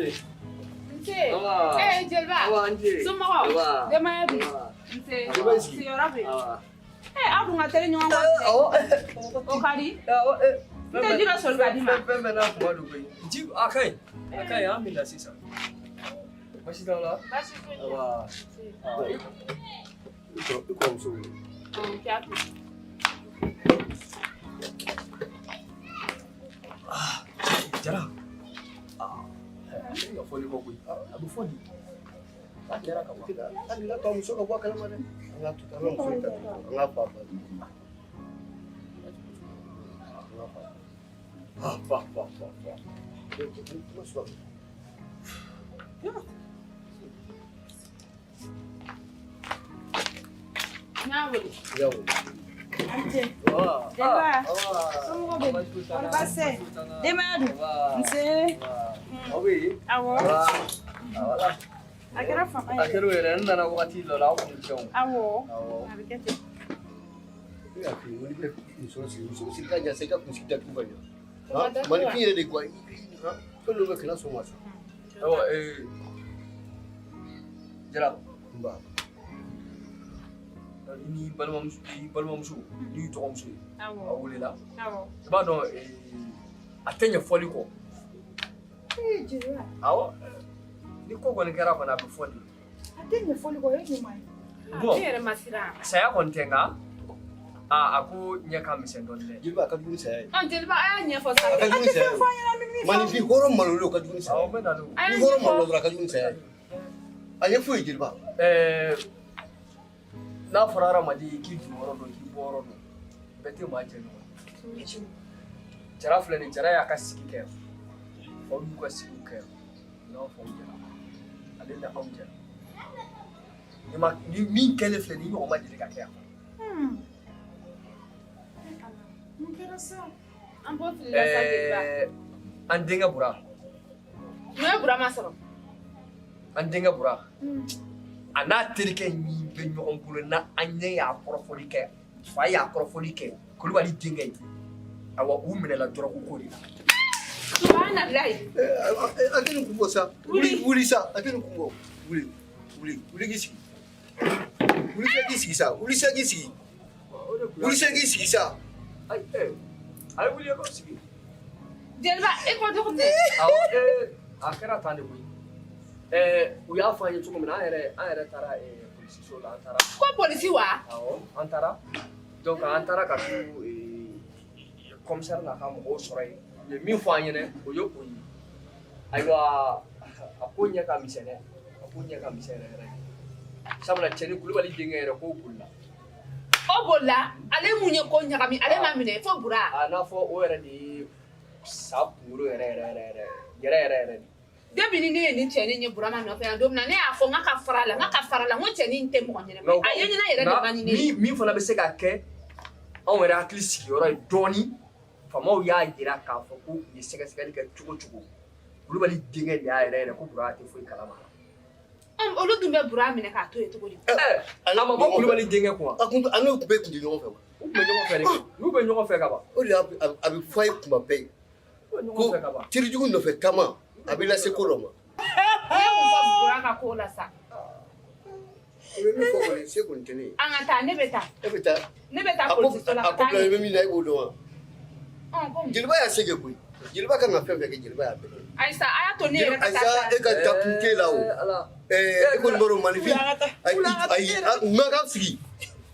den. Nse. Eh jeliba. Awa, n ce. Somɔgɔw? Awa. Denbaya dun? Awa. Nse. Jeliba i sigi. Sigiyɔrɔ bɛ yen. Awa. Eh aw dun ka teli ɲɔgɔn kɔ. Awɔ. O ka di. Awɔ. N tɛ ji dɔ soli ka d'i ma. Fɛn bɛɛ n'a kuma don koyi. Ji a ka ɲi. A ka ɲi, an bɛ na sisan. Baasi t'aw la? Baasi foyi tɛ. Awa. Nse. I kɔrɔmuso wele. Ɔn, k'a to. Jara. Aa, ne ka fɔli kɔ koyi. A bɛ fɔ di. A kɛra ka ban. Hali n'a to muso ka bɔ a kalama dɛ. An k'a to an ka muso in ta to an k'a fa ba. An k'a fa. Ah, fa fa fa fa. Kuma sɔrɔ. N y'a wele. I y'a wele. An ce. Awa. Jeliba. Awa. Somɔgɔw bɛ di? Baasi foyi t'an na. Baasi tɛ. Baasi foyi t'an na. Denbaya dun? Awa. Nse. Aw bɛ yen? Awɔ. Awa. Awala. A kɛra fama A ye. kɛra o yɛrɛ, n nana wagati dɔ la, aw kun tɛ o. Awɔ. Awɔ. A bɛ kɛ ten. Ne y'a f'i ye, n ko n'i bɛ muso siri, muso siri ka jan sa, i ka kunsigi datugu ka ɲɛ. O ma datugu wa? Maninfin yɛrɛ de quoi, fɛn dɔ bɛ kana sɔn ma sa. Awa, Jara. N ba. I ni balimamuso, i balimamuso, n'i dɔgɔmuso ye. Awɔ. A welela. Awɔ. I b'a dɔn a tɛ ɲɛ fɔli kɔ. Ee jeliba. Awɔ. Ni ko kɔni kɛra kɔni a bɛ fɔ de. A tɛ ɲɛfɔli kɔ, o ye ɲuman ye. Bon. Ne yɛrɛ ma siran. Saya kɔni tɛ nka a ko ɲɛ ka misɛn dɔɔni dɛ. Jeliba a ka jugu ni saya ye. Ɔn jeliba a y'a ɲɛfɔ sa. A ka jugu ni saya ye. Maninfin hɔrɔn malolen o ka jugu ni saya Awɔ, ye. n bɛ na n'o. A y'a Ni hɔrɔn ɲɛfɔ. malola dɔrɔn a ka jugu ni saya ye. A ɲɛfɔ ye jeliba. N'a fɔra hadamaden ye k'i jɔyɔrɔ dɔn k'i bɔyɔrɔ dɔn bɛɛ tɛ maa jɛ ɲɔgɔn ye. Jara filɛ nin ye, Jara y'a ka sigi kɛ yan. Faw y'u ka sigiw kɛ yan. N'anw faw jɛra. Ale ni anw jɛra. Ni ma ni min kɛlen filɛ nin ye, i ɲɔgɔn ma deli ka kɛ yan. Mun kɛra sa? An b'o fili la sa jeliba. An denkɛ Bura. Mun ye Burama sɔrɔ? An denkɛ Bura. A n'a terikɛ min bɛ ɲɔgɔn bolo n'a an ɲɛ y'a kɔrɔfɔli kɛ, fa y'a kɔrɔfɔli kɛ, Kulubali denkɛ ye. Awa, u minɛla dɔrɔgu ko de la. Subahanallahi. A tɛ nin kun bɔ sa. Wuli wuli sa, a tɛ nin kun bɔ. Wuli wuli wuli k'i sigi. Wuli sa k'i sigi sa, wuli sa k'i sigi. Wuli sa k'i sigi sa. Ayi, a ye wuli a k'aw sigi. Jeliba e ko cogo di? Awɔ, a kɛra tan de koyi. U y'a fɔ an ye cogo min na, an yɛrɛ taara polisiso la, an taara. Ko polisi wa? Awɔ, an taara. Donc an taara ka t'u commissaire n'a ka mɔgɔw sɔrɔ yen. U ye min fɔ an ɲɛna, o ye o ye. Ayiwa, a ko ɲɛ ka misɛn dɛ. A ko ɲɛ ka misɛn yɛrɛ yɛrɛ. Sabula cɛni Kulubali denkɛ yɛrɛ k'o bolila. O bolila, ale mun ye ko ɲagami, ale ma minɛ fo Bura. A n'a fɔ o yɛrɛ de ye sa kunkolo yɛrɛ yɛrɛ yɛrɛ yɛrɛ yɛrɛ yɛrɛ de. Depuis ni ne ye nin cɛnin ye Burama nɔfɛ yan don min na, ne y'a fɔ n ka fara la, n ka fara la, n ko cɛnin tɛ mɔgɔ ɲɛnama ye. A ye ɲɛna yɛrɛ de man di ne ye. Min fana bɛ se ka kɛ anw yɛrɛ hakili sigiyɔrɔ ye dɔɔni, faamaw y'a jira k'a fɔ ko u ye sɛgɛsɛgɛli kɛ cogo cogo, Kulubali denkɛ de y'a yɛrɛ yɛrɛ ko Bura tɛ foyi kalama. Olu dun bɛ Bura minɛ k'a to yen cogo di? A ma bɔ Kulubali denkɛ kun wa? A kun a n'o bɛɛ tun tɛ ɲɔgɔn fɛ wa? U tun bɛ ɲɔgɔn fɛ de. N'u bɛ ɲɔgɔn fɛ ka ban. O de y'a a bɛ fɔ a ye kuma bɛɛ. U bɛ ɲɔgɔn fɛ ka ban. Terijugu nɔfɛ taama a bɛ lase ko dɔ ma. Ne ye mun fɔ Bura ka ko la sa? I bɛ min fɔ kɔni, se kɔni tɛ ne ye. An ka taa, ne bɛ taa. E bɛ taa. Ne bɛ taa polisiso la A ka ko taa bila i bɛ min na e b'o dɔn wa? Ɔn, ko mun? Jeliba y'a se kɛ koyi. Jeliba kan ka fɛn fɛn kɛ, jeliba y'a bɛɛ kɛ. Ayisa, a y'a to ne yɛrɛ ka taa. Ayisa, e ka taa kun t'e la o. E kɔni b'a dɔn maninfin. Ayi, ayi, n ma k'an sigi.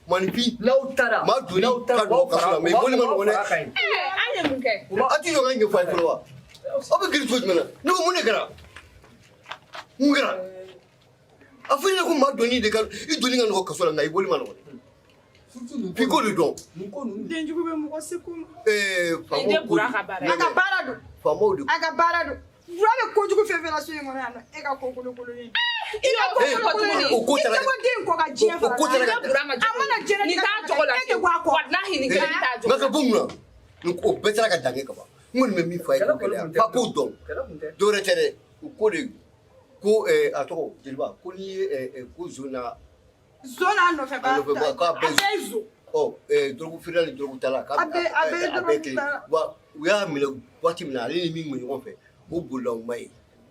Maninfin. N'aw taara. Maa donni ka don kaso la, mais boli ma nɔgɔn dɛ. An ye mun kɛ? A ti jɔ ka ɲɛfɔ a ye fɔlɔ wa? Aw bɛ girin cogo jumɛn na? Ne ko mun de kɛra? Mun kɛra? A fɔ ne ko maa donni de ka i donni ka nɔgɔn kaso la, nka i boli ma nɔgɔn dɛ. F'i k'o de dɔn. Denjugu bɛ mɔgɔ se ko ma. Faamaw ko Bura ka baara ye. A ka baara don. Faamaw de. A ka baara don. Bura bɛ kojugu fɛn fɛn la so in kɔnɔ yan nɔ, e ka ko kolokololen. I ka ko kolokololen. O ko I taara tɛ bɔ den kɔ ka diɲɛ fara. O ko taara ka Bura ma A mana diɲɛlatigɛ Nin t'a jogo la. E tɛ bɔ a kɔ. Walahi nin kelen t'a jogo Nka ka bɔ mun na? O bɛɛ taara ka dan kɛ ka ban. N kɔni bɛ min fɔ a ye ko gɛlɛya. Fa k'o dɔn. Dɔwɛrɛ tɛ dɛ. U ko de ko a tɔgɔ jeliba ko n'i ye ko zon na. Zon n'a nɔfɛ ba. A nɔfɛ ba k'a bɛɛ ye zon. Ɔ dɔrɔgu feerela ni dɔrɔgu tala k'a A bɛɛ bɛɛ kelen. Wa u y'a minɛ waati min na, ale ni min bɛ ɲɔgɔn fɛ, o bolila o ma ye.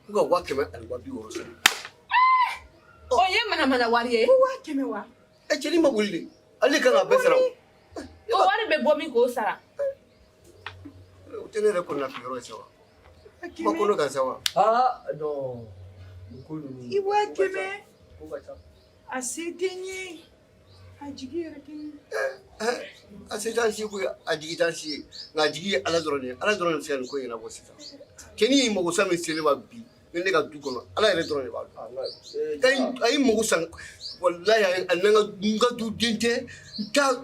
K'u ka 100 ani 60 sara. O ye manamana wari ye. Ko 100 wa? E cɛnin ma boli de. Ale kan ka bɛɛ sara o. O wari bɛ bɔ min k'o sara? O tɛ ne yɛrɛ kɔnɔna fili yɔrɔ ye sa wa? Kuma kɔnɔ kan sa wa? Ah non. Nin ko ninnu. I 100. Ko ka ca. A se tɛ n ye. A jigi yɛrɛ tɛ n ye. A se t'an si koyi, a jigi t'an si ye. Nka a jigi ye Ala dɔrɔn de ye. Ala dɔrɔn de bɛ se ka nin ko in ɲɛnabɔ sisan. Cɛnin ye mago sa min se ne ma bi, ne ka du kɔnɔ, Ala yɛrɛ dɔrɔn de b'a dɔn. A ye mago san, walayi a ni n ka du den tɛ, n t'a.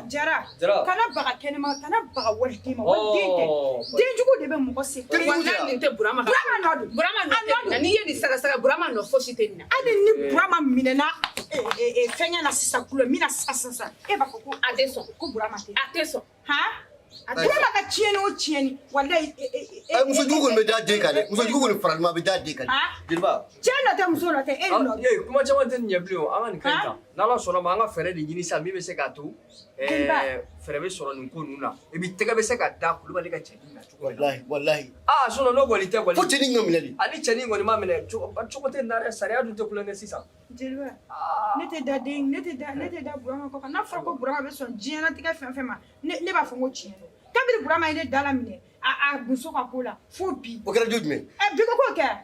Jara, kana baga kɛnɛma, kana baga waliden ma, waliden tɛ. Denjugu de bɛ mɔgɔ se. Walayi nin tɛ Burama. Burama nɔ don. Burama nɔ tɛ nin na. N'i ye nin sɛgɛsɛgɛ, Burama nɔ fosi tɛ nin na. Hali ni Burama minɛna fɛngɛ na sisan, gulɔ min na sisan, e b'a fɔ ko a tɛ sɔn. Ko Burama tɛ. A tɛ sɔn. Han? Burama ka tiɲɛni o tiɲɛni, walayi. Muso jugu kɔni bɛ da den kan dɛ. Muso jugu kɔni faralima bɛ da den kan. Jeliba. Cɛ nɔ tɛ, muso nɔ tɛ, e nɔ. Ee, kuma caman tɛ nin ɲɛ bilen o. An ka nin ka ɲi tan. N'Ala sɔnna ma, an ka fɛɛrɛ de ɲini sisan min bɛ se k'a to fɛɛrɛ bɛ sɔrɔ nin ko ninnu na. Et puis tɛgɛ bɛ se ka da Kulubali ka cɛnin na cogo min na. Walahi walahi. Ah sinon n'o kɔni tɛ kɔni. Fo cɛnin ka minɛ de. Ani cɛnin kɔni ma minɛ cogo tɛ nin na dɛ. Sariya dun tɛ kulonkɛ sisan. Jeliba, ne tɛ da den, ne tɛ da Burama kɔ kan. N'a fɔra ko Burama bɛ sɔn diɲɛlatigɛ fɛn fɛn ma, ne b'a fɔ ko tiɲɛ don. Kabini Burama ye ne da la minɛ a muso ka ko la fo bi. O kɛra don jumɛn? Bi ko k'o kɛ.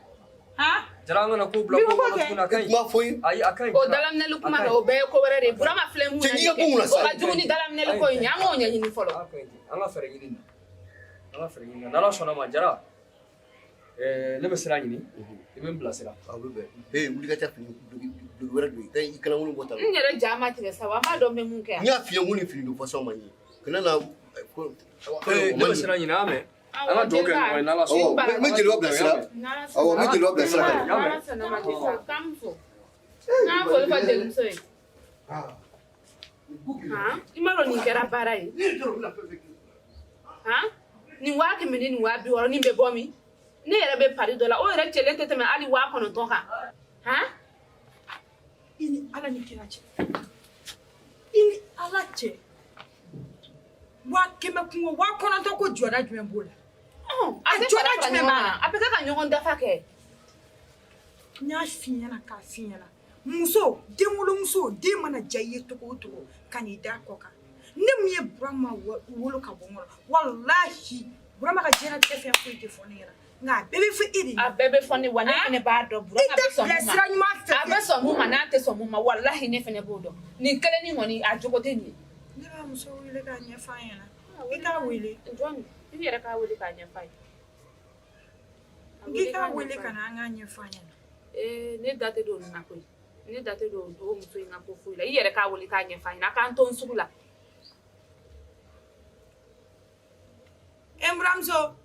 Han? Jara, an kana ko bila ko kɔnɔ tuguni, a ka ɲi. Kuma fɔ n ye. Ayi, a ka ɲi. O dalaminɛli kuma na, o bɛɛ ye ko wɛrɛ de ye. Burama filɛ mun na Cɛ, n'i ka ko mun na sa? O ka jugu ni dalaminɛli ko in ye. An k'o ɲɛɲini fɔlɔ. A ka ɲi ten. An ka fɛɛrɛ ɲini na. An ka fɛɛrɛ ɲini na. N'Ala sɔnna ma, Jara, ne bɛ sira ɲini. I bɛ n bilasira. A bɛ bɛn. Ee, wuli ka taa fini duloki wɛrɛ don. I kana ŋunu bɔ tan. N yɛrɛ ja ma tigɛ sa wa, an b'a dɔn n bɛ mun kɛ yan. N y'a f'i ye n ko nin fini don fasɔn man ɲi. Kana na. Ne bɛ sira ɲini, an mɛn. An ka dugawu kɛ ɲɔgɔn ye n'Ala sɔnna. N bɛ jeliba bilasira. Awɔ, n bɛ jeliba bilasira. N'Ala sɔnna ma, sisan k'an fo. N'an foli fɔ jelimuso ye. Han, i m'a dɔn nin kɛra baara ye. Han, nin 100 ni nin 60 nin bɛ bɔ min? Ne yɛrɛ bɛ pari dɔ la, o yɛrɛ cɛlen tɛ tɛmɛ hali 9000 kan. Han? I ni Ala ni kira cɛ. I ni Ala cɛ. 100 kungo 9000 ko jɔda jumɛn b'o la? A tɛ jɔda jumɛn b'a la? A bɛ kɛ ka ɲɔgɔn dafa kɛ. N y'a f'i ɲɛna k'a f'i ɲɛna. Muso, denwolomuso, den mana diya i ye cogo o cogo, ka n'i da kɔ kan. Ne mun ye Burama wolo ka bɔ n kɔnɔ, walahi Burama ka diɲɛlatigɛ fɛn foyi tɛ fɔ ne ɲɛna. Nka a bɛɛ bɛ fɔ e de ɲɛna. A bɛɛ bɛ fɔ ne wa, ne fana b'a dɔn Burama bɛ sɔn mun ma. I tɛ bila sira ɲuman fɛ. A bɛ sɔn mun ma n'a tɛ sɔn mun ma, walahi ne fana b'o dɔn. Nin kelennin kɔni a jogo tɛ nin ye. Ne b'a muso wele k'a ɲɛfɔ a ɲɛna. I t'a wele. Jɔn, i yɛrɛ k'a wele k'a ɲɛfɔ a ye. I k'a wele ka na an k'a ɲɛfɔ a ɲɛna. Ee, ne da tɛ don nin na koyi. Ne da tɛ don o muso in ka ko foyi la. I yɛrɛ k'a wele k'a ɲɛfɔ a ɲɛna. A k'an to n sugu la. E n buramuso.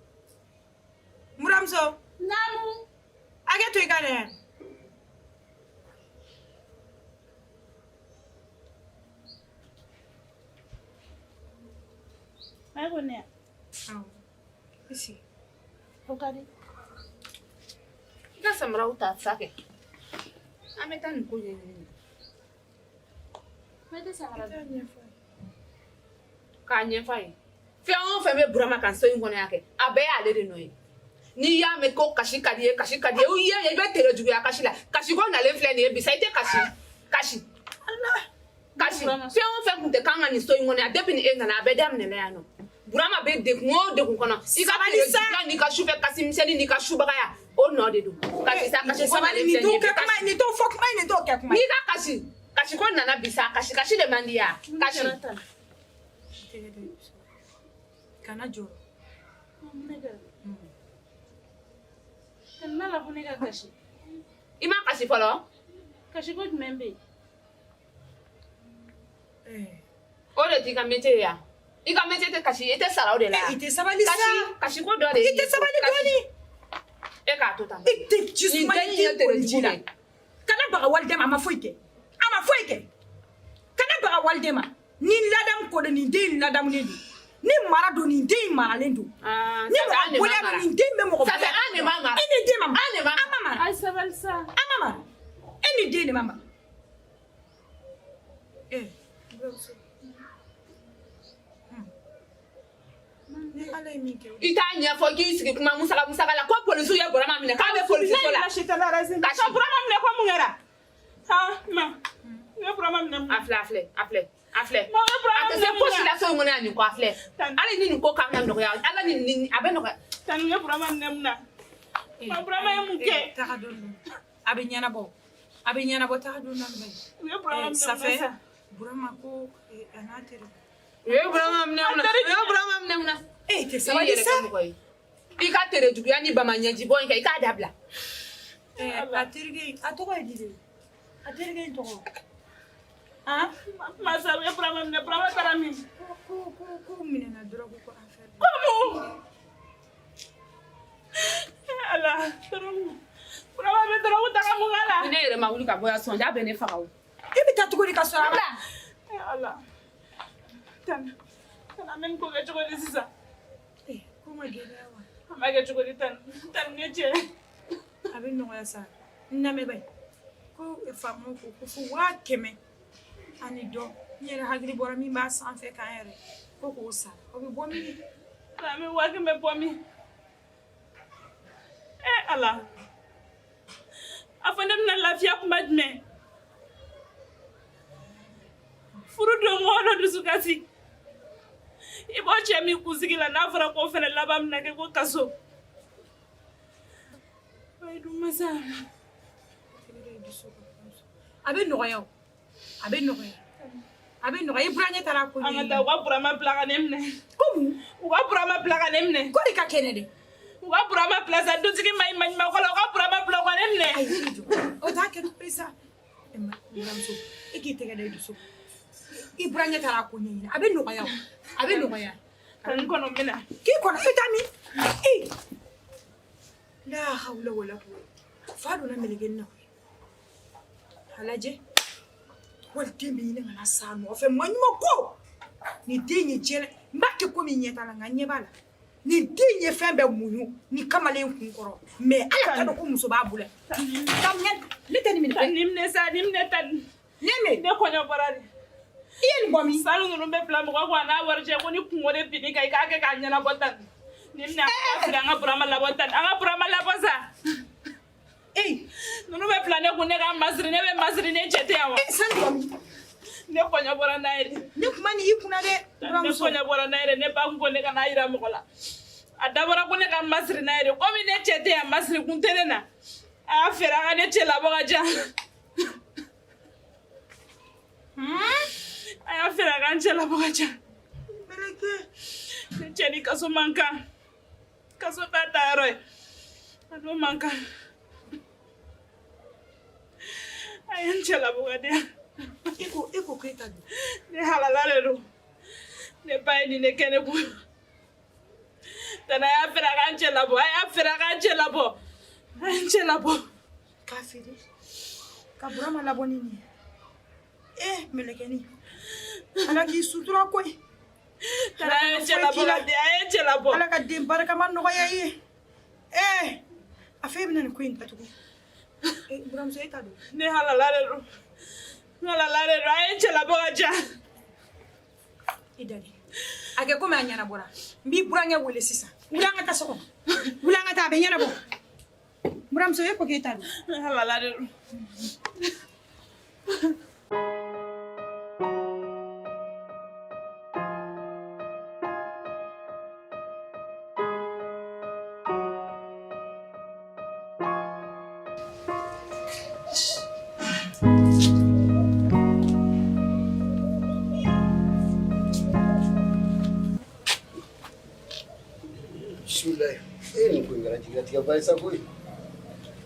N buramuso. Naamu. Hakɛ to i ka dɛ. Ai ko ne. Awɔ. I sigi. O ka di. I ka samaraw ta sa kɛ. An bɛ taa nin ko ɲɛɲini. Ne tɛ samara I t'a ɲɛfɔ a ye. K'a ɲɛfɔ a ye. Fɛn o fɛn bɛ Burama kan so in kɔnɔ yan kɛ, a bɛɛ y'ale de nɔ ye. N'i y'a mɛn ko kasi ka di ye, kasi ka di ye, i ye i bɛ tere juguya kasi la. Kasi ko nalen filɛ nin ye bi sa, i tɛ kasi. Kasi. Kasi. Fɛn o fɛn kun tɛ k'an ka nin so in kɔnɔ yan, depuis ni e nana, a bɛɛ daminɛna yan nɔ. Burama bɛ degun o degun kɔnɔ. I ka tere juguya n'i ka sufɛ kasi misɛnnin n'i ka subagaya, o nɔ de don. Kasi sa, kasi ko nalen filɛ nin ye bi, kasi. Nin t'o fɔ kuma ye, nin t'o kɛ kuma ye. N'i ka kasi, kasi ko nana bi sa, kasi kasi de man di ya. Kasi. Kana jɔrɔ. Ne la ko ne ka kasi. I ma kasi fɔlɔ? Kasi ko jumɛn bɛ yen? O de t'i ka métier ye ya. I ka métier tɛ kasi, i tɛ sara o de la. I tɛ sabali sa. Kasi ko dɔ de ye. I tɛ sabali dɔɔni. E k'a to tan. I tɛ ji suma i tɛ koli ji la. Kana baga waliden ma, a ma foyi kɛ. A ma foyi kɛ. Kana baga waliden ma. Ni ladamu ko don, nin den in ladamunen don. Ni mara don, nin den in maralen don. Ni mɔgɔ bonya don, nin den bɛ mɔgɔ bonya. Ça fait an de ma mara. E ni den ma mara. An de ma mara. An ma mara. Ayi sabali sa. An ma mara. E ni den de ma mara. Buramuso. Ni Ala N'Ala ye min kɛ. I t'a ɲɛfɔ k'i sigi kuma musaka musaka la ko polisiw ye Burama minɛ k'a bɛ polisiso la. Ka Burama minɛ ko mun kɛra? Han ma. Ne Burama minɛ mun? A filɛ a filɛ a filɛ a filɛ. Ma o Burama A tɛ se minɛ mun fosi na? la so in kɔnɔ yan nin kɔ a filɛ. Hali ni nin ko kan ka nɔgɔya Ala ni nin a bɛ nɔgɔya. Tani ne Burama minɛ mun na? Ma Burama ye mun kɛ? Taga don dɔ. A bɛ ɲɛnabɔ. A bɛ ɲɛnabɔ taga don dɔ. U ye Burama minɛ mun na Safɛ sa? Burama ko a n'a teri. U ye Burama minɛ mun na? U ye Burama minɛ mun na? E tɛ I sabali yɛrɛ sa. kɛ mɔgɔ ye. I ka tere juguya ni bama ɲɛjibɔ in kɛ i k'a dabila. A terikɛ in a tɔgɔ ye di de? A terikɛ in tɔgɔ? Han? Masa u ye Burama minɛ. Burama taara min? Ko ko ko minɛna dɔrɔgu ko affaire. Ko mun? Ala dɔrɔgu. Burama bɛ dɔrɔgu ta ka mun k'a la? Ni ne yɛrɛ ma wuli ka bɔ yan sɔnja bɛ ne faga o. E bɛ taa cogo di ka sɔrɔ a ma? Ala. Tani. Tani an bɛ nin ko kɛ cogo di sisan? Ko ma gɛlɛya wa? An b'a kɛ cogo di Tani? Tani ne cɛ. A bɛ nɔgɔya sa. N lamɛn ko faamaw ko ko fo 100 ani dɔ. N yɛrɛ hakili bɔra min b'a sanfɛ kan yɛrɛ ko k'o sara. O bɛ bɔ min? An bɛ 100 bɔ min? Ala. A fɔ ne bɛna lafiya kuma jumɛn? Furu don mɔgɔ dɔ dusukasi. I b'o cɛ min kunsigi la n'a fɔra k'o fɛnɛ laban bɛna kɛ ko kaso. Bayidu masa. A bɛ nɔgɔya o. A bɛ nɔgɔya. A bɛ nɔgɔya. I burankɛ taara ko An ka taa u ka Burama bila ka ne minɛ. Ko mun? U ka Burama bila ka ne minɛ. Ko de ka kɛnɛ dɛ. U ka Burama bila sa dutigi ma ɲi maɲumanko la u ka Burama bila u ka ne minɛ. Ayi jɔ. O t'a kɛ cogo ye sa. E ma buramuso e k'i tɛgɛ da i dusu. I burankɛ taara ko ɲɛɲini. A bɛ nɔgɔya o. A bɛ nɔgɔya. Ka n kɔnɔ n bɛ na. K'i kɔnɔ i bɛ taa min? Ee. La hawla wala quwwata. Fa donna meleke nin na koyi. A lajɛ. Waliden bɛ ɲini ka na s'a nɔfɛ maɲuman ko. Nin den ye diɲɛ n b'a kɛ komi ɲɛ t'a la nka ɲɛ b'a la. Nin den ye fɛn bɛɛ muɲu ni kamalen kun kɔrɔ. Mais Ala t'a dɔn ko muso b'a bolo. Taa ne tɛ nin minɛ. Nin minɛ sa nin minɛ Tani. Ne minɛ. Ne kɔɲɔ bɔra de. I ye nin bɔ min? Sanu ninnu bɛ bila mɔgɔ kun a n'a wari cɛ ko ni kungo de binni kan i k'a kɛ k'a ɲɛnabɔ Tani. Nin minɛ an ka feere an ka Burama labɔ Tani an ka Burama labɔ sa. Ee. Ninnu bɛ bila ne kun ne ka masiri ne bɛ masiri ne cɛ tɛ yan wa. E sanu bɔ min? Ne kɔɲɔ bɔra n'a ye de. Ne kuma ni i kunna dɛ. Ne kɔɲɔ bɔra n'a ye de ne ba kun ko ne ka n'a yira mɔgɔ la. A dabɔra ko ne ka masiri n'a ye de komi ne cɛ tɛ yan masiri kun tɛ ne na. A y'a feere an ka ne cɛ labɔ ka ja. A y'a feere a ka n cɛ labɔ ka ja. Ne cɛ ni kaso man kan. Kaso t'a taayɔrɔ ye. A n'o man kan. A ye n cɛ labɔ ka di yan. E ko k'e ta don. Ne halala de don. Ne ba ye nin de kɛ ne kun. Tani a y'a feere a ka n cɛ labɔ. A y'a feere a ka n cɛ labɔ. A ye n cɛ labɔ. K'a feere. Ka Burama labɔ ni nin ye. Eh mɛlɛkɛnin. Ala k'i sutura koyi. Tani a ye n cɛ labɔ ka di. A ye n cɛ labɔ. Ala ka den barikama nɔgɔya i ye. Eh a fɔ e bɛna nin ko in datugu. Eh buramuso e ta don. Ne halala de don. Ne halala de don. A ye n cɛ labɔ ka ja. I dalen. A kɛ komi a ɲɛnabɔra. N b'i burankɛ wele sisan. Wuli an ka taa so kɔnɔ. Wuli an ka taa a bɛ ɲɛnabɔ. Buramuso e ko k'e ta don. Ne halala de don. Bisimilayi. E nin ko in kɛra jigilatigɛ ba ye sa koyi.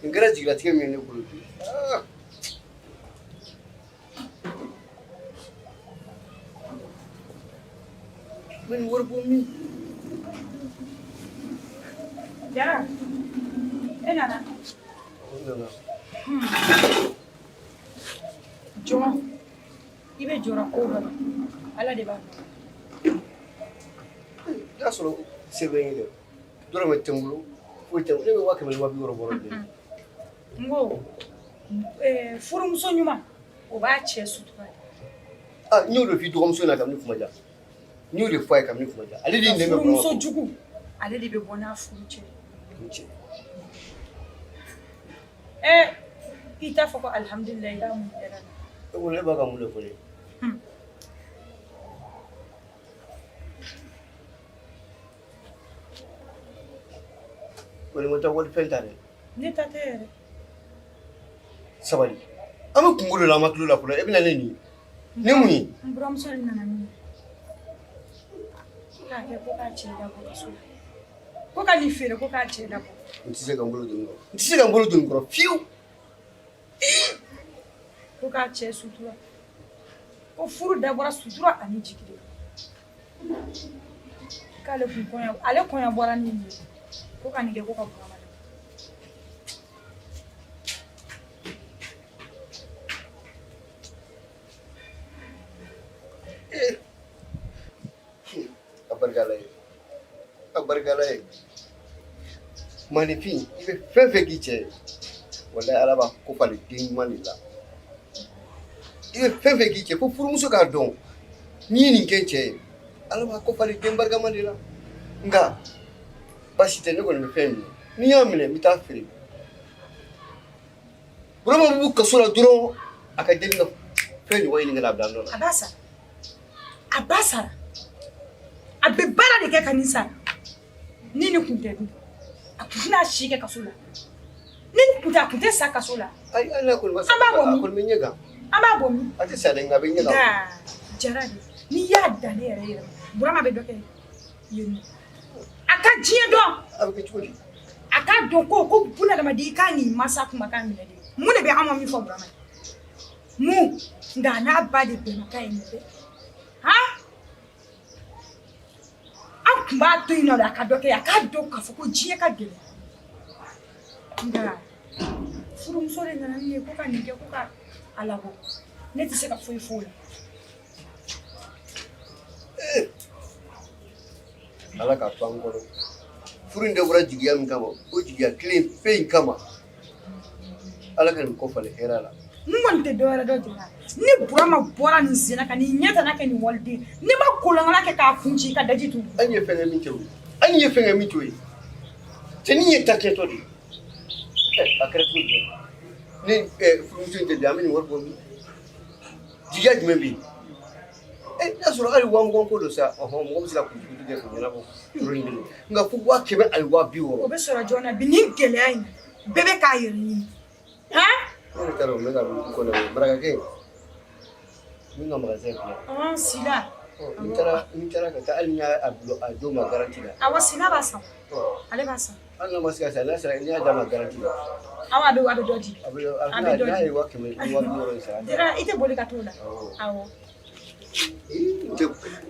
Nin kɛra jigilatigɛ min ye ne bolo bi. Aa. N bɛ nin wari bɔ min? Jara, e nana. O nana. Jɔn, i bɛ jɔrɔ ko dɔ la. Ala de b'a dɔn. N'a sɔrɔ se bɛ n ye dɛ. Dɔrɔmɛ tɛ n bolo, foyi tɛ n bolo. Ne bɛ 100 000 ni 60 bɔ de. N ko furumuso ɲuman o b'a cɛ sutura de. Ah, n y'o de f'i dɔgɔmuso ɲɛna kabini kuma jan. N y'o de fɔ a ye kabini kuma jan. Ale de nɛn bɛ Furumuso jugu Ale de bɛ bɔ n'a furu cɛ. Cɛ. Ɛ, i t'a fɔ ko alihamudulilayi, i k'a mun yɛrɛ la. E ko ne b'a ka mun de fɔ ne ye? Ko ni ma taa walifɛn ta dɛ. Ne ta tɛ yɛrɛ. Sabali. An bɛ kungo dɔ la, an ma tulo la fɔlɔ. E bɛna ne nin ye. Ni mun ye? N buramuso de nana ni ye. K'a kɛ ko k'a cɛ labɔ kaso la. Ko ka nin feere ko k'a cɛ labɔ. N tɛ se ka n bolo don nin kɔrɔ. N tɛ se ka n bolo don nin kɔrɔ fiyewu. Ko k'a cɛ sutura. Ko furu dabɔra sutura ani jigi de. K'ale kun kɔɲɔ, ale kɔɲɔ bɔra ni nin ye. Ko ka nin kɛ ko ka Burama labɔ. A barika Ala ye. A barika Ala ye. Maaninfin, i bɛ fɛn fɛn k'i cɛ ye, walahi Ala b'a ko falen den ɲuman de la. I bɛ fɛn fɛn k'i cɛ, fo furumuso k'a dɔn n'i ye nin kɛ n cɛ ye, Ala b'a ko falen den barikama de la. Nka baasi tɛ, ne kɔni bɛ fɛn minɛ. N'i y'a minɛ, n bɛ taa feere. Burama b'u kaso la dɔrɔn, a ka deli ka fɛn ɲɔgɔn ɲini ka na bila n nɔ la. A b'a sara. A b'a sara. A bɛ baara de kɛ ka nin sara. Ni nin kun tɛ dun, a kun tɛna si kɛ kaso la. Ni nin kun tɛ, a kun tɛ sa kaso la. Ayi, hali n'a kɔni ma sa, An b'a bɔ a min? kɔni bɛ ɲɛ kan. An b'a bɔ min? A tɛ sa dɛ, nka a bɛ ɲɛ kan. Nka Jara de, n'i y'a dan ne yɛrɛ yɛrɛ ma, Burama bɛ dɔ kɛ yen nɔ. A ka diɲɛ dɔn. A bɛ kɛ cogo di? A k'a dɔn ko bunadamaden i kan k'i mansa kumakan minɛ de. Mun de bɛ an ma min fɔ Burama ye? Mun? Nka a n'a ba de bɛnna k'a ye nin kɛ. Han? An tun b'a to yen nɔ de a ka dɔ kɛ, a k'a dɔn k'a fɔ ko diɲɛ ka gɛlɛn. Nka furumuso de nana ni ye ko ka nin kɛ ko ka a labɔ. Ne tɛ se ka foyi f'o la. Ala k'a to an kɔrɔ. Furu in dabɔra jigiya min kama, o jigiya kelen pe in kama, Ala ka nin kɔ falen hɛrɛ la. N kɔni tɛ dɔwɛrɛ dɔn Jara. Ni Burama bɔra nin senna ka n'i ɲɛ tana kɛ nin waliden, n'i ma kolonkala kɛ k'a kun ci i ka daji tu. An ye fɛn kɛ min tɛ o ye. An ye fɛn kɛ min t'o ye. Cɛnin ye tacɛtɔ de ye. A kɛra cogo jumɛn? Ni furumuso in tɛ bi, an bɛ nin wari bɔ min? Jigiya jumɛn bɛ yen? N'a sɔrɔ hali 20,000 ko don sa, ɔhɔn, mɔgɔ bɛ se ka kunjugu kɛ k'o ɲɛnabɔ yɔrɔnin kelen. Nka fo 160,000. O bɛ sɔrɔ joona bi nin gɛlɛya in na, bɛɛ bɛ k'a yɛrɛ ɲini. Han? Ne yɛrɛ t'a dɔn n bɛ ka min kɔnɔ marakakɛ min ka magasin filɛ. Ɔn, Sila. N taara ka taa hali n'i y'a bila a don ma garanti la. Awɔ, Sila b'a san. Ale b'a san. Hali n'a ma se ka san, n'a sera n'i y'a d'a ma garanti la. Awɔ, a bɛ dɔ di. A bɛ dɔ di. N'a ye 160,000 ye sa. Jara, i tɛ boli ka t'o la. Awɔ.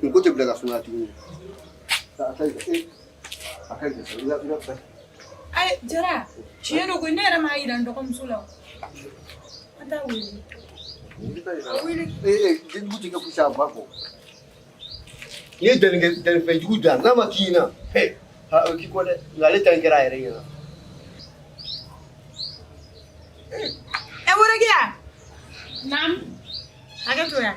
Nin ko tɛ bila ka sumaya tuguni. A ka ɲi, a ka ɲi. Ayi, Jara, tiɲɛ don koyi, ne yɛrɛ m'a yira n dɔgɔmuso la o. An t'a wele. A wele. Ee, jugu tɛ kɛ fosi a ba kɔ. N'i ye dannifɛn jugu dan, n'a ma k'i ɲɛna, a bɛ k'i kɔ dɛ. Nka ale ta in kɛra a yɛrɛ ɲɛna. Ɛ, Worokiya. Naam. Hakɛ to yan.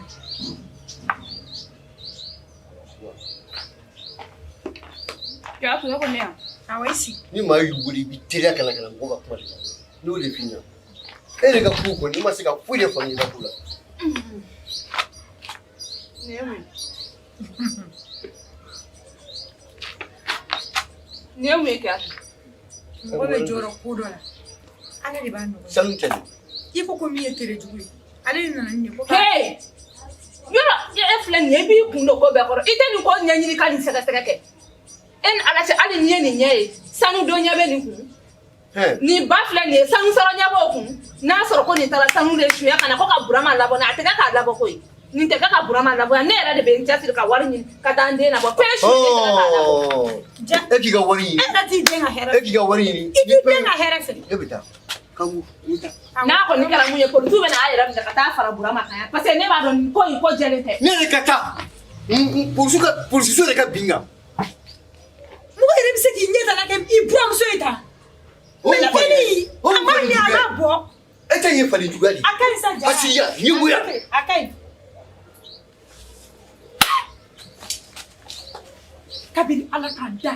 Jara, ne ko ne yan. Awɔ, i sigi. Ni maa y'i wele, i bɛ teliya ka na mɔgɔ ka kuma de la. N'o de f'i ɲɛna. E yɛrɛ ka ko kɔni, ne ma se ka foyi de faamuya i ka ko la. Nin ye mun ye? Nin ye mun ye Kiyatu? Mɔgɔ bɛ jɔrɔ ko dɔ la. Ala de b'a nɔgɔya. Sanu tɛ dɛ. I ko min ye tere jugu ye. Ale de nana ni nin ye ko ka. Hey! Yɔrɔ e filɛ nin ye, i b'i kun don ko bɛɛ kɔrɔ. I tɛ nin ko ɲɛɲini ka nin sɛgɛsɛgɛ kɛ. E ni Ala cɛ, hali n'i ye nin ɲɛ ye, sanu don ɲɛ bɛ nin kun. Nin ba filɛ nin ye, sanu sɔrɔ ɲɛ b'o kun. N'a sɔrɔ ko nin taara sanu de suɲɛ ka na ko ka Burama labɔ, a tɛ kɛ k'a labɔ koyi. Nin tɛ kɛ ka Burama labɔ yan. Ne yɛrɛ de bɛ n cɛsiri ka wari ɲini ka taa n den labɔ. Fɛn suɲɛ tɛ kɛ k'a labɔ. E k'i ka wari ɲini. E yɛrɛ t'i den ka hɛrɛ fɛ. E k'i ka wari ɲini. I t'i den ka hɛrɛ fɛ. Ne bɛ taa. Kanku, n bɛ taa. N'a kɔni kɛra mun ye, polisiw bɛ n'a yɛrɛ minɛ ka taa fara Burama kan yan. Parce que ne b'a dɔn nin ko in ko jɛlen tɛ. Ne yɛrɛ ka taa. Polisiso yɛrɛ ka bin n kan. Mɔgɔ yɛrɛ bɛ se k'i ɲɛ tana kɛ i buramuso ye tan. Mɛlɛkɛnin, a ma ɲɛ a b'a bɔ. E ta ye falen juguya de ye. A ka ɲi sa Jara. Asiya, ɲɛngoya. A ka ɲi. Kabini Ala k'a da,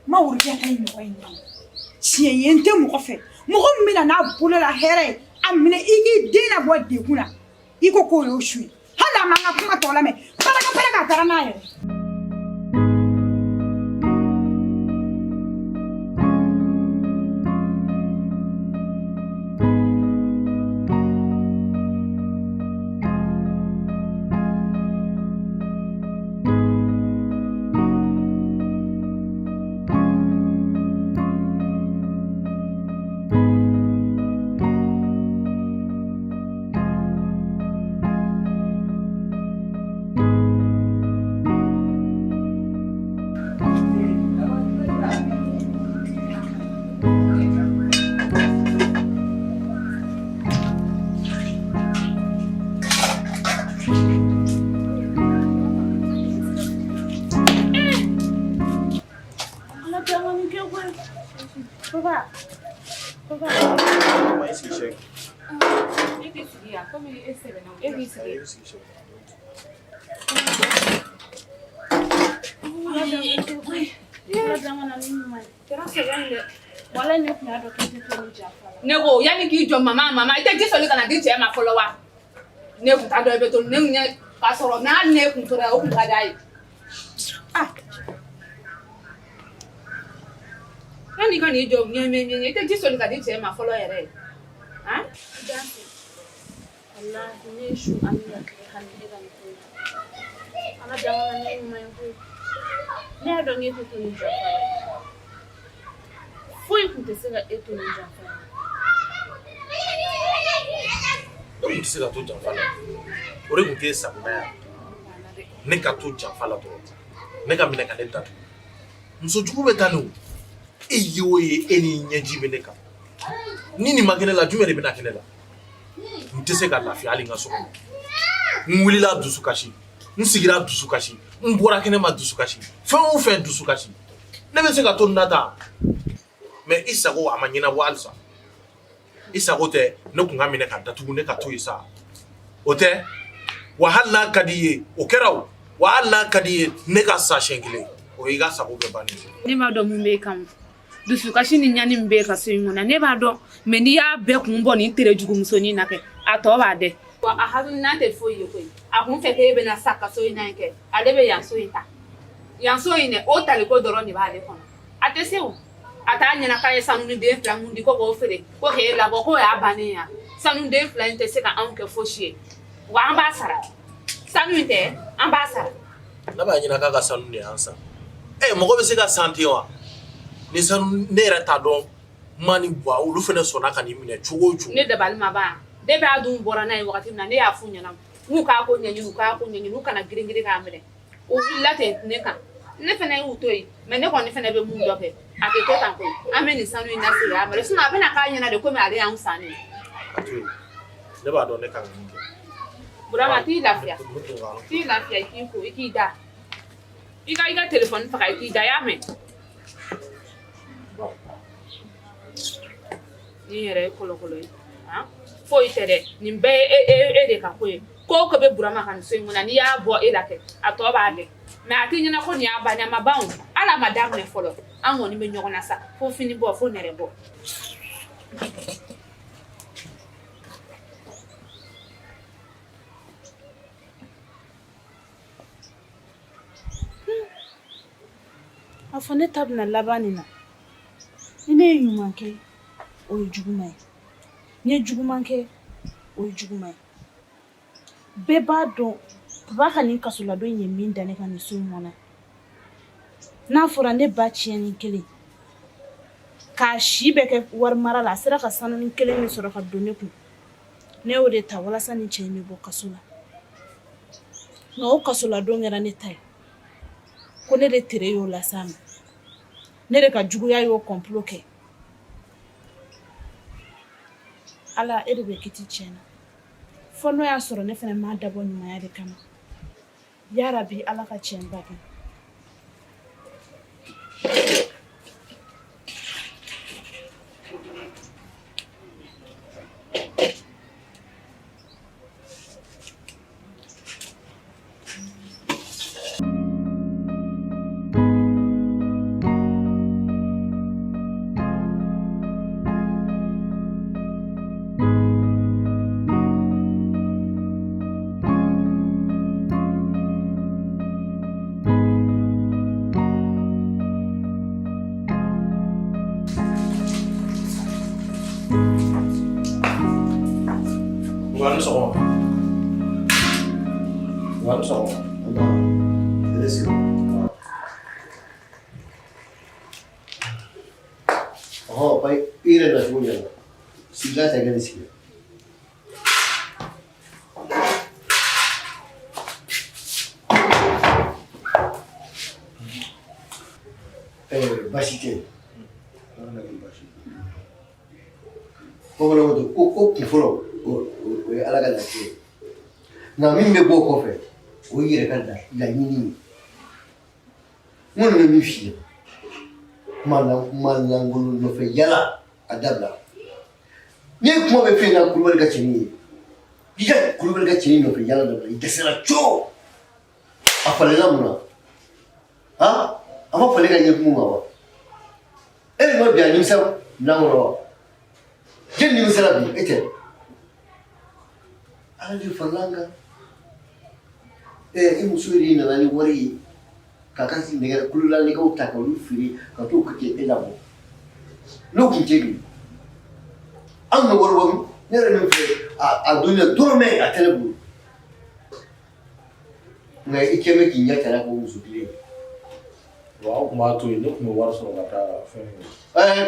Ma Worokiya ta ye ɲɔgɔn ye ɲɔgɔn tiɲɛ ye n tɛ mɔgɔ fɛ mɔgɔ min bɛna n'a bolo la hɛrɛ ye a minɛ i k'i den labɔ degun na i ko k'o y'o su ye hali a ma n ka kuma tɔ lamɛn paraka paraka a taara n'a yɛrɛ ye. Ala tɛ an ka nin kɛ koyi. Papa, papa. Ma i sigi sɛ. E k'i sigi yan komi e sɛbɛnna e k'i sigi. I sigi sɛ. Ala tɛ an ka nin kɛ koyi. Ala tɛ an ka na ni ɲuman ye. Kɛra sɛgɛn dɛ. Walayi ne tun y'a dɔn k'i tɛ to ni janfa la. Ne ko yanni k'i jɔ mama mama i tɛ ji soli ka na di cɛ ma fɔlɔ wa? Ne kun t'a dɔn i bɛ to ne kun ye k'a sɔrɔ n'a ne kun tora o kun ka d'a ye. Ah. Yanni i ka n'i jɔ ɲɛ ɲɛ ɲɛ i tɛ ji soli ka di cɛ ma fɔlɔ yɛrɛ ye. Han? Danse. Walahi ne ye su ani ka tile hali e ka nin ko in na. Ala tɛ an ka na ni ɲuman ye koyi. Ne y'a dɔn k'e tɛ to ni janfa la. Foyi tun tɛ se ka e to ni janfa la. Ne tun tɛ se ka to janfa la. O de tun t'e sagona ye. Ne ka to janfa la dɔrɔn. Ne ka minɛ ka ne datugu. Muso jugu bɛ taa ni o. E ye o ye e ni ɲɛji bɛ ne kan. Ni nin ma kɛ ne la jumɛn de bɛna kɛ ne la? N tɛ se ka lafiya hali n ka so kɔnɔ. N wulila dusu kasi. N sigira dusu kasi. N bɔra kɛnɛ ma dusu kasi. Fɛn o fɛn dusu kasi. Ne bɛ se ka to nin na tan. Mais i sago a ma ɲɛnabɔ halisa. I sago tɛ ne kun ka minɛ ka datugu ne ka to yen sa. O tɛ wa hali n'a ka di i ye o kɛra o wa hali n'a ka di i ye ne ka sa siɲɛ kelen o y'i ka sago bɛɛ bannen ye. Ne b'a dɔn mun b'e kan. Dusukasi ni ɲani min b'e ka so in kɔnɔ ne b'a dɔn mais n'i y'a bɛɛ kun bɔ nin tere jugumusonin na kɛ a tɔ b'a dɛ. Wa a hakilina tɛ foyi ye koyi. A kun fɛ k'e bɛna sa kaso in na yen kɛ ale bɛ yan so in ta. Yan so in dɛ o taliko dɔrɔn de b'ale kɔnɔ. A tɛ se o. A t'a ɲɛna k'a ye sanu ni den fila mun di ko k'o feere ko k'e labɔ k'o y'a bannen ye. Sanu den fila in tɛ se ka anw kɛ fosi ye. Wa an b'a sara. Sanu in tɛ an b'a sara. Ne b'a ɲɛna k'a ka sanu de y'an san. Mɔgɔ bɛ se ka san ten wa? Ni sanu ne yɛrɛ t'a dɔn ma ni Buwa olu fana sɔnna ka nin minɛ cogo o cogo. Ne dabali ma ban. Depuis a dun bɔra n'a ye wagati min na ne y'a f'u ɲɛna k'u k'a ko ɲɛɲini u k'a ko ɲɛɲini u kana girin girin k'a minɛ. U wulila ten ne kan. Ne fana y'u to yen mais ne kɔni fana bɛ mun dɔ kɛ a tɛ to tan koyi. An bɛ nin sanu in lasegin a ma sinon a bɛna k'a ɲɛna de komi ale y'anw san ne. A to yen. Ne b'a dɔn ne kan ka min kɛ. Burama t'i lafiya. T'i lafiya i k'i ko i k'i da. I ka téléphone faga i k'i da i y'a mɛn. Nin yɛrɛ ye kɔlɔkɔlɔ ye. Han? Foyi tɛ dɛ. Nin bɛɛ ye e de ka ko ye. Ko o ko bɛ Burama ka nin so in kɔnɔ n'i y'a bɔ e la kɛ a tɔ b'a dɛ. Mais a t'i ɲɛna ko nin y'a bannen a ma ban o. Hali a ma daminɛ fɔlɔ. An kɔni bɛ ɲɔgɔn na sa fo fini bɔ fo nɛrɛ bɔ. A fɔ ne ta bɛna laban nin na. Ni ne ye ɲuman kɛ o ye juguman ye. N ye juguman kɛ o ye juguman ye. Bɛɛ b'a dɔn papa ka nin kasoladon in ye min da ne ka nin so in kɔnɔ. N'a fɔra ne ba tiɲɛni kelen k'a si bɛɛ kɛ wari mara la a sera ka sanuni kelen min sɔrɔ ka don ne kun. Ne y'o de ta walasa ni cɛ in bɛ bɔ kaso la. Nka o kasoladon kɛra ne ta ye. Ko ne de tere y'o las'a ma. Ne de ka juguya y'o complot kɛ. Ala e de bɛ kiti tiɲɛ na. Fo n'o y'a sɔrɔ ne fana m'a dabɔ ɲumanya de kama. Yarabi Ala ka tiɲɛ ba kɛ. Nka ni sɔgɔma. Nka ni sɔgɔma. Ne sigi. Ɔhɔn, ba i yɛrɛ nacogo ɲɛna. Sigila ta i ka ne sigi. Baasi tɛ yen. Ala kana kɛ baasi ye. Bamananw ko ko kun fɔlɔ o ye Ala ka latigɛ ye. Nka min bɛ bɔ o kɔfɛ o y'i yɛrɛ ka laɲini ye. N kɔni bɛ min f'i ye, kuma lankolon nɔfɛ yala a dabila. N'i ye kuma bɛ fɛn na Kulubali ka cɛnin ye, i ka Kulubali ka cɛnin nɔfɛ yala dabila, i dɛsɛra coo. A falenna mun na? Han? A ma falen ka ɲɛ kun ma wa? E de ma bi a nimisa minɛn kɔnɔ wa? Jɛn nimisara bi e tɛ? Ala de farala an kan. I muso yɛrɛ nana ni wari ye k'a ka nɛgɛ kolola nɛgɛw ta k'olu feere ka t'o kɛ e labɔ. N'o tun tɛ dun? An bɛ wari bɔ min? Ne yɛrɛ min filɛ a don na dɔrɔmɛ a tɛ ne bolo. Nka i kɛn bɛ k'i ɲɛ tana k'o muso kelen ye. Wa aw tun b'a to yen, ne tun bɛ wari sɔrɔ ka taa fɛn ye.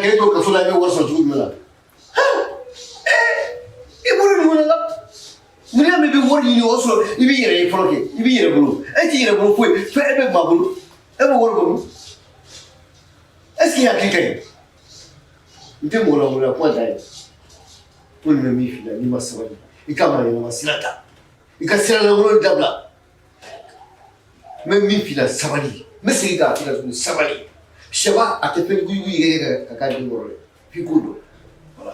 K'e to kaso la i bɛ wari sɔrɔ cogo jumɛn na? I bolo nin la. N'i y'a mɛn i bɛ wari ɲini o y'a sɔrɔ i b'i yɛrɛ ye fɔlɔ kɛ, i b'i yɛrɛ bolo. E t'i yɛrɛ bolo foyi, fɛn e bɛ maa bolo. E bɛ wari bɔ min? Est ce que i hakili ka ɲi? N tɛ mɔgɔ lankolon kuma dan ye. Ko nin bɛ min f'i la n'i ma sabali, i ka maa ɲɛnama sira ta. I ka sira lankolon dabila. N bɛ min f'i la sabali. N bɛ segin k'a f'i la tuguni sabali. Sɛba a tɛ fɛn jugu yɛrɛ ka k'a den kɔrɔ dɛ. F'i k'o dɔn. Voilà.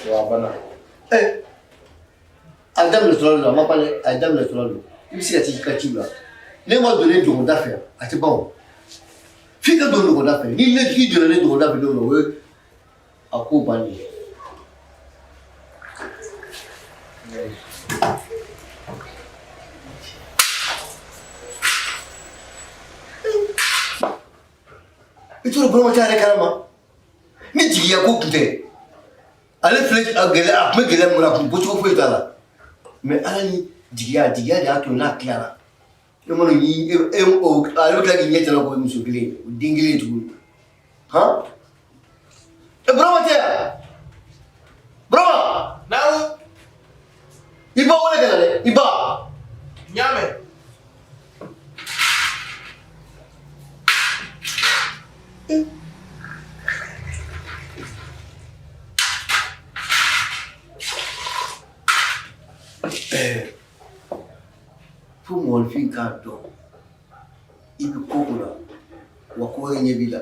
Wa a banna. A daminɛ tɔla don, a ma ban dɛ, a daminɛ tɔla don. I bɛ se ka t'i ka ciw la. Ne ma don ne dɔgɔda fɛ, a tɛ ban o. F'i ka don dɔgɔda fɛ. Ni ne k'i donna ne dɔgɔda fɛ don min na, o ye a ko bannen ye. I t'o Burama t'a yɛrɛ kalama. Ni jigiya ko tun tɛ. Ale filɛ a gɛlɛya a tun bɛ gɛlɛya min na a tun bɔcogo foyi t'a la. Mais Ala ni jigiya jigiya de y'a to n'a tilara. E mana ɲi e e o ale bɛ tila k'i ɲɛ tana k'o muso kelen ye o den kelen ye tuguni. Han? E Burama tɛ yan? Burama! Naamu. I ba wele ka na dɛ i ba. N y'a mɛn. Fo mɔgɔnifin k'a dɔn i bɛ ko ko la wa ko wɛrɛ ɲɛ b'i la.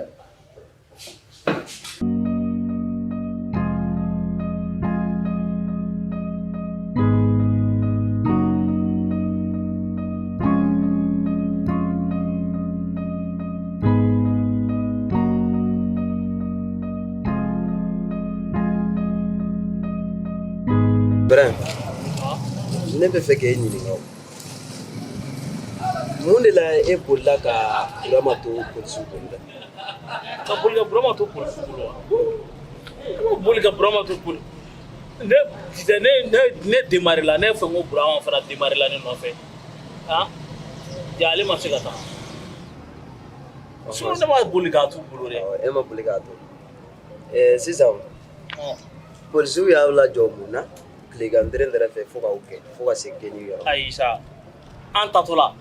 Bɛrɛn, ne bɛ fɛ k'e ɲininka o. Mun de la e bolila ka Burama to polisiw bolo dɛ? Ka boli ka Burama to polisiw bolo wa? Ne ma boli ka Burama to poli. Ne ne ne ne démarré la ne fɛ ko Burama fana démarré la ne nɔfɛ. Han? Ja ale ma se ka taa. Sinon ne ma boli k'a t'u bolo dɛ. E ma boli k'a to. Sisan polisiw y'aw lajɔ mun na tilegan dɛrɛ fɛ fo k'aw gɛn fo ka se gɛnni yɔrɔ. Ayi sa an tatɔ la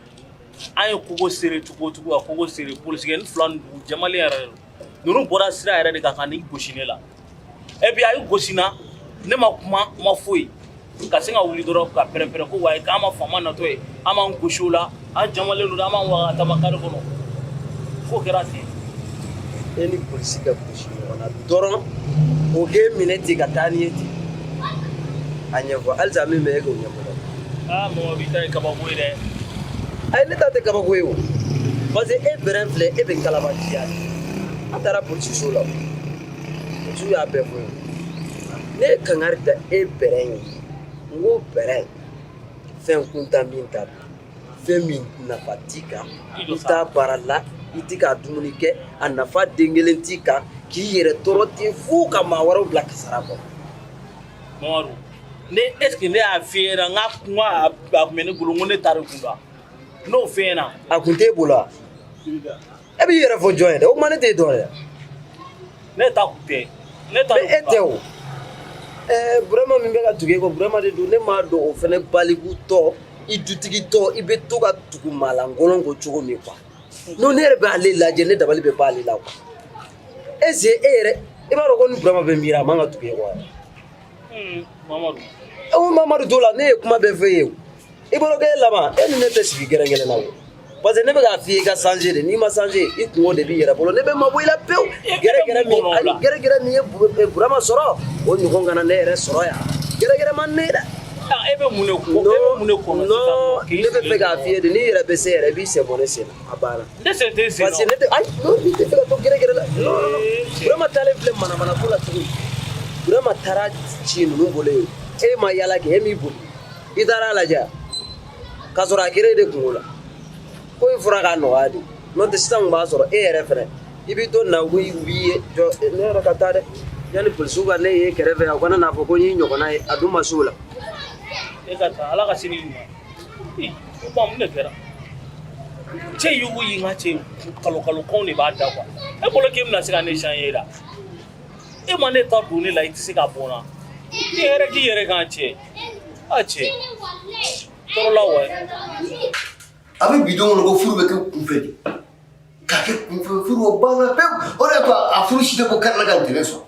an ye kogo seri cogo o cogo ka kogo seri polisikɛnin fila ni dugu jɛmalen yɛrɛ de don ninnu bɔra sira yɛrɛ de kan ka n'i gosi ne la et puis a y'i gosi n na ne ma kuma ma foyi ka sin ka wuli dɔrɔn ka pɛrɛn-pɛrɛn ko wayi k'an ma faama natɔ ye an b'an gosi o la an jamalen don an b'an waga ka taama kare kɔnɔ f'o kɛra ten. E ni polisi ka gosi ɲɔgɔn na dɔrɔn o k'e minɛ ten ka taa n'i ye ten a ɲɛfɔ halisa min bɛ e k'o ɲɛfɔ dɛ. Aa Mamadu i ta ye kabako ye dɛ. Ayi ne ta tɛ kabako ye o parce que e bɛrɛn filɛ e bɛ kalabanciya de an taara polisiso la polisiw y'a bɛɛ fɔ n ye ne ye kangari da e bɛrɛn ye n ko bɛrɛn fɛn kuntan min ta fɛn min nafa t'i kan i t'a baara la I tɛ k'a dumuni kɛ, a nafa den kelen t'i kan, k'i yɛrɛ tɔɔrɔ ten fo ka maa wɛrɛw bila kasara kɔnɔ. Mamadu, ne est ce que ne y'a f'i ɲɛna n k'a kuma a tun bɛ ne bolo, n ko ne ta de kun don wa? N'o f'e ɲɛna. A kun t'e bolo wa? E b'i yɛrɛ fɔ jɔn ye dɛ? O tuma ne t'e dɔn dɛ. Ne ta kun tɛ. Ne ta Mais e tɛ o. Ɛɛ, Burama min bɛ ka tugu e kɔ, Burama de don. Ne m'a dɔn o fana balikutɔ, i dutigitɔ, i bɛ to ka tugu maalankolon kɔ cogo min quoi. Non, ne yɛrɛ bɛ ale lajɛ, ne dabali bɛ ban ale la quoi. Est ce que e yɛrɛ, i b'a dɔn ko ni Burama bɛ miiri, a man ka tugu e kɔ yɛrɛ. Mamadu. O Mamadu t'o la, ne ye kuma bɛɛ f'e ye o. I bolo k'e laban, e ni ne tɛ sigi gɛrɛn kelen na o. Parce que ne bɛ k'a f'i ye i ka changer de, n'i ma changer, i kungo de b'i yɛrɛ bolo. Ne bɛ mabɔ i la pewu. Gɛrɛgɛrɛ min, ayi, gɛrɛgɛrɛ min ye Burama sɔrɔ, o ɲɔgɔn kana ne yɛrɛ sɔrɔ yan. Gɛrɛgɛrɛ man ne ye dɛ. E bɛ mun de ko? E bɛ mun de kɔnɔ sisan? Non, ne bɛ fɛ k'a f'i ye de, n'i yɛrɛ bɛ se yɛrɛ, i b'i sen bɔ ne sen na, a banna. Ne sen tɛ sen na. Parce que ne tɛ, ayi, non, n'i tɛ fɛ ka to gɛrɛgɛrɛ la. Non, non, non. Burama taalen filɛ manamana ko la cogo min. Burama taara ci ninnu bolo yen. E ma yala kɛ, e m'i boli. I taara a lajɛ k'a sɔrɔ a kɛra e de kungo la. Ko in fɔra k'a nɔgɔya de. N'o tɛ sisan tun b'a sɔrɔ e yɛrɛ fɛnɛ, i b'i to na u b'i ye jɔ ne yɛrɛ ka taa dɛ. Yanni polisiw ka ne ye kɛrɛfɛ yan, u kana n'a fɔ ko n y'i ɲɔgɔnna ye, a dun ma s'o la. E ka taa, Ala ka sini ɲuman. Ee, o tuma mun de kɛra? Cɛ yugu y'i ka cɛ kalo kalo kɔn de b'a da quoi. E bolo k'e bɛna se ka ne changer la. E ma ne ta don ne la, i tɛ se ka bɔ n na. I hɛrɛ k'i yɛrɛ kan cɛ. A cɛ. Tɔɔrɔla wa. A bɛ bidon kɔnɔ ko furu bɛ kɛ kunfɛ de. K'a kɛ kunfɛ furu o banna pewu. O de y'a to a furu si tɛ bɔ kari la ka ntɛnɛn sɔrɔ.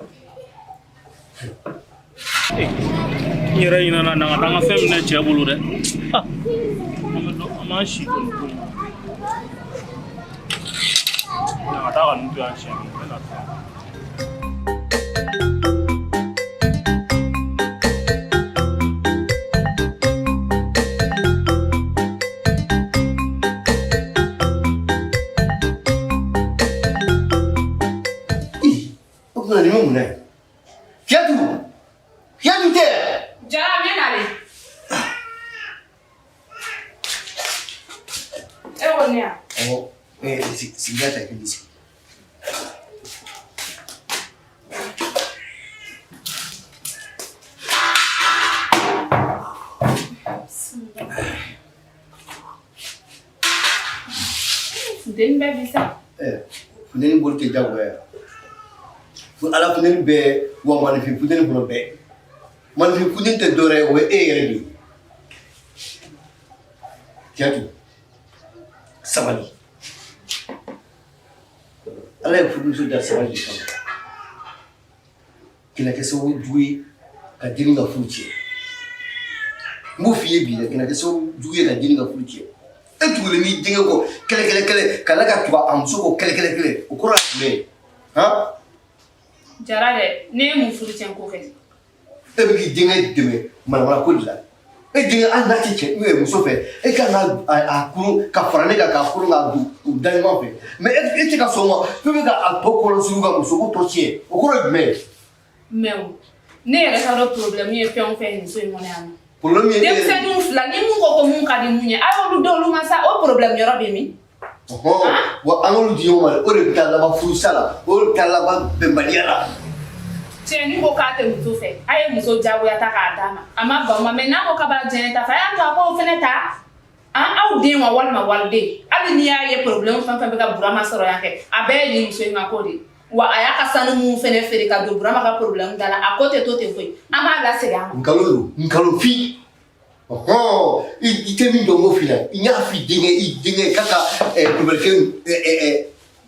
N yɛrɛ ɲinɛna na ka taa n ka fɛn minɛ cɛ bolo dɛ. Ah, an bɛ dɔ an b'an si to nin ko in na. Na ka taa ka ninnu to yan siɲɛ kelen, n bɛ na sisan. O tuma nin bɛ mun na ye? Fiyatu! Fiyatu tɛ! Jara, n bɛ nalen. E ko ne ya? Awɔ, sigida ta i k'i sigi. Funteni bɛ bi sa. Funteni boli tɛ jagoya ye. Ala funteni bɛɛ wa maninfin funteni fana bɛɛ. Maninfin funteni tɛ dɔwɛrɛ ye, o ye e yɛrɛ de ye. Fiyatu, sabali. Ala ye furumuso da sabali de kama. Kana kɛ sababu jugu ye ka dennin ka furu tiɲɛ. N b'o f'i ye bi dɛ, kana kɛ sababu jugu ye ka dennin ka furu tiɲɛ. E tugulen b'i denkɛ kɔ kɛlɛ kɛlɛ kɛlɛ ka tila ka tugu a muso kɔ kɛlɛ kɛlɛ kɛlɛ, o kɔrɔ ye jumɛn ye? Han? Jara dɛ, ne ye mun furu tiɲɛ ko kɛ? E bɛ k'i denkɛ dɛmɛ manamana ko de la. E denkɛ hali n'a tɛ cɛ ou muso fɛ, e kan ka a kurun ka fara ne kan k'a kurun k'a don u da ɲɔgɔn fɛ. Mais e tɛ ka sɔn o ma, f'e bɛ ka a tɔ kɔlɔsi ka muso ko tɔ tiɲɛ. O kɔrɔ ye jumɛn ye? Mais o, ne yɛrɛ t'a dɔn problème ye fɛn o fɛn ye muso in kɔnɔ yan nɔ. Problème ye e yɛrɛ. Denmisɛnninw fila ni mun ko ko mun ka di mun ye, a y'olu d'olu ma sa, o problème yɔrɔ bɛ min? Ɔhɔn, wa an k'olu di ɲɔgɔn ma dɛ, o de bɛ taa laban furusa la, o de bɛ taa laban bɛnbaliya la. Cɛnin ko k'a tɛ muso fɛ, a ye muso jagoya ta k'a d'a ma, a ma ban o ma, mais n'a ko k'a b'a diyaɲɛ ta fɛ, a y'a to a k'o fɛnɛ ta. An aw den wa walima waliden, hali n'i y'a ye problème fɛn fɛn bɛ ka Burama sɔrɔ yan kɛ, a bɛɛ ye nin muso in ka ko de ye. Wa a y'a ka sanu mun fɛnɛ feere ka don Burama ka problème da la, a ko tɛ to ten koyi, an b'a lasegin a ma. Nkalon don, nkalon fin. Ɔhɔn, i tɛ min dɔn n k'o f'i ɲɛna. N y'a f'i denkɛ, i denkɛ k'a ka kulubalikɛ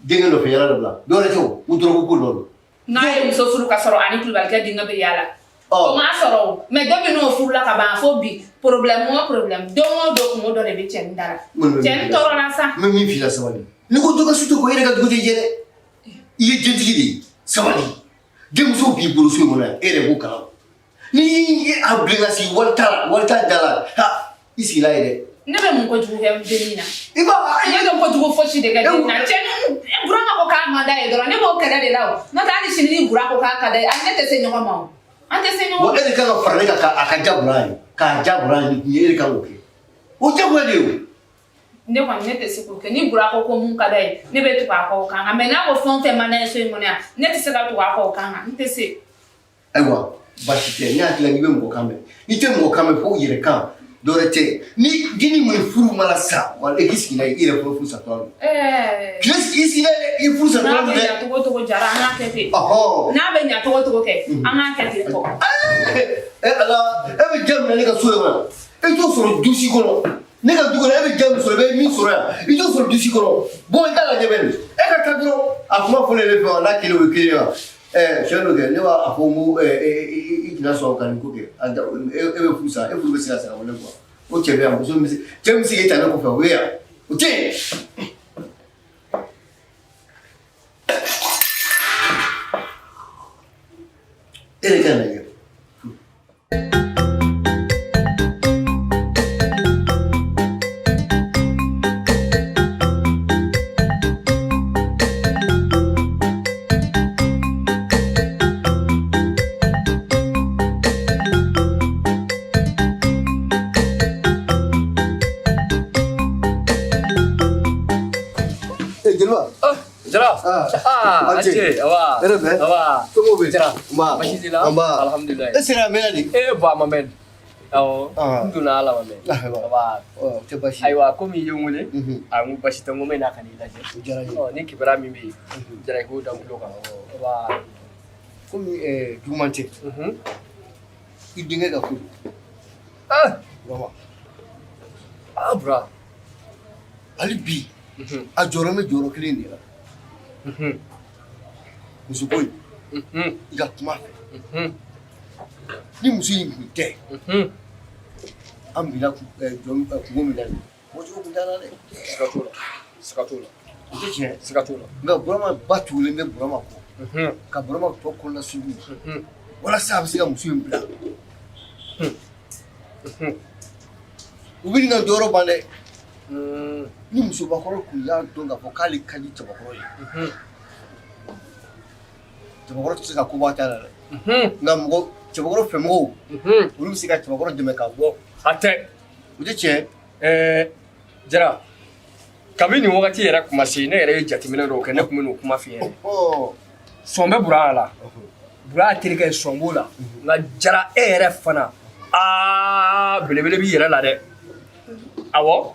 denkɛ nɔfɛ yala dabila. Dɔwɛrɛ tɛ o, u dɔrɔgu ko dɔ don. N'a ye muso furu ka sɔrɔ ani kulubalikɛ denkɛ bɛ yaala. O m'a sɔrɔ o, mais depuis n'o furula ka ban fo bi, problème o problème, don o don kungo dɔ de bɛ cɛnin da la. Cɛnin tɔɔrɔla sa. N bɛ min f'i la, sabali. N'i ko dɔ ka su tɛ ko, e yɛrɛ ka dugu tɛ jɛ dɛ. I ye dentigi de ye, sabali. Denmuso b'i bolo so in kɔnɔ yan, e yɛrɛ b'o kalama. Ni ye a bilen ka sigi wari t'a la, wari t'a da la, ha, i sigila ye dɛ. Ne bɛ mun kojugu kɛ dennin na? I b'a ne bɛ kojugu fosi de kɛ dennin na. Cɛnin, Burama ko k'a man d'a ye dɔrɔn, ne b'o kɛlɛ de la o. N'o tɛ hali sini ni Bura ko k'a ka d'a ye, ani ne tɛ se ɲɔgɔn ma o. An tɛ se ɲɔgɔn ma. Wa e de kan ka fara ne kan k'a ka ja Bura ye, k'a ja Bura ye, nin ye e de kan k'o kɛ. O jagoya de ye o. Ne kɔni, ne tɛ se k'o kɛ. Ni Bura ko ko mun ka d'a ye, ne bɛ tugu a kɔ o kan kan. Mais n'a ko fɛn o fɛn man d'a ye so in kɔnɔ yan, ne tɛ se ka tugu a kɔ o kan kan, n tɛ se. Ayiwa, baasi tɛ. Ne hakili la n'i bɛ mɔgɔ kan mɛn, n'i tɛ mɔgɔ kan mɛn, fo yɛrɛ kan dɔwɛrɛ tɛ. Ni deni mun ye furu mana sa, wala e k'i sigi n'a ye, i yɛrɛ fɔlɔ furu satɔ don. Tile i sigi n'a ye, i furu satɔ N'a don bɛ dɛ. ɲa cogo o cogo, Jara, an k'a kɛ ten. Ɔhɔn. N'a bɛ ɲa cogo o cogo kɛ, an k'a kɛ ten tɔ. E Ala, e bɛ diya min na ne ka so in kɔnɔ, e t'o sɔrɔ du si kɔnɔ. Ne ka du kɔnɔ, e bɛ diya min sɔrɔ, i bɛ min sɔrɔ yan, i t'o sɔrɔ du si kɔnɔ. Bon, i k'a lajɛ bɛ nin. E ka taa dɔrɔn, a kuma fɔ ne bɛ fɛ wa, n'a kelen o ye kelen ye wa. Tiɲɛ don kɛ, ne b'a fɔ n ko i kana sɔn ka nin ko kɛ. A da, e bɛ furu sa, e furu bɛ se ka sa ka bɔ ne kɔ. O cɛ bɛ yan, muso min bɛ se, cɛ min bɛ se k'e ta ne kɔfɛ, o bɛ yan. O tɛ yen. E de ka lajɛ. Eh, Jeliba. Jara. Ah, Ah, a ce. a ce, awa. Hɛrɛ bɛ? Awa. Somɔgɔw bɛ? Jara. Nba. Baasi t'i la? Nba. Alhamdulilayi. E sera a mɛnna de? Eh, bon, a ma mɛn. Awɔ. Ah. N donna a la ma mɛn. Ayiwa. Awa. Ɔ, o tɛ baasi ye. Ayiwa, komi i ye n wele, Mhm. a n ko basi tɛ, n ko n bɛ na ka n'i lajɛ. O diyara n ye. Ɔ, ni kibaruya min bɛ yen, Jara, i k'o da n tulo kan. Awa. Komi juguman tɛ. Mhm. I denkɛ ka ko don. Ah, Burama. ah, Bura. Hali bi, Mhm. a jɔyɔrɔ bɛ jɔyɔrɔ kelen de la. Mhm. Muso ko in, Mhm. i ka kuma a fɛ. Mhm. Ni muso in tun tɛ, Mhm. an binna jɔn kungo min na nin ye, bɔcogo tun t'an na dɛ. Siga t'o la. Siga t'o la. O tɛ tiɲɛ ye. Siga t'o la. Nka Burama ba tugulen bɛ Burama kɔ. Mhm. Ka Burama tɔ kɔnɔna sugu. Mhm. Walasa a bɛ se ka muso in bila. Mhm. U bɛ nin ka jɔyɔrɔ ban dɛ. Mhm. Ni musobakɔrɔ tun y'a dɔn k'a fɔ k'ale ka di cɛbakɔrɔ ye, Mhm. cɛbakɔrɔ tɛ se ka koba t'a la dɛ. Mhm. Nka mɔgɔ cɛbakɔrɔ fɛmɔgɔw, Mhm. olu bɛ se ka cɛbakɔrɔ dɛmɛ ka bɔ. A tɛ. O tɛ tiɲɛ ye. Jara, kabi nin wagati yɛrɛ kuma se, ne yɛrɛ ye jateminɛ dɔw kɛ, ne tun bɛ n'o kuma f'i ɲɛna. Sɔn bɛ Bura la, Bura terikɛ ye, sɔn b'o la. Nka Jara, e yɛrɛ fana, aa, belebele b'i yɛrɛ la dɛ. Awɔ,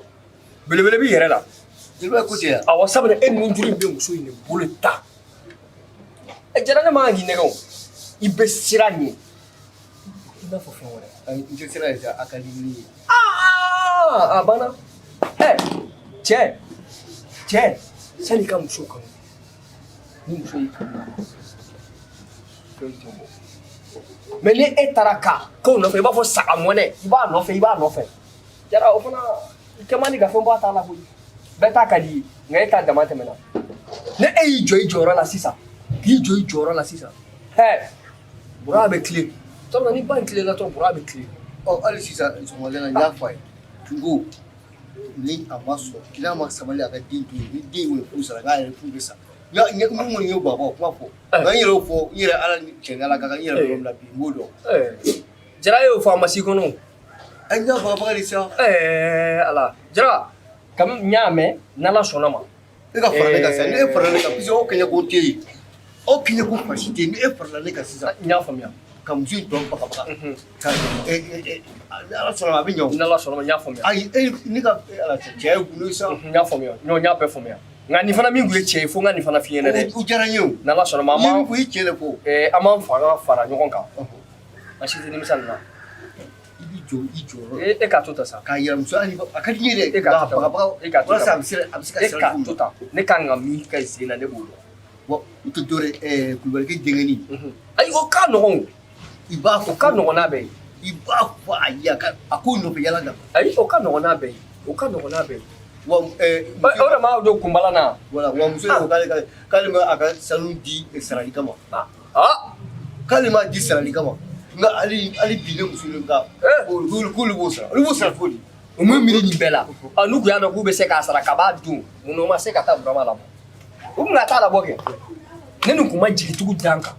belebele b'i yɛrɛ la. Jeliba ko ten yan. Awɔ, sabula e nujuru in bɛ muso in de bolo ta. Ɛ Jara, ne man kan k'i nɛgɛ o, i bɛ siran ɲɛ i n'a fɔ fɛn wɛrɛ. Ayi, n tɛ sira ye sa, a ka di ni ye. Aa, a banna. Ɛ cɛ, cɛ, sani i ka muso kanu, ni muso y'i kanu, fɛn tɛ bɔ. Mais ni e taara ka k'o nɔfɛ, i b'a fɔ saga mɔnɛ, i b'a nɔfɛ, i b'a nɔfɛ. Jara, o fana i kɛ man di ka fɛn bɔ a ta la koyi. Bɛɛ ta ka di i ye, nka e ta dama tɛmɛna. Ni e y'i jɔ i jɔyɔrɔ la sisan, k'i jɔ i jɔyɔrɔ la sisan, hɛ, Bura bɛ tilen. Sabula ni ba in tilenna dɔrɔn, Bura bɛ tilen. Ɔ, hali sisan sɔgɔmada in na, n y'a fɔ a ye. N ko ni a ma sɔn, n'a ma sabali a ka den to yen, ni den kɔni furu sara, k'a yɛrɛ furu bɛ sa. N n kɔni y'o baba o kuma fɔ. Nka n yɛrɛ y'o fɔ, n yɛrɛ Ala ni cɛ ni Ala ka kan, n yɛrɛ bɛ yɔrɔ min na bi, n b'o dɔn. Jara y'o fɔ a ma s'i kɔnɔ o. Ayi, n y'a bagabaga de sa. Ala, Jara, kami n y'a mɛn, n'Ala sɔnna ma. E ka fara ne kan sisan, ni e farala ne kan, puisque aw kɛɲɛ ko tɛ yen. Aw kɛɲɛ ko fasi tɛ yen, ni e farala ne kan sisan. N y'a faamuya. Ka muso in tɔ bagabaga. Ka ni Ala sɔnna ma, a bɛ ɲɛ o. N'Ala sɔnna ma, n y'a faamuya. Ayi, e ne ka Ala cɛ, cɛ ye gundo ye sa. N y'a faamuya, n y'a bɛɛ faamuya. Nka nin fana min tun ye tiɲɛ ye, fo n ka nin fana f'i ɲɛna dɛ. O diyara n ye o. N'Ala sɔnna ma, an Ni b'an min ko i tiɲɛ de fɔ. An b'an fanga fara ɲɔgɔn kan. An si tɛ nimisa nin na. I b'i jɔ i jɔyɔrɔ. E k'a to tan sa. K'a yira muso hali a ka di n ye dɛ. E k'a to tan. Bagabaga E k'a to tan. walasa a bɛ se a bɛ se ka E siran k'a cogo min to na. tan. Ne kan ka min kɛ sen na, ne b'o dɔn. Bon, o tɛ dɔwɛrɛ ye, Kulubalikɛ denkɛnin. Ayi, o ka nɔgɔn o. I b'a fɔ O ka nɔgɔn n'a bɛɛ ye. I b'a fɔ a ye, a k'o nɔfɛ yala dabila. Ayi, o ka nɔgɔn n'a bɛɛ ye. O ka nɔgɔn n'a bɛɛ ye. Wa O de m'a don kunbala na. Voilà, wa muso in ko k'ale ma a ka sanu di sarali kama. Ah! K'ale ma di sarali kama. Nka hali bi ne muso in ka k'olu b'o sara. Olu b'o sara cogo di? U m'u miiri nin bɛɛ la. Ɔ, n'u tun y'a dɔn k'u bɛ se k'a sara k'a b'a dun, mun na u ma se ka taa Burama labɔ? U tun ka taa labɔ kɛ. Ne nin kun ma jigitugu da n kan.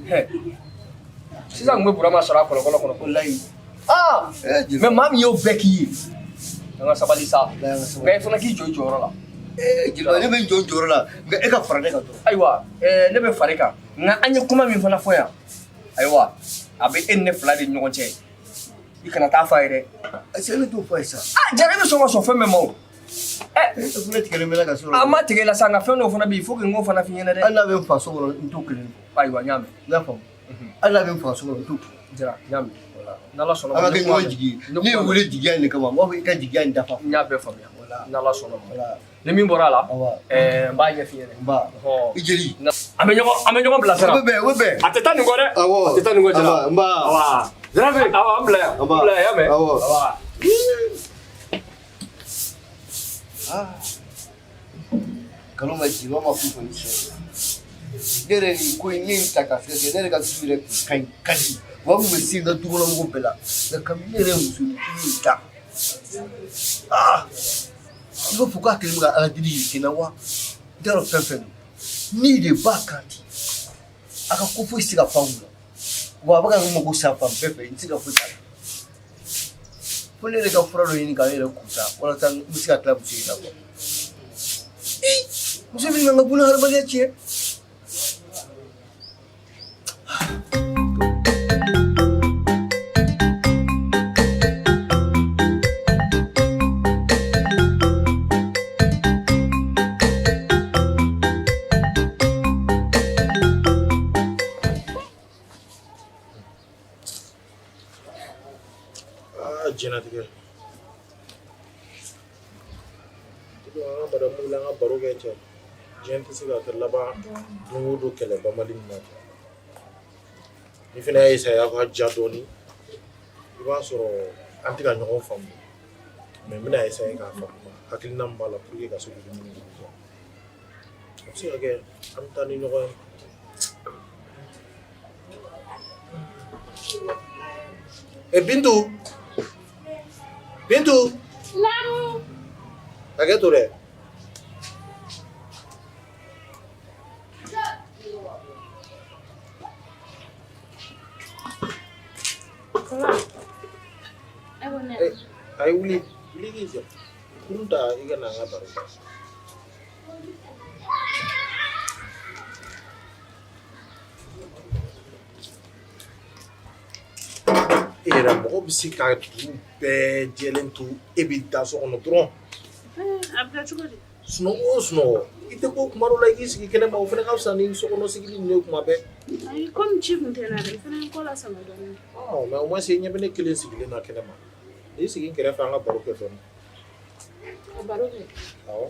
Hɛ. Sisan kun bɛ Burama sɔrɔ a kɔlɔkɔlɔ kɔnɔ. Walayi. Ah! Mais maa min y'o bɛɛ k'i ye, An ka sabali sa. Nka i fana k'i jɔ i jɔyɔrɔ la. Ee jeliba, ne bɛ n jɔ n jɔyɔrɔ la, nka e ka fara ne kan dɔrɔn. Ayiwa, ne bɛ fara i kan, nka an ye kuma min fana fɔ yan, ayiwa, a bɛ e ni ne fila de ni ɲɔgɔn cɛ. I kana taa f'a ye dɛ. Ayisa, ne t'o fɔ a ye sa. Ah Jara, e bɛ sɔn ka sɔn fɛn bɛɛ ma o. E fana tigɛlen bɛ la ka sɔrɔ. A ma tigɛ i la sa, nka fɛn dɔw fana bɛ yen, il faut que n k'o fana f'i ɲɛna dɛ. Hali n'a bɛ n fa so kɔnɔ, n t'o kelen fɔ. Ayiwa, n y'a mɛn. N y'a faamu. Hali n'a bɛ n fa so kɔnɔ, n t'o kelen. Jara, n y'a mɛn. N'Ala sɔnna. An ka kɛ ɲɔgɔn jigi ye. Ne ye wele jigiya in de kama, n b'a fɔ i ka jigiya in dafa. N y'a bɛɛ faamuya. N'Ala sɔnna ma. Ni min bɔra a la, n b'a ɲɛf'i ɲɛna. Nba. I jeli. An bɛ ɲɔgɔn bilasira. O bɛ bɛn, o bɛ bɛn. A tɛ taa nin kɔ dɛ. Awɔ. A tɛ taa nin kɔ Jara. Nba. Awa. Jara, awɔ, an bila yan. Nba. An bila yan, y'a mɛn. Awɔ. Awa. Nkalon ma jeliba ma foyi fɔ ni tiɲɛ tɛ. Ne yɛrɛ nin ko in, ne ye nin ta k'a sɛgɛsɛgɛ, ne yɛrɛ ka du yɛrɛ kun ka ɲi, ka di. Wa n kun bɛ se n ka du kɔnɔ mɔgɔw bɛɛ la, nka kabini ne yɛrɛ ye musonin in ta, aa, i b'a fɔ k'a kɛlen bɛ ka Ala deli yiri na wa, n t'a dɔn fɛn fɛn don. Ni de b'a kan ten, a ka ko foyi tɛ se ka pan kun na. Wa a bɛ ka n mago sa fan bɛɛ fɛ, n tɛ se ka foyi k'a la. Fo ne yɛrɛ ka fura dɔ ɲini k'an yɛrɛ kun sa, walasa n bɛ se ka tila muso in na kuwa. Ee, muso bɛ ka n ka buna hadamadenya tiɲɛ. Aa, diɲɛlatigɛ. An ka madamu wuli, an ka baro kɛ cɛ. Diɲɛ tɛ se ka kɛ laban don o don kɛlɛ banbali nin na. Ni fana y'a essayer aw ka ja dɔɔni, i b'a sɔrɔ an tɛ ka ɲɔgɔn faamu. Mais n bɛna essayer k'a faamu hakilina min b'a la pour que ka se k'olu ɲini k'olu dɔn. A bɛ se ka kɛ an bɛ taa ni ɲɔgɔn ye. E Bintu, Bintu. Naamu. Hakɛ to dɛ. A ye wuli, wuli k'i jɔ. Kurun ta i ka na an ka baro kɛ. E yɛrɛ, mɔgɔ bɛ se ka dugu bɛɛ jɛlen to, e bɛ da so kɔnɔ dɔrɔn. A bɛ kɛ cogo di? Sunɔgɔ o sunɔgɔ, i tɛ ko kuma dɔ la i k'i sigi kɛnɛma, o fana ka fisa ni sokɔnɔ sigili ninnu ye kuma bɛɛ. Ayi, komi ci kun tɛ n na dɛ, n fana ye n kɔ lasama dɔɔnin. Ɔ, mais au moins i ɲɛ bɛ ne kelen sigilen na kɛnɛma. I sigi n kɛrɛfɛ, an ka baro kɛ dɔɔnin. Ka baro kɛ? Awɔ.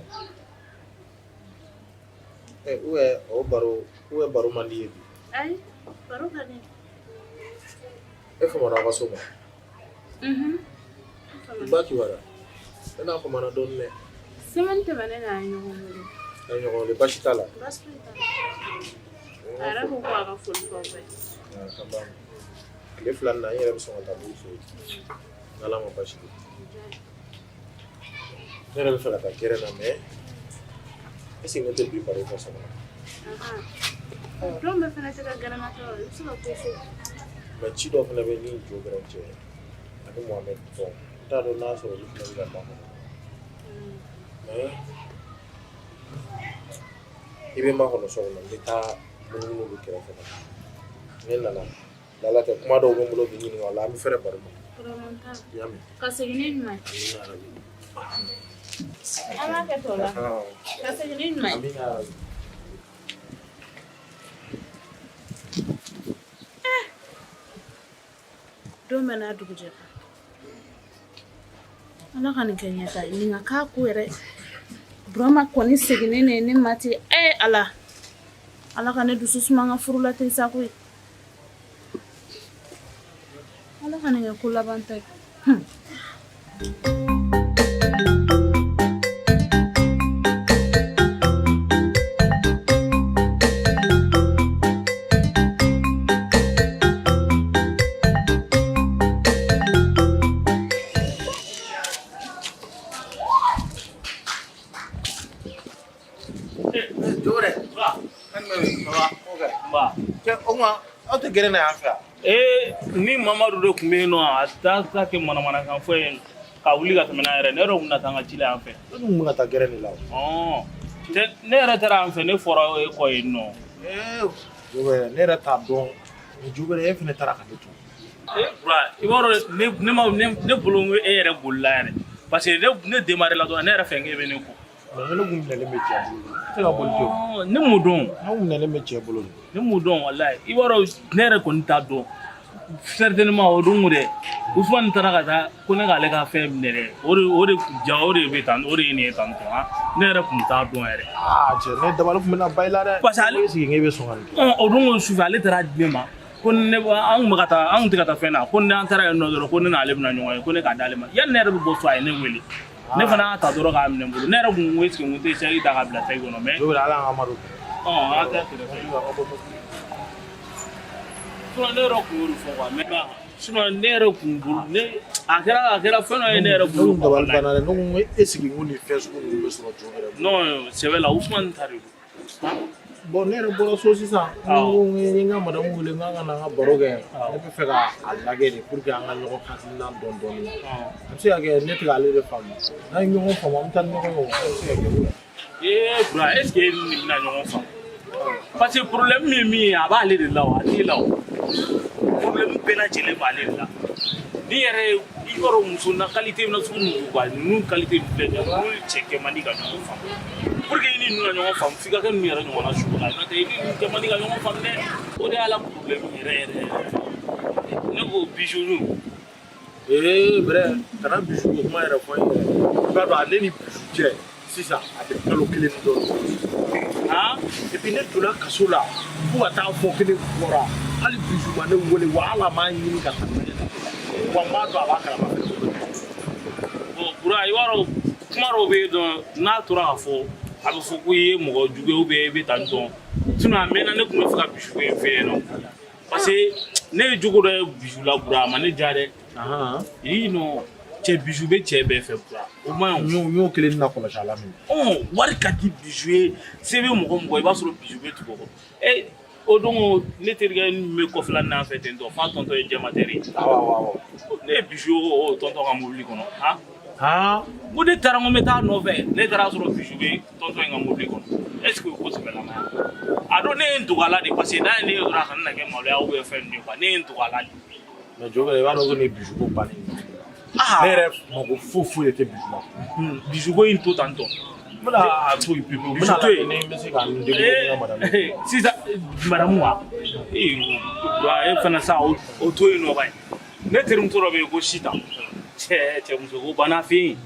Ɛ, ou bien o baro, ou bien baro man di i ye bi? Ayi, baro ka di. E famana aw ka so ma? Unhun. I ba kibaruya? Ne n'a famana dɔɔnin dɛ. Semaine tɛmɛnen na, an ye ɲɔgɔn wele. An ye ɲɔgɔn wele, baasi t'a la? Baasi foyi t'a la. A yɛrɛ ko ko a ka foli b'aw bɛɛ. Aa, an b'a mɛn. Tile fila nin na, n yɛrɛ bɛ sɔn ka taa b'u fɛ yen. N'Ala ma baasi kɛ. Ne yɛrɛ bɛ fɛ ka taa gɛrɛn na, mais est ce que ne tɛ bi baro kɛ so kɔnɔ? Don bɛɛ fana tɛ ka gɛrɛn na i bɛ se ka to so. Mais ci dɔ fana bɛ ni jo gɛrɛn cɛ ani Mohamed, bon, n t'a dɔn n'a sɔrɔ olu fana bɛ ka makɔnɔ. Mais i bɛ makɔnɔ so kɔnɔ, n bɛ taa munumunu olu kɛrɛfɛ ka na. Ne nana, n'Ala tɛ, kuma dɔw bɛ n bolo k'i ɲininka o la, an bɛ fɛrɛ baro ma. Problème t'a la. I y'a mɛn? Ka segin ni ɲuman ye. Amina yarabi. An b'a kɛ tɔ la. Ka segin ni ɲuman ye. Amina yarabi. Don bɛ n'a dugujɛ kan. Ala ka nin kɛ ɲɛta ye. Nin ka k'a ko yɛrɛ. Burama kɔni seginnen de ye ne ma ten. Ee Ala! Ala ka ne dusu suma n ka furu la ten sa koyi. Ala ka nin kɛ ko laban ta ye. Aw tɛ gɛrɛn na yan fɛ yan? Ee, ni Mamadu de tun bɛ yen nɔ, a t'a ta kɛ manamanakan fɔ ye. Ka wuli ka tɛmɛ n'a yɛrɛ, ne yɛrɛ kun na taa n ka ci la yan fɛ. Ne dun kun bɛ ka taa gɛrɛn de la o. Ɔn, ne yɛrɛ taara yan fɛ, ne fɔra e kɔ yen nɔ. Ee Jobɛrɛ, ne yɛrɛ t'a dɔn ni Jobɛrɛ e fana taara ka ne to. Ee Bura, i b'a dɔn ne ma ne bolo n ko e yɛrɛ bolila yɛrɛ. Parce que ne démarré la dɔrɔn, ne yɛrɛ fɛ k'e bɛ ne kɔ. Mais ne kun minɛlen bɛ cɛ bolo. Ne tɛ ka boli ten. Ne m'o dɔn. Ne kun minɛlen bɛ cɛ bolo. Ne m'o dɔn walayi. I b'a dɔn ne yɛrɛ kɔni t'a dɔn. Certainement o don dɛ, Usumani taara ka taa ko ne k'ale ka fɛn minɛ dɛ. O de ja o de bɛ tan, o de ye nin ye tan tɔ. Ne yɛrɛ kun t'a dɔn yɛrɛ. Aa cɛ, ne dabali kun bɛna ba i la dɛ. Parce que ale sigi k'e bɛ sɔn ka nin kɛ. Ɔn, o don sufɛ ale taara di ne ma. Ko ne an kun bɛ ka taa, an kun tɛ ka taa fɛn na, ko ne an taara yen nɔ dɔrɔn, ko ne n'ale bɛna ɲɔgɔn ye, ko ne k'a d'ale ma. Yanni ne yɛrɛ bɛ bɔ so, a ye ne wele. Ne fana y'a ta dɔrɔn k'a minɛ n bolo. Ne yɛrɛ kun ko est ce que n kun tɛ saki ta k'a bila saki kɔnɔ mais. Jobɛrɛ, ala k'an ma don. Ɔn, an tɛ kɛrɛfɛ. Sinon ne yɛrɛ kun y'o de fɔ quoi, mais sinon ne yɛrɛ kun bolo ne a kɛra fɛn dɔ ye ne yɛrɛ bolo. Ne kun dabali banna dɛ, ne ko n ko e sigi ko nin fɛn sugu ninnu bɛ sɔrɔ Jobɛrɛ bolo. Non, sɛbɛ la, Usumani ta de don. Bon, ne yɛrɛ bɔra so sisan. N ko n ye n ka madamu wele n k'an ka na an ka baro kɛ. Ne bɛ fɛ ka a lajɛ de pour que an ka ɲɔgɔn hakilina dɔn dɔɔni. A bɛ se ka kɛ ne tɛ k'ale de faamu. N'an ye ɲɔgɔn faamu, an bɛ taa ni ɲɔgɔn ye, o bɛ se ka kɛ. Ee Bura, est ce que e ni nin bɛna ɲɔgɔn faamu? Parce que problème min ye min ye, a b'ale de la o, a t'e la o. Problème bɛɛ lajɛlen b'ale de la. Ni yɛrɛ i b'a dɔn muso na qualité na sugu ninnu quoi, ninnu qualité filɛ nin ye, ninnu ni cɛ kɛ man di ka ɲɔgɔn faamu. Pour que i ni ninnu ka ɲɔgɔn faamu, f'i ka kɛ ninnu yɛrɛ ɲɔgɔnna sugu la, n'o tɛ i ni ninnu kɛ man di ka ɲɔgɔn faamu dɛ. O de y'a la problème yɛrɛ yɛrɛ yɛrɛ. Ne ko bijou. Ee Bɛrɛ, kana bijou ko kuma yɛrɛ fɔ n ye yɛrɛ. I b'a dɔn ale ni bijou cɛ sisan a bɛ kalo kelen ni dɔɔnin. Han? Et puis ne donna kaso la fo ka taa fɔ kelen bɔra, hali bijou ma ne wele wa hali a m'a ɲini ka taa ne la. Wa n b'a dɔn a b'a kalama fɛnɛ. Bon Bura, i b'a dɔn kuma dɔw bɛ yen dɔn, n'a tora ka fɔ, a bɛ fɔ ko i ye mɔgɔ jugu ye ou bien i bɛ tan dɔn. Sinon a mɛnna ne tun bɛ fɛ ka bijou ko in fɛ yen nɔ. Parce que ne ye jogo dɔ ye bijou la Bura, a ma ne diya dɛ. Ii non, cɛ bijou bɛ cɛ bɛɛ fɛ Bura. O man ɲi o. N y'o kelen na kɔlɔsi a la minɛ. Ɔn, wari ka di bijou ye, se bɛ mɔgɔ mɔgɔ i b'a sɔrɔ bijou bɛ tugu o kɔ. E o don ne terikɛ min bɛ kɔfɛla nin fɛ ten tɔ, f'a tɔntɔn ye jɛmatɛri ye. Awɔ awɔ awɔ. Ne ye bijou ye o tɔntɔn ka mobili kɔnɔ. Han? Han? N ko ne taara n ko n bɛ taa nɔfɛ, ne taara sɔrɔ bijou bɛ tɔntɔn in ka mobili kɔnɔ. Est ce que o ko sɛbɛlama ye? A don ne ye n dogo a la de, parce que n'a ye ne ye dɔrɔn a kana na kɛ maloya ou bien fɛn ninnu ye quoi, ne ye n dogo a la de. Mais Jobɛrɛ, i b'a dɔn ko nin ye bijou ko bannen ye. Ne yɛrɛ mako foyi foyi de tɛ bijou la. Bijou ko in to tan tɔ. N bɛna a to yen pewu pewu. N bɛna lajɛ ni n bɛ se ka n débrouiller ni n ka madamu ye. Sisan madamu wa? Ee Bura, e fana sa o to yen nɔ ba ye. Ne terimuso dɔ bɛ yen ko Sitan. Cɛ cɛmuso ko banna fɛ yen.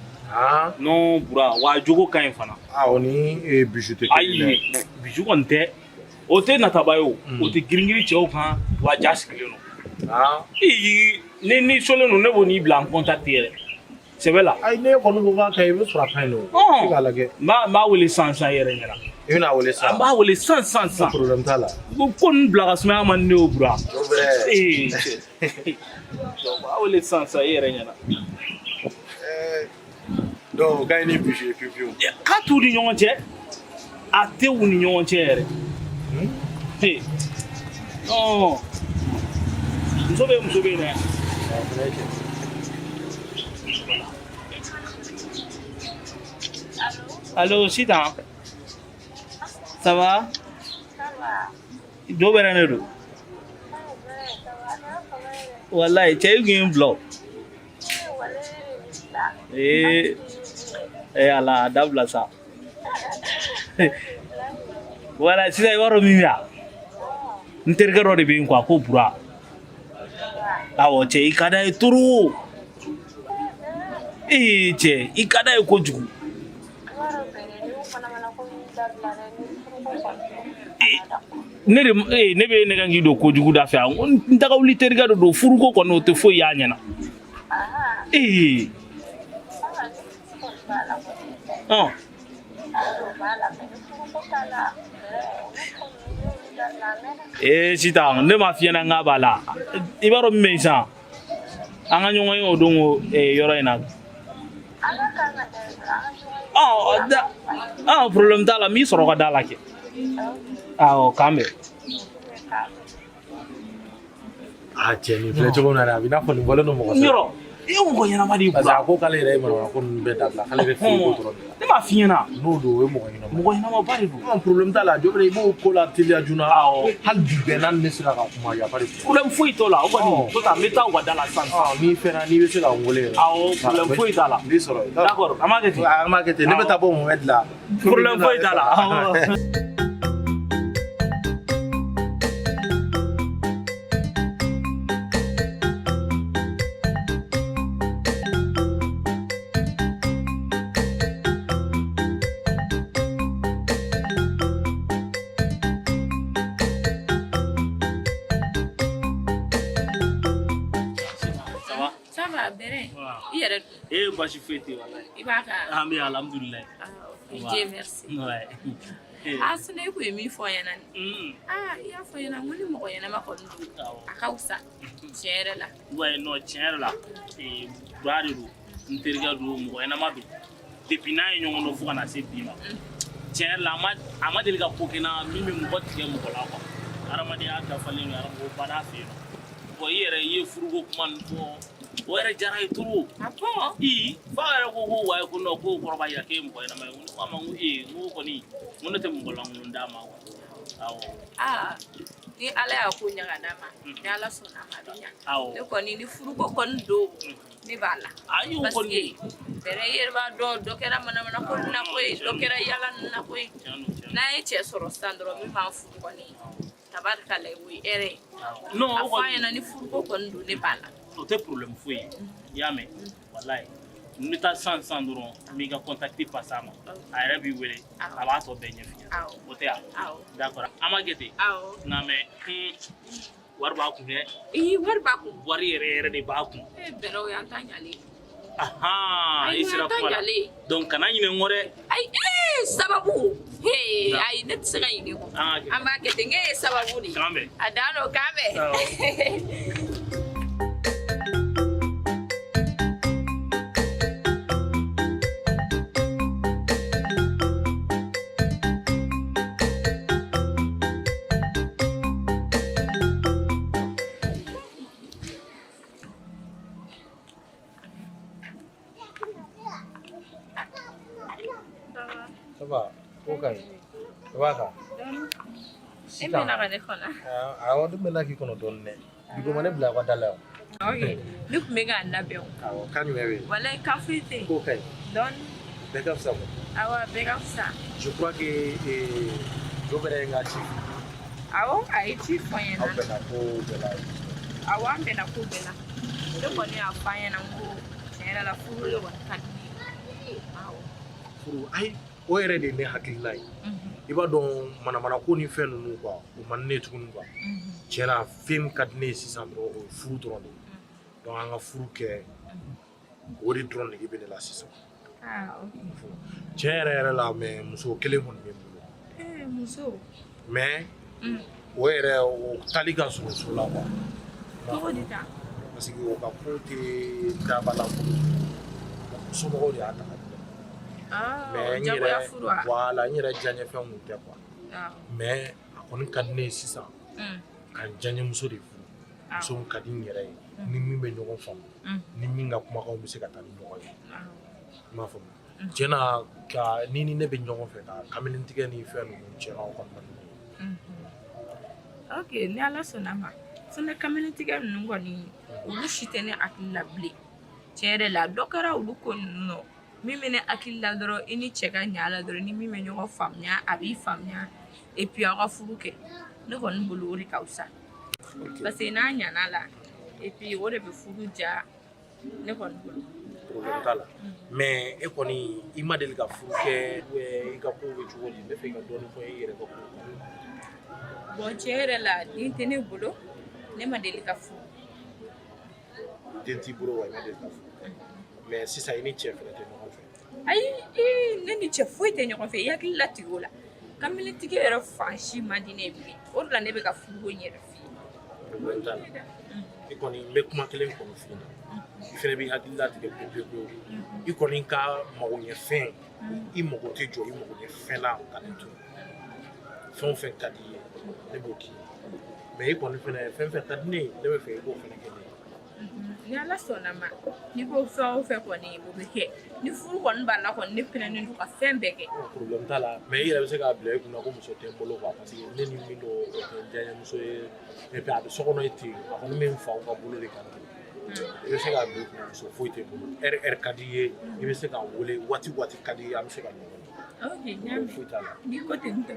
Non Bura, wa jogo ka ɲi fana. Ah, o ni bijou tɛ kelen ye. Ayi, bijou kɔni tɛ. O tɛ nataba ye o. O tɛ girin-girin cɛw kan wa ja sigilen don. Ee ni solen don, ne b'o n'i bila en contact yɛrɛ. Sɛbɛ la. Ayi, ne kɔni ko k'a ka ɲi, i bɛ sɔrɔ a ka ɲi nɔ. I k'a lajɛ. N b'a wele sisan sisan yɛrɛ ɲɛna. I bɛna wele sisan. An b'a wele sisan sisan sisan. Problème t'a la. Ko ninnu bila ka sumaya man di ne ye o Bura. Jobɛrɛ. Ee cɛ. N b'a wele sisan sisan e yɛrɛ ɲɛna. Donc o ka ɲi ni bijou ye pewu pewu. K'a t'u ni ɲɔgɔn cɛ. A tɛ u ni ɲɔgɔn cɛ yɛrɛ. Ee. Non. Muso bɛ yen dɛ. Allo, Sitan. Ça va? Jobɛrɛ ne don. Walayi cɛ, i kun ye n bila o. Ee ee ala, a dabila sa. Wala sisan i b'a dɔn min bɛ yan. N terikɛ dɔ de bɛ yen quoi, ko Bura. Awɔ cɛ, i ka d'a ye trop. Ee cɛ, i ka d'a ye kojugu. Ne de ee ne bɛ ne kan k'i don kojugu da fɛ yan. N taga wuli terikɛ dɔ don, furuko kɔni o tɛ foyi y'a ɲɛna. Ee. Ɔn. Ee sisan ne m'a f'i ɲɛna n k'a b'a la. I b'a dɔn min bɛ yen sisan, an ka ɲɔgɔn ye o don o yɔrɔ in na. Ɔ da ɔ problème t'a la, n b'i sɔrɔ ka da la kɛ. Awɔ, k'an bɛn. Ah cɛ, nin filɛ cogo min na dɛ, a b'i n'a fɔ nin bɔlen don mɔgɔ sɛbɛ. Yɔrɔ. E ye mɔgɔ ɲɛnama de ye. Parce que a ko k'ale yɛrɛ ye manamana ko ninnu bɛɛ dabila, k'ale bɛ furuko dɔrɔn de la. Ne m'a f'i ɲɛna. N'o don, o ye mɔgɔ ɲɛnama ye. Mɔgɔ ɲɛnamaba de don. Non, problème t'a la, Jobere, i b'o ko la teliya joona. Awɔ. Hali bi bɛɛ n'a ni ne sera ka kuma, y a pas de problème. Problème foyi t'o la, o kɔni. To ta, n bɛ taa u ka da la sisan. N'i fɛnna, n'i bɛ se ka n wele yɛrɛ. Awɔ, problème foyi t'a la. N b'i sɔrɔ yen. D'accord, an b'a kɛ ten. An b'a kɛ ten. Ne bɛ taa bɔ Mohamed la. Problème foyi t'a la. Awɔ. Ça va? Ça va, Bɛrɛ. I yɛrɛ dun? Eh, baasi foyi tɛ yen, walayi. I b'a kan? An bɛ yen, alhamdulilayi. Dieu merci. Ouais. Ah, sinon i kun ye min fɔ n ɲɛna nin. Ah, i y'a fɔ n ɲɛna ko ni mɔgɔ ɲɛnama kɔni don, a ka fisa tiɲɛ yɛrɛ la. Ouais, non, tiɲɛ yɛrɛ la, Bura de don, n terikɛ don, mɔgɔ ɲɛnama don. Depuis n'an ye ɲɔgɔn dɔn fo ka na se bi ma. Tiɲɛ yɛrɛ la, a ma deli ka ko kɛ n na min bɛ mɔgɔ tigɛ mɔgɔ la quoi. Hadamadenya dafalen don, o banna fɛ yen nɔ. Bon, i yɛrɛ i ye furuko kuma ninnu fɔ, o yɛrɛ diyara ye trop. Ah bon? I fa yɛrɛ ko ko wayi, ko non, k'o kɔrɔ b'a jira k'e ye mɔgɔ ɲɛnama ye. Ne ko a ma, n ko ee, n ko kɔni, n ko ne tɛ mɔgɔ lankolon d'a ma quoi. Awɔ. Ah, ni Ala y'a ko ɲa ka d'a ma, ni Ala sɔnna a ma, a bɛ ɲa. Awɔ. Ne kɔni ni furuko kɔni don, ne b'a la. Ayi, o Parce kɔni. que Bɛrɛ, i yɛrɛ b'a dɔn, dɔ kɛra manamana ko nin na koyi, dɔ kɛra yala nin na koyi. N'an ye cɛ sɔrɔ sisan dɔrɔn, min b'an furu kɔni, tabarikala, o ye hɛrɛ ye. Non, A o fɔ an kɔni. ɲɛna ni furuko kɔni don, ne b'a la. O tɛ problème foyi ye. I y'a mɛn, walayi. N bɛ taa sisan sisan dɔrɔn, n b'i ka contact passer a ma. A yɛrɛ b'i wele, a b'a tɔ bɛɛ ɲɛf'i ɲɛna. O tɛ yan? D'accord, an b'a kɛ ten. Awɔ. Nka mais wari b'a kun dɛ. Ii, wari b'a kun. Wari yɛrɛ yɛrɛ de b'a kun. Eh, Bɛrɛ, o y'an ta ɲalen ye. Ahan, Ayi, i sera o y'an ta kuma la. ɲalen ye. Donc kana ɲinɛ n kɔ dɛ. Ayi, ee, sababu. Hee, ayi, ne tɛ se ka ɲinɛ i kɔ. An k'a kɛ. An b'a kɛ ten, k'e ye sababu de ye. K'an bɛn. A dan don, k'an bɛn. Awɔ. Ça va, ko ka ɲi. I b'a kan? E mɛnna ka ne kɔnɔ. Awɔ, ne mɛnna k'i kɔnɔ dɔɔni dɛ. Bi ko ma ne bila aw ka da la yan. Ok, ne tun bɛ k'a labɛn o. Awɔ, kan jumɛn bɛ yen? Walayi, kan foyi tɛ yen. Ko ka ɲi. Dɔɔni. Bɛɛ ka fisa kɔni. Awɔ, a bɛɛ ka fisa. Je crois que Jobere ye n ka ci. Awɔ, a ye ci fɔ n Aw ɲɛna. bɛnna ko bɛɛ la. Awɔ, an bɛnna ko bɛɛ la. Ne kɔni y'a fɔ an ɲɛna ko tiɲɛ yɛrɛ la, furu de kɔni ka di ne ye. Awɔ. Furu, ayi, o yɛrɛ de ye ne hakilina ye. I b'a dɔn manamana ko ni fɛn ninnu quoi, o man di ne ye tuguni quoi. Tiɲɛ na, fɛn min ka di ne ye sisan dɔrɔn, o ye furu dɔrɔn de ye. Donc an ka furu kɛ, o de dɔrɔn nege bɛ ne la sisan. Ah, ok. Tiɲɛ yɛrɛ yɛrɛ la, mais muso kelen kɔni bɛ n bolo. Eh, muso. Mais o yɛrɛ, o taali ka surun so la quoi. Cogo di tan? Parce que o ka ko tɛ daba la bolo. Somɔgɔw de y'a ta ka di ne ma. Ah, Mais n jagoya yɛrɛ, furu wa? voilà, n yɛrɛ diyaɲɛfɛnw tun tɛ quoi. Awɔ. Mais a kɔni ka di ne ye sisan ka n diyaɲɛmuso de furu. Muso min ka di n yɛrɛ ye, ni min bɛ ɲɔgɔn faamu, ni min ka kumakanw bɛ se ka taa ni ɲɔgɔn ye. I m'a faamu? Tiɲɛ na, ka ni ni ne bɛ ɲɔgɔn fɛ ka kamelentigɛ ni fɛn ninnu, tiɲɛ na, o kɔni man di ne ye. Ok, ni Ala sɔnna ma. Fɛnɛ kamelentigɛ ninnu kɔni, olu si tɛ ne hakili la bilen. Tiɲɛ yɛrɛ la, dɔ kɛra olu ko ninnu nɔ. Min bɛ ne hakili la dɔrɔn, i ni cɛ ka ɲa a la dɔrɔn, ni min bɛ ɲɔgɔn faamuya, a b'i faamuya, et puis aw ka furu kɛ. Ne kɔni bolo, o de ka fisa. Parce que n'a ɲana la, et puis o de bɛ furu diya ne kɔni bolo. Problème t'a la. Mais e kɔni, i ma deli ka furu kɛ ou bien i ka kow bɛ cogo di? N bɛ fɛ i ka dɔɔnin fɔ i yɛrɛ ka kow kan. Bon, tiɲɛ yɛrɛ la, den tɛ ne bolo, ne ma deli ka furu. Den t'i bolo wa i ma deli ka furu. Mais sisan i ni cɛ fɛnɛ tɛ ɲɔgɔn fɛ. Ayi, ee, ne ni cɛ foyi tɛ ɲɔgɔn fɛ, i hakili latigɛ o la. Kamelentigi yɛrɛ fan si man di ne ye bilen. O de la ne bɛ ka furuko in yɛrɛ f'i ye. Problème t'a la. I kɔni, n bɛ kuma kelen kɔni f'i ɲɛna. I fɛnɛ b'i hakili latigɛ pewu pewu pewu. I kɔni ka magoɲɛfɛn, i mago tɛ jɔ i magoɲɛfɛn la ka ne to yen. Fɛn o fɛn ka di i ye, ne b'o k'i ye. Mais i kɔni fɛnɛ, fɛn fɛn ka di ne ye, ne bɛ fɛ i k'o fɛnɛ kɛ ne ye. Ni Ala sɔnna ma, n'i ko fɛn o fɛn kɔni, o bɛ kɛ. Ni furu kɔni b'a la kɔni, ne pɛrɛnnen don ka fɛn bɛɛ kɛ. Problème t'a la, mais i yɛrɛ bɛ se k'a bila i kunna ko muso tɛ n bolo quoi, parce que ne ni min don, o tɛ n diyaɲɛmuso ye. Et puis a bɛ so kɔnɔ ten, a kɔni bɛ n faw ka bolo de kan ten. I bɛ se k'a bila i kunna muso foyi tɛ n bolo. Heure heure ka di i ye, i bɛ se k'a wele, waati waati ka di i ye, an bɛ se ka ɲɔgɔn ye. Ok, n y'a mɛn. Foyi t'a la. N'i ko ten tɔ,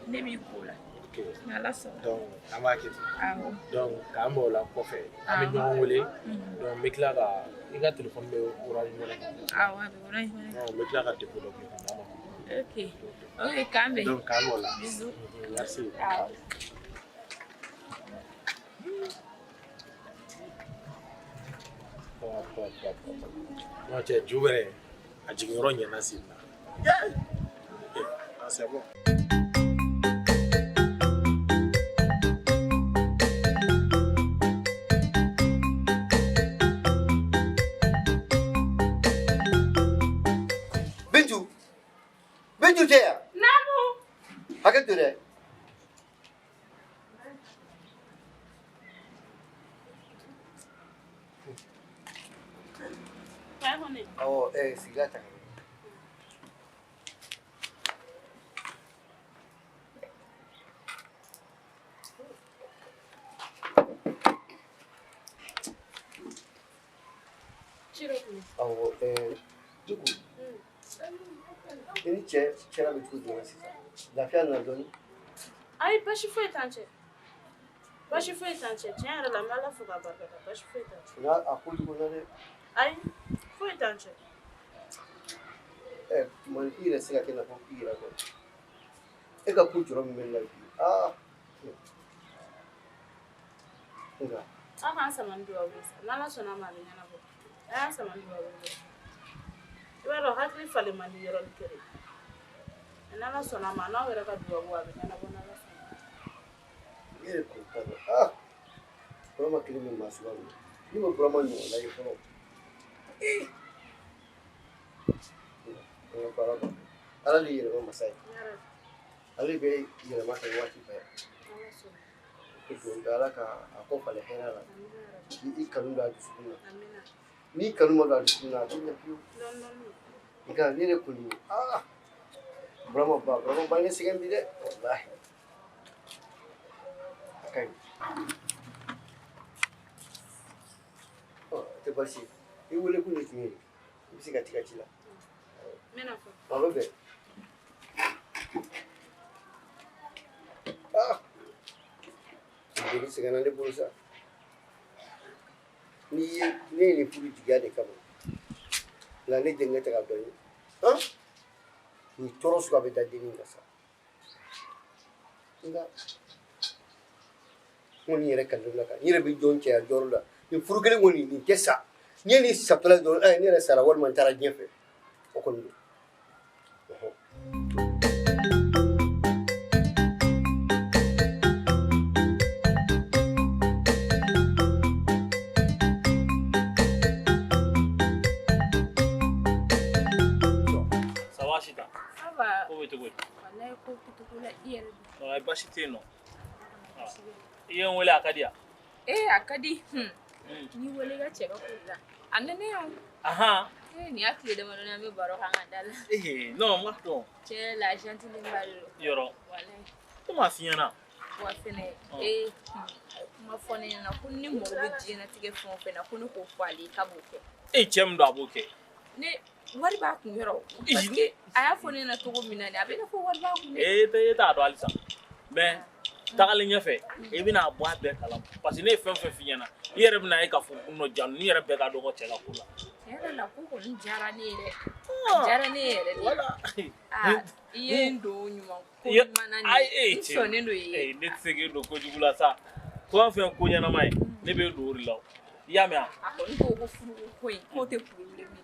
ne b'i ko la. Ok. Ni Ala sɔnna. Donc an b'a kɛ ten. Awɔ. Donc k'an bɛn o la kɔfɛ, an bɛ ɲɔgɔn wele. Donc n bɛ tila ka i ka téléphone bɛ Orange Money kan. Awɔ, a bɛ Orange Money. Donc n bɛ tila ka dépôt dɔ k'i kun. Ok. Ok, k'an bɛn. Donc k'an bɛn o la. Bisous. Merci. Awɔ. Non cɛ, ju wɛrɛ a jiginyɔrɔ ɲɛna sen na. Ah, c'est bon. Bintu, Bintu tɛ yan? Naamu. Hakɛ to dɛ. Awɔ, sigila ta ka na. Awɔ, Dugu, i ni cɛ cɛla bɛ cogo jumɛn sisan? Lafiya nana dɔɔnin? Ayi, basi foyi t'an cɛ, basi foyi t'an cɛ. Tiɲɛ yɛrɛ la, n bɛ Ala fo k'a barika da, basi foyi t'an cɛ. Nka a ko jugu na dɛ. Ayi, foyi t'an cɛ. Tumani, i yɛrɛ tɛ se ka kɛ i n'a fɔ i yɛrɛ kɔ. E ka ko jɔrɔ min bɛ ne la bi, aa! Nka. Aw k'an sama ni dugawu ye sa, n'Ala sɔnna a ma, a bɛ ɲɛnabɔ. A y'an sama ni dugawu ye. I b'a dɔn, hakili falen man di yɔrɔnin kelen. N'Ala sɔnna a ma, n'aw yɛrɛ ka dugawu, a bɛ ɲɛnabɔ n'Ala sɔnna. Ne yɛrɛ kɔni t'a dɔn. Aa! Burama kelen bɛ maa suguya min na, ne ma Burama ɲɔgɔnna ye fɔlɔ. Ee! An ka baara ban. Ala de ye yɛlɛma masa ye. Ale bɛ yɛlɛma kɛ waati bɛɛ. Ko dugawu kɛ Ala ka a kɔ falen hɛrɛ la. K'i kanu don a dusukun na. N'i kanu ma don a dusukun na, a bɛ ɲɛ fiyewu. Nka ne yɛrɛ kɔni, aa! Burama ba, Burama ba ye ne sɛgɛn bi dɛ. Walahi. A ka ɲi. Ɔ, o tɛ baasi ye. I wele kun de tun ye. I bɛ se ka t'i ka ci la. N bɛna fɔ. A bɛ bɛn. Aa! Jeli sɛgɛnna ne bolo sa. N'i ye ne ye nin furu jigiya de kama. Nka ne denkɛ tɛ ka dɔn ye. Han? Nin tɔɔrɔ sugu a bɛ da dennin kan sa. Nka n kɔni yɛrɛ ka la kan n yɛrɛ bɛ jɔn cɛya jɔyɔrɔ la. Nin furu kelen kɔni nin tɛ sa. N ye nin satɔla ye dɔrɔn, ne yɛrɛ sara walima n taara diɲɛ fɛ. O kɔni don. Ɔhɔn. Ça va Sita? Ça va. Ko bɛ cogo di? Walayi, ko kɛcogo la, i yɛrɛ dun? Non, baasi tɛ yen nɔ. I ye n wele, a ka di yan? Ee, a ka di. N'i wele i ka cɛ ka ko la. A nana yan. Ahan. Ee, nin y'a tile damadɔni an bɛ baro k'an ka da la. Ee, non, n b'a dɔn. Tiɲɛ yɛrɛ la, gentil ba de don. Yɔrɔ. Walayi. Ne m'a f'i ɲɛna. Wa fɛnɛ, ee, a ye kuma fɔ ne ɲɛna ko ni mago bɛ diɲɛlatigɛ fɛn o fɛn na, ko ne k'o fɔ ale ye k'a b'o kɛ. E cɛ min don, a b'o kɛ. Ne wari b'a kun yɔrɔ. Parce que a y'a fɔ ne ɲɛna cogo min na nin, a bɛ i n'a fɔ wari b'a kun dɛ. E t'a dɔn halisa. Mais tagalen ɲɛfɛ, i bɛna bɔ a bɛɛ kalama. Parce que ne ye fɛn fɛn f'i ɲɛna, i yɛrɛ bɛna ye k'a fɔ ko non, ja ninnu yɛrɛ bɛɛ ka dɔgɔ cɛ la ko la. Tiɲɛ yɛrɛ la, ko kɔni diyara ne ye dɛ. A diyara ne yɛrɛ de. Voilà. Aa, i ye n don ɲuman ko ɲuman na nin. N sɔnnen don i ye. Ne tɛ se k'e don kojugu la sa. Fɛn o fɛn ko ɲɛnama ye, ne b'e don o de la. I y'a mɛn wa? A kɔni ko ko furuko ko in, k'o tɛ problème ye.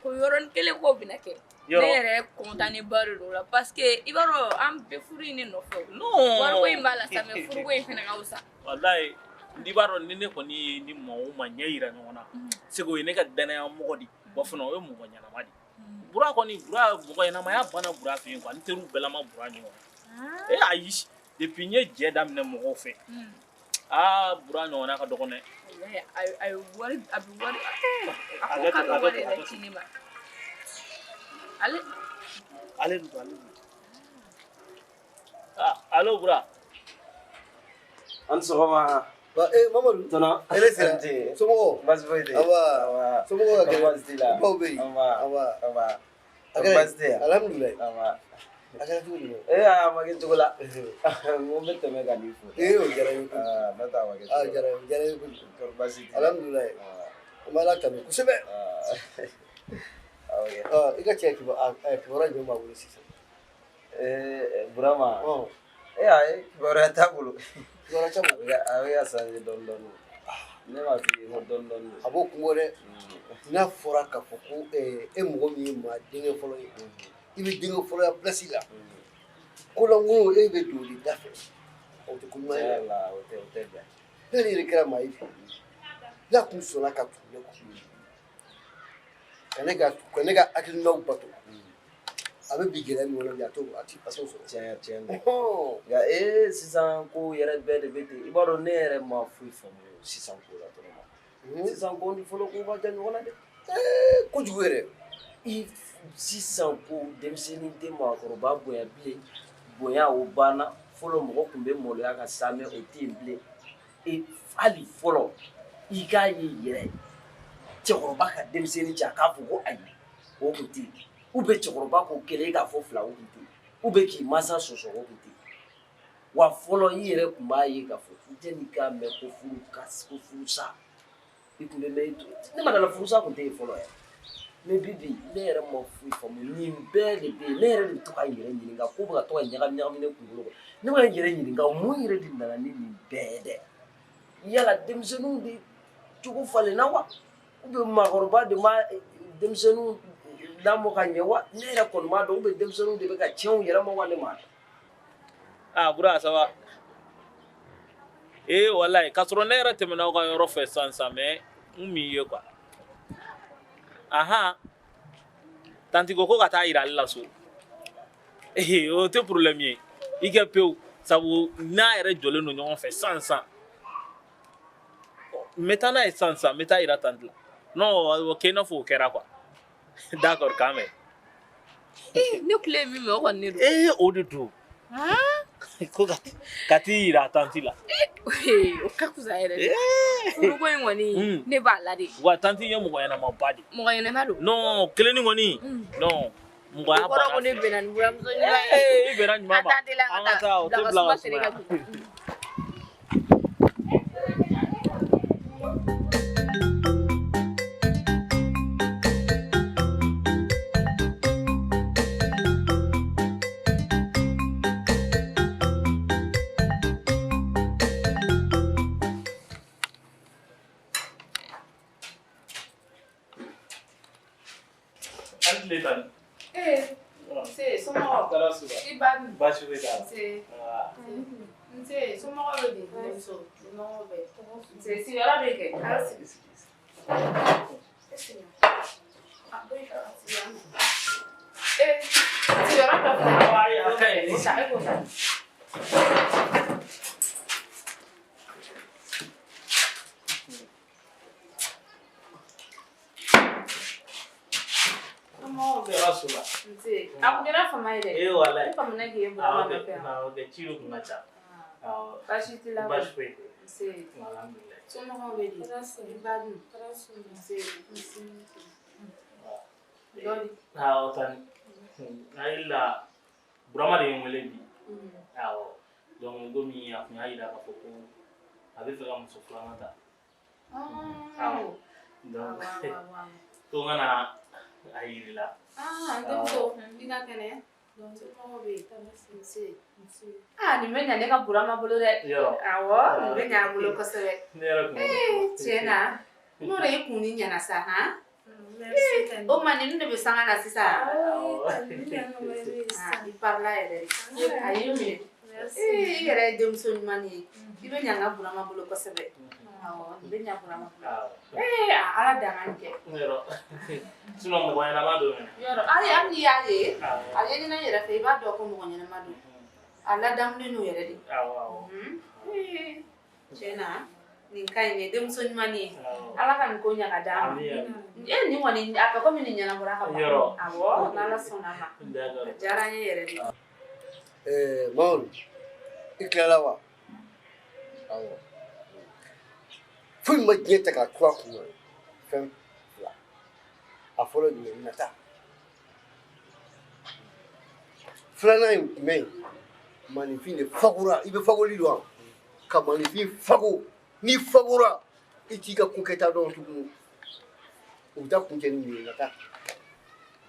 Ko yɔrɔnin kelen k'o bɛna kɛ. Ne yɛrɛ content ba de don o la parce que i b'a dɔn an bɛ furu in de nɔfɛ. Non. Wariko in b'a la sa, mais furuko in fana ka fisa. Walayi, n'i b'a dɔn ni ne kɔni ye ni maa o maa ɲɛ yira ɲɔgɔn na, c'est que o ye ne ka danaya mɔgɔ de ye. Wa fana o ye mɔgɔ ɲɛnama de ye. Bura kɔni, Bura mɔgɔ ɲɛnamaya banna Bura fɛ yen quoi. N teriw bɛɛ lama Bura ɲɔgɔn. E ayi, depuis n ye jɛ daminɛ mɔgɔw fɛ, Aa Bura ɲɔgɔnna ka dɔgɔn dɛ. A ye wari a bɛ wari a ko k'a bɛ wari yɛrɛ ci ne ma. Ale ale don. Ah allo Bura. An sɔgɔma. Mamadu. Tɔnɔ. Hɛrɛ sira. Somɔgɔw. Baasi foyi tɛ yen. Aba. Somɔgɔw ka kɛnɛ. Baasi t'i la. Baw bɛ yen. Aba. Aba. A kɛra baasi tɛ yan. Alhamdulilayi. Aba. A kɛra cogo di? A ma kɛ cogo la. N ko n bɛ tɛmɛ ka n'i fo. O diyara n ye kojugu. N'o tɛ a ma kɛ cogo la. A diyara n ye, o diyara n ye kojugu. Kɔri baasi t'i la. Alhamdulilayi. An bɛ Ala tanu kosɛbɛ. I ka cɛ kibaruya jumɛn b'a bolo sisan? Burama. Ayi kibaruya t'a bolo. Kibaruya t'a bolo. A bɛ ka changer dɔɔni dɔɔni. Ne m'a f'i ye ko dɔɔni dɔɔni. A b'o kungo dɛ. N'a fɔra k'a fɔ ko e mɔgɔ min ye maa denkɛ fɔlɔ ye, i bɛ denkɛ fɔlɔya place la. Kolankolon e bɛ don o de da fɛ. O tɛ ko ɲuman ye dɛ. Tiɲɛ la o tɛ bɛn. N'ale yɛrɛ kɛra maa ye bi, n'a kun sɔnna ka tugu ne kɔ, ka ne ka hakilinaw bato, a bɛ bi gɛlɛya min kɔnɔ bi, a t'o sɔrɔ. Tiɲɛ don. Nka sisan ko yɛrɛ bɛɛ de bɛ ten. I b'a dɔn ne yɛrɛ ma foyi faamu sisan ko la dɔrɔn. Sisan ko ni fɔlɔ ko ka jan ɲɔgɔn na dɛ. Kojugu yɛrɛ. Sisan ko denmisɛnnin tɛ maakɔrɔba bonya bilen. Bonya o banna. Fɔlɔ mɔgɔ tun bɛ maloya ka sa mɛ o tɛ yen bilen. Hali fɔlɔ i k'a ye yɛrɛ cɛkɔrɔba ka denmisɛnnin cɛ a k'a fɔ ko ayi o tun tɛ yen. Ou bien cɛkɔrɔba ko kelen e k'a fɔ fila o tun tɛ yen. Ou bien k'i mansa sɔsɔ o tun tɛ yen. Wa fɔlɔ i yɛrɛ tun b'a ye k'a fɔ janni k'a mɛn ko furusa i tun bɛ mɛn ne ma dala furusa tun tɛ yen fɔlɔ yɛrɛ. Mais bi ne yɛrɛ ma foyi faamu nin bɛɛ de bɛ yen. Ne yɛrɛ de bɛ to ka n yɛrɛ ɲininka ko bɛ ka to ka ɲagami ɲagami ne kunkolo kɔnɔ. Ne bɛ ka n yɛrɛ ɲininka mun yɛrɛ de nana ni nin bɛɛ ye dɛ. Yala denmisɛnninw de cogo falenna wa? Ou bien maakɔrɔba de ma denmisɛnninw lamɔ ka ɲɛ wa? Ne yɛrɛ kɔni b'a dɔn ou bien denmisɛnninw de bɛ ka tiɲɛ u yɛrɛ ma wa ne m'a dɔn. Ah Bura ça va? Walayi k'a sɔrɔ ne yɛrɛ tɛmɛna aw ka yɔrɔ fɛ sisan mais n m'i ye quoi. Ahan tanti ko ka taa yira ale la so. O tɛ problème ye. I kɛ pewu sabu n'a yɛrɛ jɔlen don ɲɔgɔn fɛ sisan. N bɛ taa n'a ye sisan n bɛ taa yira tanti la. Non o kɛ i n'a fɔ o kɛra quoi. D'accord k'an bɛn. Ne kulo ye min mɛn o kɔni ne don. O de don. Ko ka t'i yira tanti la. O ka fisa yɛrɛ de. Furuko in kɔni ne b'a la de. Wa tanti ye mɔgɔ ɲɛnamaba de. Mɔgɔ ɲɛnama don. Non kelenni kɔni. Non mɔgɔya O kɔrɔ ko ne bɛnna ni buramuso ɲuman ye. I bɛnna ɲuman ma. An ka taa An ka taa o tɛ bila ka sumaya. Baasi foyi t'a la. Nse somɔgɔw bɛ di? Denmuso somɔgɔw bɛ nse sigiyɔrɔ bɛ kɛ. Sigiyɔrɔ dɔ filɛ. A ka ɲi. O ta e k'o ta. Nse a kun kɛra fama ye dɛ. Walayi. Ne famana k'i ye Burama nɔfɛ yan. Awɔ kɛ ci kun ka ca. Baasi t'i la. Baasi foyi tɛ. Nse. Alhamdulilayi. Somɔgɔw bɛ di? I ba dun? Nse. Dɔɔni. Awɔ tani. N hakili la Burama de ye n wele bi. Awɔ. Donc komi a kun y'a yira k'a fɔ ko a bɛ fɛ ka muso filanan ta. Awɔ. Donc ko n ka na a yir'i la. N denmuso i ka kɛnɛ. Somɔgɔw bɛ yen? Nse. Nin bɛ ɲa ne ka Burama bolo dɛ. Yɔrɔ. Awɔ nin bɛ ɲa a bolo kosɛbɛ. Ne yɛrɛ kun b'o Tiɲɛ na n'o de ye kun ni ɲɛna sa han. O ma ninnu de bɛ sanga na sisan. I parila yɛrɛ de. A y'i minɛ. I yɛrɛ ye denmuso ɲuman ye. I bɛ ɲa n ka Burama bolo kosɛbɛ. Awɔ nin bɛ ɲa Burama bolo. Ala dan ka nin kɛ. Yɔrɔ. Sinon mɔgɔ ɲɛnama don mɛnɛ. Yɔrɔ hali n'i y'a ye a ye ɲɛna yɛrɛ fɛ i b'a dɔn ko mɔgɔ ɲɛnama don. A ladamulen don yɛrɛ de. Awɔ awɔ. Tiɲɛ na nin ka ɲi, nin ye denmuso ɲuman ye. Ala ka nin ko ɲa ka d'a ma. E nin kɔni a bɛ komi nin ɲɛnabɔra ka ban. Awɔ, n'Ala sɔnna a ma. A diyara n ye yɛrɛ de. Mamadu, i tilala wa? Awɔ. Foyi ma diɲɛ ta k'a kura kun na fɛn fila. A fɔlɔ jumɛn? Nata. Filanan ye jumɛn ye? Maninfin de fagora. I bɛ fagoli dɔn wa? Ka maninfin fago. N'i fagora, i t'i ka ko kɛta dɔn tuguni. O bɛ taa kuncɛ ni mun ye? Nata.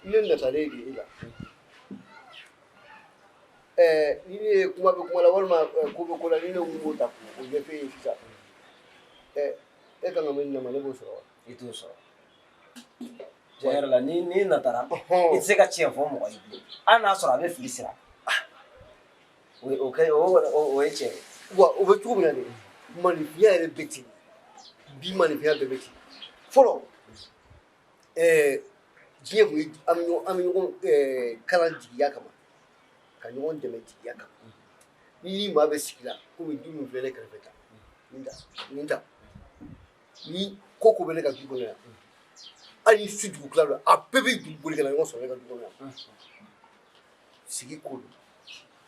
Ne natalen de e la. Ni ne ye kuma bɛ kuma la walima ko bɛ ko la, ni ne ko n b'o ta k'o ɲɛf'e ye sisan, e kan ka min di ne ma, ne b'o sɔrɔ wa? I t'o sɔrɔ. Tiɲɛ yɛrɛ la, ni natara, i tɛ se ka tiɲɛ fɔ mɔgɔ ye bilen, hali n'a sɔrɔ a bɛ fili sira. O kɛ o ye tiɲɛ ye. Wa o bɛ cogo min na de, maninfinya yɛrɛ bɛ ten bi, maninfinya bɛɛ bɛ ten. Fɔlɔ, diɲɛ tun ye an bɛ ɲɔgɔn kalan jigiya kama, ka ɲɔgɔn dɛmɛ jigiya kama. Ni ni maa bɛ sigi la, komi du min filɛ ne kɛrɛfɛ tan, nin ta nin ta, ni ko ko bɛ ne ka du kɔnɔ yan, hali ni su dugu tila don, a bɛɛ bɛ boli ka na ɲɔgɔn sɔrɔ ne ka du kɔnɔ yan. Sigi ko don.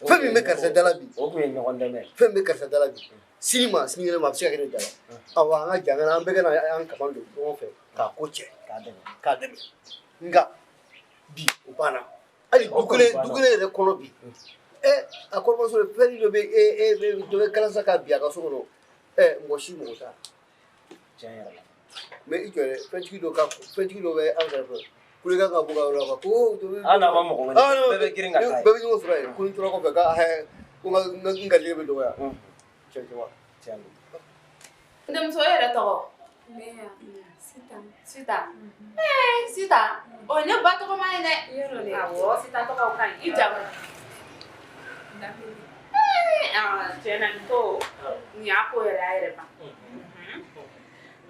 Fɛn min bɛ karisa da la bi, o tun ye ɲɔgɔn dɛmɛ. Fɛn bɛ karisa da la bi, sini ma sinikɛnɛ ma, a bɛ se ka kɛ ne da la. Awa, an ka jamana, an bɛɛ ka na an kaman don ɲɔgɔn fɛ k'a ko cɛ, k'a dɛmɛ, k'a dɛmɛ. Nka bi o banna. Hali du kelen du kelen yɛrɛ kɔnɔ bi, a kɔrɔmuso fɛn dɔ bɛ e dɔ bɛ kalansa ka bin a ka so kɔnɔ, mɔgɔ si mɔgɔ t'a. Tiɲɛ yɛrɛ la. Mais i jɔ dɛ, fɛntigi dɔ ka fɛntigi dɔ bɛ an kɛrɛfɛ, kulekan ka bɔ ka yɔrɔ la ko. Hali n'a ma mɔgɔ wele, bɛɛ bɛ girin ka taa yen. Bɛɛ bɛ ɲɔgɔn sɔrɔ yen. Ko ni tora kɔfɛ ka ko n ka garijɛgɛ bɛ dɔgɔya. Tiɲɛ tɛ wa? Tiɲɛ don. N denmuso, e yɛrɛ tɔgɔ? Sitan. Sitan. Sitan. O ye ne ba tɔgɔma ye dɛ. Awɔ, Sitan tɔgɔ ka ɲi. I jamu? Tiɲɛ na nin ko nin y'a ko yɛrɛ y'a yɛrɛ ban.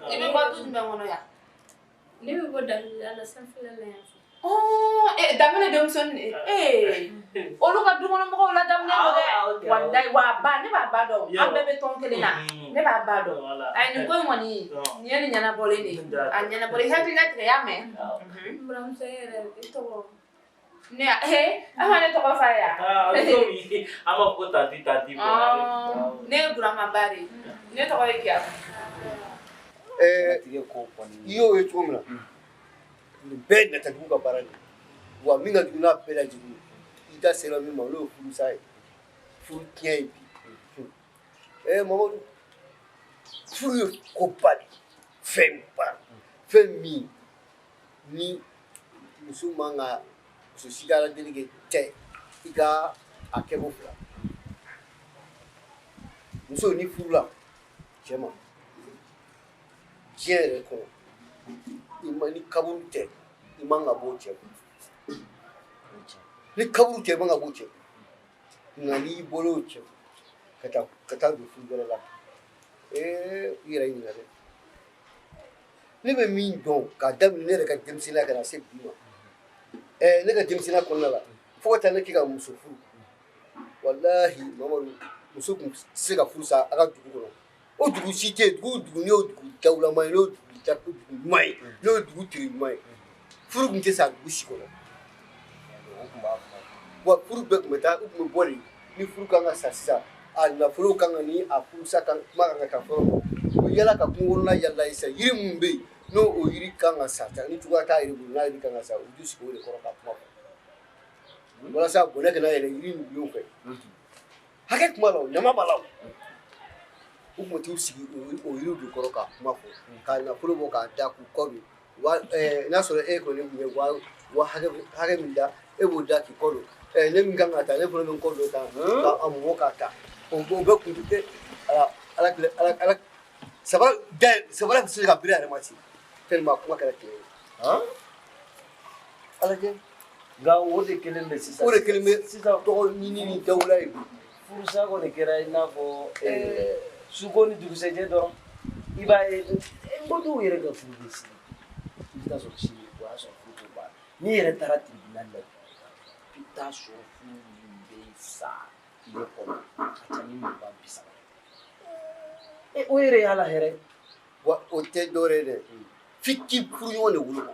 I bɛ bɔ du jumɛn kɔnɔ yan? Ne bɛ bɔ Daminɛ la, sanfɛla la yan fɛ. Daminɛ denmisɛnnin olu ka dukɔnɔmɔgɔw la daminɛ don dɛ. Walayi, wa ba ne b'a ba dɔn, an bɛɛ bɛ tɔn kelen na, ne b'a ba dɔn. Ayi, nin ko in kɔni nin ye nin ɲɛnabɔlen de ye, a ɲɛnabɔlen. Hakili latigɛ, y'a mɛn? N buramuso, e yɛrɛ, i tɔgɔ? Ne ya a ma ne tɔgɔ f'a ye. An b'a fɔ ko tanti tanti. Ne ye Burama ba de ye, ne tɔgɔ ye Kiya. I y'o ye cogo min na, nin bɛɛ ye natajugu ka baara de ye. Wa min ka jugu n'a bɛɛ lajɛlen ye, i da sera min ma, n'o ye furusa ye, furu tiɲɛ ye bi. Mamadu, furu ye koba de ye, fɛnba, fɛn min ni muso man ka, muso si ka ala deli kɛ cɛ i ka a kɛko fila. Muso ni furula cɛ ma, diɲɛ yɛrɛ kɔnɔ, i ma ni kaburu tɛ, i man ka bɔ cɛ kun. Ni kaburu tɛ, i man ka bɔ cɛ kun. Nka n'i bɔra o cɛ kun ka taa don furu wɛrɛ la, i yɛrɛ ɲininka dɛ. Ne bɛ min dɔn k'a daminɛ ne yɛrɛ ka denmisɛnninya ka na se bi ma, ne ka denmisɛnninya kɔnɔna la, fo ka taa ne kɛ ka muso furu, walahi Mamadu, muso tun tɛ se ka furu sa a ka dugu kɔnɔ. O dugu si tɛ yen, dugu o dugu n'o dugu dawulama ye, n'o dugu ɲuman ye, n'o dugu teri ɲuman ye, furu tun tɛ sa dugu si kɔnɔ. Wa furu bɛɛ tun bɛ taa, u tun bɛ bɔ de. Ni furu kan ka sa sisan, a nafolo kan ka ni a furusa kan, kuma kan ka taa fɔlɔ, u bɛ yala ka kungo kɔnɔna yala sisan, yiri min bɛ yen n'o o yiri kan ka sa, ni cogoya t'a yiri bolo, n'a yiri kan ka sa, u b'u sigi o de kɔrɔ ka kuma fɔ, walasa bɔnɛ kana yɛlɛ yiri ninnu fɛ. Hakɛ tun b'a la o, ɲama b'a la o. U tun bɛ t'u sigi o yiriw de kɔrɔ ka kuma fɔ, ka nafolo bɔ k'a da k'u kɔ don. Wa n'a sɔrɔ e kɔni tun bɛ wa hakɛ min da, e b'o da k'i kɔ don. Ne min kan ka ta, ne fana bɛ n kɔ don tan ka mɔgɔ k'a ta. O bɛɛ kun tɛ ala ala ala sabara da, sabara bɛ se ka biri a yɛrɛ ma ten tellement kuma kɛra tiɲɛ ye. Ala kɛ. Nka o de kelen bɛ sisan. O de kelen bɛ sisan, tɔgɔ ɲini ni dawula ye. Furusa kɔni kɛra i n'a fɔ suko ni dugusɛjɛ dɔrɔn. I b'a ye n ko dɔw yɛrɛ ka furu bɛ siri, i bɛ taa sɔrɔ sini o y'a sɔrɔ furu ko banna. N'i yɛrɛ taara tribunal la, i bɛ taa sɔrɔ furu min bɛ sa tile kɔnɔ a ka ca ni 20-30 ye. O yɛrɛ y'a la hɛrɛ. Wa o tɛ dɔwɛrɛ ye dɛ, f'i k'i furuɲɔgɔn de woloma.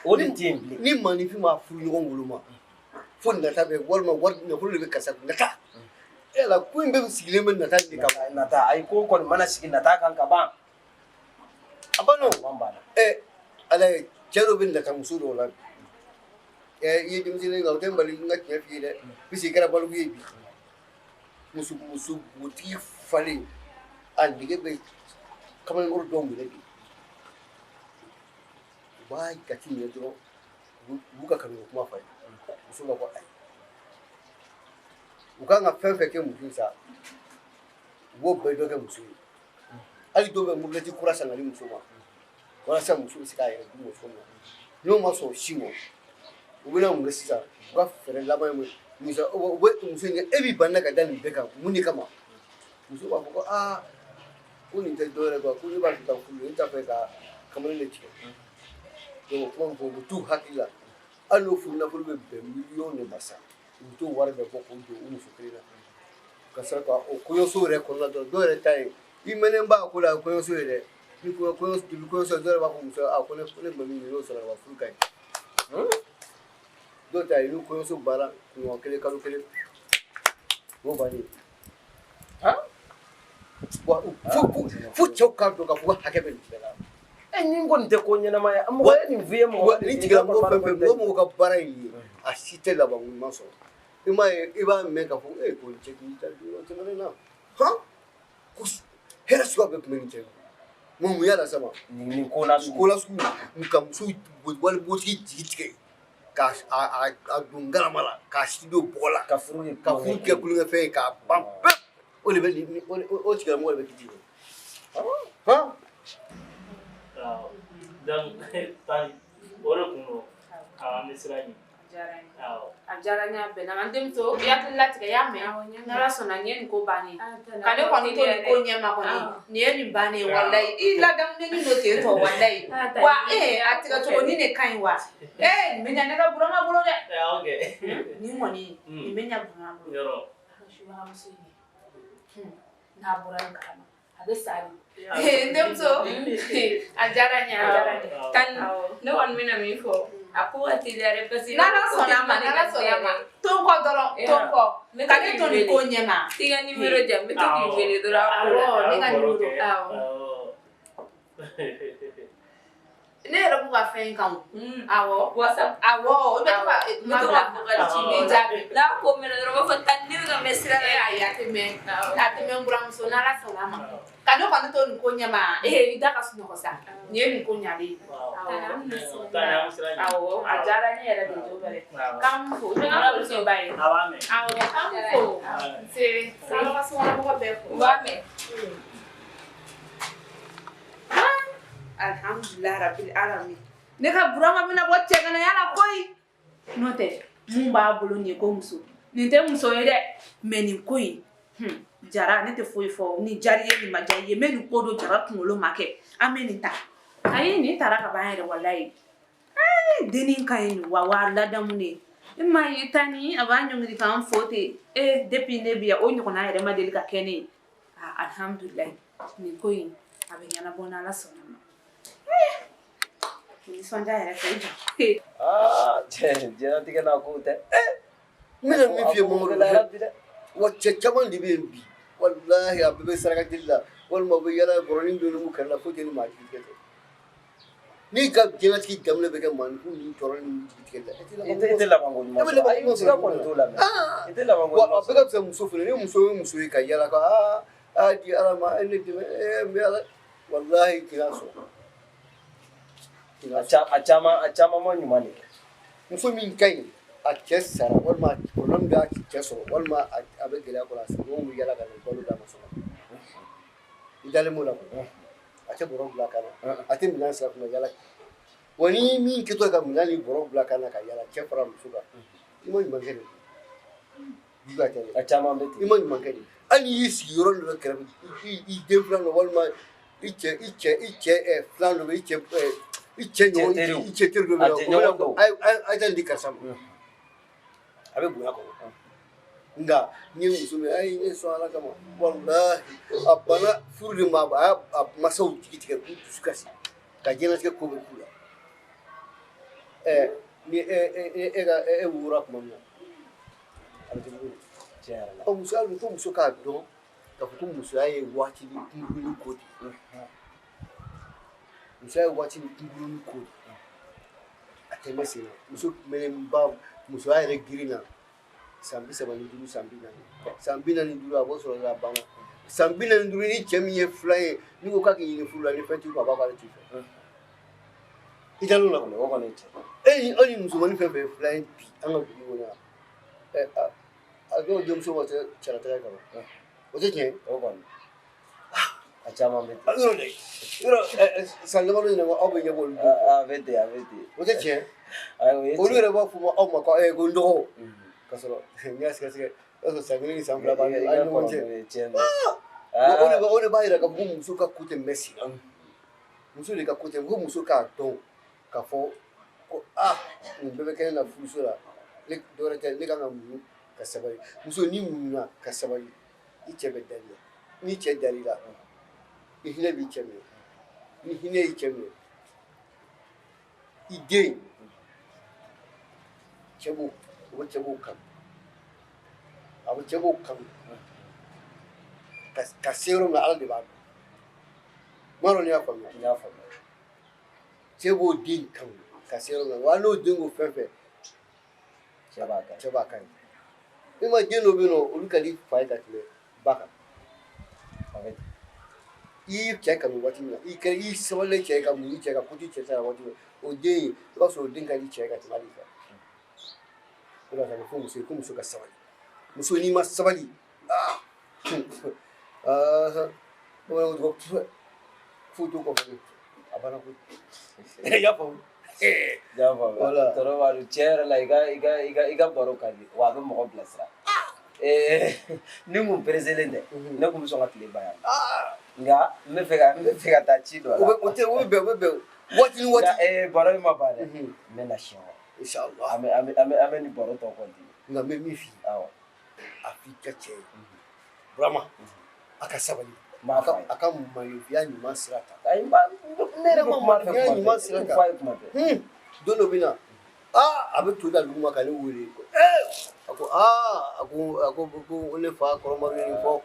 O de tɛ yen bilen. Ni maaninfin m'a furuɲɔgɔn woloma, fo nata bɛ walima wari nafolo de bɛ karisa kun, nata. E la ko in bɛɛ sigilen bɛ nata de kan. Nata, ayi, ko kɔni mana sigi nata kan ka ban. A banna o. Ɛ ala ye, cɛ dɔ bɛ nata muso dɔw la bi. Ɛ i ye denmisɛnnin nka o tɛ n bali n ka tiɲɛ f'i ye dɛ, puisque i kɛra baliku ye bi. Muso npogotigi falen, a nege bɛ kamalenkɔrɔ dɔw minɛ bi. U b'a jate minɛ dɔrɔn, u b'u ka kanuko kuma f'a ye, muso b'a fɔ ayi. U kan ka fɛn fɛn kɛ muso ye sa, u b'o bɛɛ dɔ kɛ muso ye. Hali dɔw bɛ mobilette kura san ka di muso ma walasa muso bɛ se k'a yɛrɛ di muso ma. N'o ma sɔn o si ma, u bɛna mun kɛ sisan? U ka fɛɛrɛ laban ye mun ye? U bɛ muso in, e b'i ban ka da nin bɛɛ kan mun de kama? Muso b'a fɔ ko aa, ko nin tɛ dɔwɛrɛ quoi, ko ne b'a fɛ ka furu, ne t'a fɛ ka kamalen de tigɛ. Donc o kuma min fɔ, u bɛ t'u hakili la, hali n'o furu nafolo bɛ bɛn miliyɔn de ma sa, u bɛ t'o wari bɛɛ bɔ k'o don u muso kelen na ka sɔrɔ ka o kɔɲɔso yɛrɛ kɔnɔna dɔrɔn. Dɔw yɛrɛ ta ye, i mɛnnen b'a ko la kɔɲɔso ye dɛ, ni kɔɲɔ depuis kɔɲɔso, dɔw yɛrɛ b'a fɔ muso a ko ne tun bɛ min ɲini, n'o sɔrɔ wa furu ka ɲi. Dɔw ta ye, ni kɔɲɔso banna kunɲɔgɔn kelen, kalo kelen, o bannen. Wa fo cɛw k'a dɔn k'a fɔ ko hakɛ bɛ nin bɛɛ la. E nin kɔni tɛ ko ɲɛnama ye, mɔgɔ ye nin f'i ye, mɔgɔ ni tigilamɔgɔ fɛn fɛn, mɔgɔ mɔgɔ ka baara in ye, a si tɛ laban ɲuman sɔrɔ. I m'a ye, i b'a mɛn k'a fɔ e ko nin cɛ k'i ta don tɛmɛnen na, han, ko hɛrɛ suguya bɛɛ tun bɛ nin cɛ mun y'a las'a ma? Nin ko nasugu. Nin ko nasugu, ka muso wali npogotigi jigi tigɛ k'a a don galama la, k'a si don bɔgɔ la, ka furu ka furu kɛ kulonkɛfɛn ye k'a ban pewu. O de bɛ nin, o tigilamɔgɔ de bɛ kiti kɛ. Han. Donc tani o de kun don, an bɛ sira ɲini. A diyara n ye, a bɛnna. N denmuso, i hakili latigɛ, i y'a mɛn? N'Ala sɔnna, nin ye nin ko bannen ye. Ka ne kɔni to nin ko ɲɛma kɔni, nin ye nin bannen ye walayi. I ladamunen don ten tɔ walayi. Wa ee, a tigɛcogo nin de ka ɲi wa. Ee, nin bɛ ɲa ne ka Burama bolo dɛ. Nin kɔni, nin bɛ ɲa Burama bolo. Yɔrɔ. A ka subagamuso in, n'a bɔra nin kalama, a bɛ sa de. N denmuso, a diyara n ye, a diyara n ye. Tani, ne kɔni bɛna min fɔ, a ko ka teliya dɛ, parce que n'Ala sɔnna a ma, n'Ala sɔnna a ma, to n kɔ dɔrɔn, to n kɔ, ka ne to nin ko ɲɛ ma. I ka numéro di yan, n bɛ to k'i wele dɔrɔn a ko la. Awɔ, ne ka numéro, awɔ. Ne yɛrɛ b'u ka fɛn in kan o. Awɔ. WhatsApp. Awɔ, i bɛ to ka n bɛ to ka vocal ci n b'i jaabi. N'a ko mɛnna dɔrɔn, n b'a fɔ tani, ne bɛ ka mɛn sira la. Ayi, a tɛ mɛn, a tɛ mɛn n buramuso, n'Ala sɔnna a ma. Ka ne kɔni to nin ko ɲɛ ma, ee, i da ka sunɔgɔ sa. Nin ye nin ko ɲalen ye. Awɔ, a diyara ne yɛrɛ de jo bɛrɛ. K'an fo, i bɛ n ka foli kɛ ba ye. A b'a mɛn. Awɔ, k'an fo. Nse, k'an ka sokɔnɔmɔgɔ bɛɛ fo. U b'a mɛn. Alhamdulilayi rabil alamin. Ne ka Burama bɛna bɔ cɛganaya la koyi. N'o tɛ, mun b'a bolo nin ye ko muso. Nin tɛ muso ye dɛ. Mais nin ko in, Jara, ne tɛ foyi fɔ. Nin diyara i ye, nin ma diya i ye. N bɛ nin ko don Jara kunkolo ma kɛ. An bɛ nin ta. Ayi, nin taara ka ban yɛrɛ walayi. Ee, dennin ka ɲi wa wa ladamunen. E m'a ye tani, a b'a ɲɔngiri k'an fo ten. Ee, depuis ne bi yan, o ɲɔgɔnna yɛrɛ ma deli ka kɛ ne ye. Ah, alhamdulilayi. Nin ko in, a bɛ ɲɛnabɔ n'Ala sɔnna ma. Nisɔndiya yɛrɛ fɛ i jɔ. Aa, cɛ, diɲɛlatigɛ n'a kow tɛ. N bɛna min f'i ye Mamadu, wa cɛ caman de bɛ yen bi, walahi, a bɛɛ bɛ saraka deli la, walima u bɛ yala bɔrɔnin dɔ n'u kɛrɛ la, foyi tɛ ni maa jigi tigɛ tɛ. N'i ka diɲɛlatigɛ daminɛ bɛ kɛ maaninfin ni tɔɔrɔ ni jigi tigɛ la, I tɛ labanko ɲuman e bɛ labanko ɲuman sɔrɔ. Ayi, kɔni t'o la mɛ. I tɛ labanko wa a ɲuman bɛɛ ka fisa muso fana. Ni muso ye muso ye ka yala ka aa aa di Ala ma, e ne dɛmɛ, ee n bɛ Ala, walahi k'i sɔrɔ. A caman, a caman ma ɲuman de kɛ. Muso min ka ɲi, a cɛ sara walima problème b'a cɛ sɔrɔ, walima a bɛ gɛlɛya kɔnɔ, a sigiɲɔgɔnw bɛ yala ka na balo d'a ma so kɔnɔ. I dalen b'o la kɔni, a tɛ bɔrɔ bila ka na, a tɛ minɛn sira kunna yala. Wa ni min kɛtɔ ka minɛn ni bɔrɔ bila ka na ka yala cɛ fara muso kan, i ma ɲuman kɛ de. Juguya tɛ dɛ. A caman bɛ ten. I ma ɲuman kɛ de. Hali n'i y'i sigi yɔrɔ dɔ kɛrɛfɛ, i den filan dɔ walima i cɛ filan dɔ bɛ i cɛ ɲɔgɔn, i cɛ teri dɔ bɛ A jɛɲɔgɔn dɔw. yen, a ye taa nin di karisa ma, a bɛ bonya kɔnɔ. Nka n ye muso min ayi ne sɔn Ala kama walahi a banna furu de ma a y'a masaw jigi tigɛ k'u dusu kasi ka diɲɛlatigɛ ko bɛɛ k'u la. Ɛ ni e e e ka e wora tuma min na a bɛ kɛ cogo di? Tiɲɛ yɛrɛ la. Ɔ musoya dun fo muso k'a dɔn k'a fɔ ko musoya ye waati ni kunkurunin ko de ye. Musoya ye waati ni kunkurunin ko de ye. A tɛ mɛn sen na. Muso mɛnnenba musoya yɛrɛ girin na san 35 san 40 san 45 a b'o sɔrɔ a banna san 45 ni cɛ min ye filan ye n'i ko k'a k'i ɲini furu la ni fɛn t'i kun a b'a fɔ k'ale t'i fɛ. I dalen o la kɔni o kɔni ye tiɲɛ. E ni aw ni musomanin fɛn fɛn ye filan ye bi an ka dugu kɔnɔ yan ɛ a dɔw denmuso ma tɛ cɛlataga ye ka ban o tɛ tiɲɛ ye. O kɔni a caman bɛ ten. Yɔrɔ dɛ yɔrɔ san damadɔ in na aw bɛ ɲɛbɔ olu denw fɛ. A bɛ ten a bɛ ten. O tɛ tiɲɛ ye. Ayi o ye tiɲɛ. Olu yɛrɛ b'a fɔ aw ma ko ko n dɔgɔw k'a sɔrɔ n'i y'a sɛgɛsɛgɛ i b'a sɔrɔ san 1 ni san 2 b'an ni ɲɔgɔn cɛ. O de b'a jira k'a fɔ ko muso ka ko tɛ mɛn sen na. Muso de ka ko tɛ ko muso k'a dɔn k'a fɔ ko aa nin bɛɛ bɛ kɛ ne la furuso la ne dɔwɛrɛ tɛ ne kan ka muɲu ka sabali muso n'i muɲuna ka sabali i cɛ bɛ da i la n'i cɛ dar'i la i hinɛ b'i cɛ minɛ ni hinɛ y'i cɛ minɛ i den cɛ b'o o bɛ cɛ b'o kanu a bɛ cɛ b'o kanu ka se yɔrɔ min na Ala de b'a dɔn n m'a dɔn n'i y'a faamuya. N y'a faamuya. Cɛ b'o den kanu ka se yɔrɔ min na wa n'o den ko fɛn fɛn cɛ b'a kɛ cɛ b'a kɛ i ma den dɔ bɛ yen nɔ olu ka di fa ye ka tɛmɛ ba kan. I y'i cɛ kanu waati min na i kɛra i sabalilen cɛ ye ka muɲu cɛ ka ko to cɛ ta la waati min na o den i b'a sɔrɔ o den ka di cɛ ye ka tɛmɛ hali i kan. O de la a bɛ fɔ muso ye ko muso ka sabali muso n'i ma sabali aa aa bamananw ko foyi t'o kɔfɛ a banna koyi i y'a faamu. I y'a faamuya. Voilà. Tɔnɔ b'a dɔn tiɲɛ yɛrɛ la i ka baro ka di wa a bɛ mɔgɔ bilasira. Ni n kun pereselen tɛ ne kun bɛ sɔn ka tile ban yan nka n bɛ fɛ ka taa ci dɔ la. O tɛ o bɛ bɛn o bɛ bɛn waati ni waati. Nka baro in ma ban dɛ n bɛ na siɲɛ wɛrɛ. Inshallah. An bɛ nin baro tɔ continuer. Nka n bɛ min f'i ye. Awɔ. A f'i ka cɛ ye. Burama a ka sabali. A ka maninfinya ɲuman sira ta. Ayi ne yɛrɛ bɛ kuma fɛ ɲuman sira ta. F'a ye kuma bɛɛ. Don dɔ bɛ na a bɛ to da dugu ma ka ne wele ko a ko aa a ko ko ne fa kɔrɔmaru ye nin fɔ.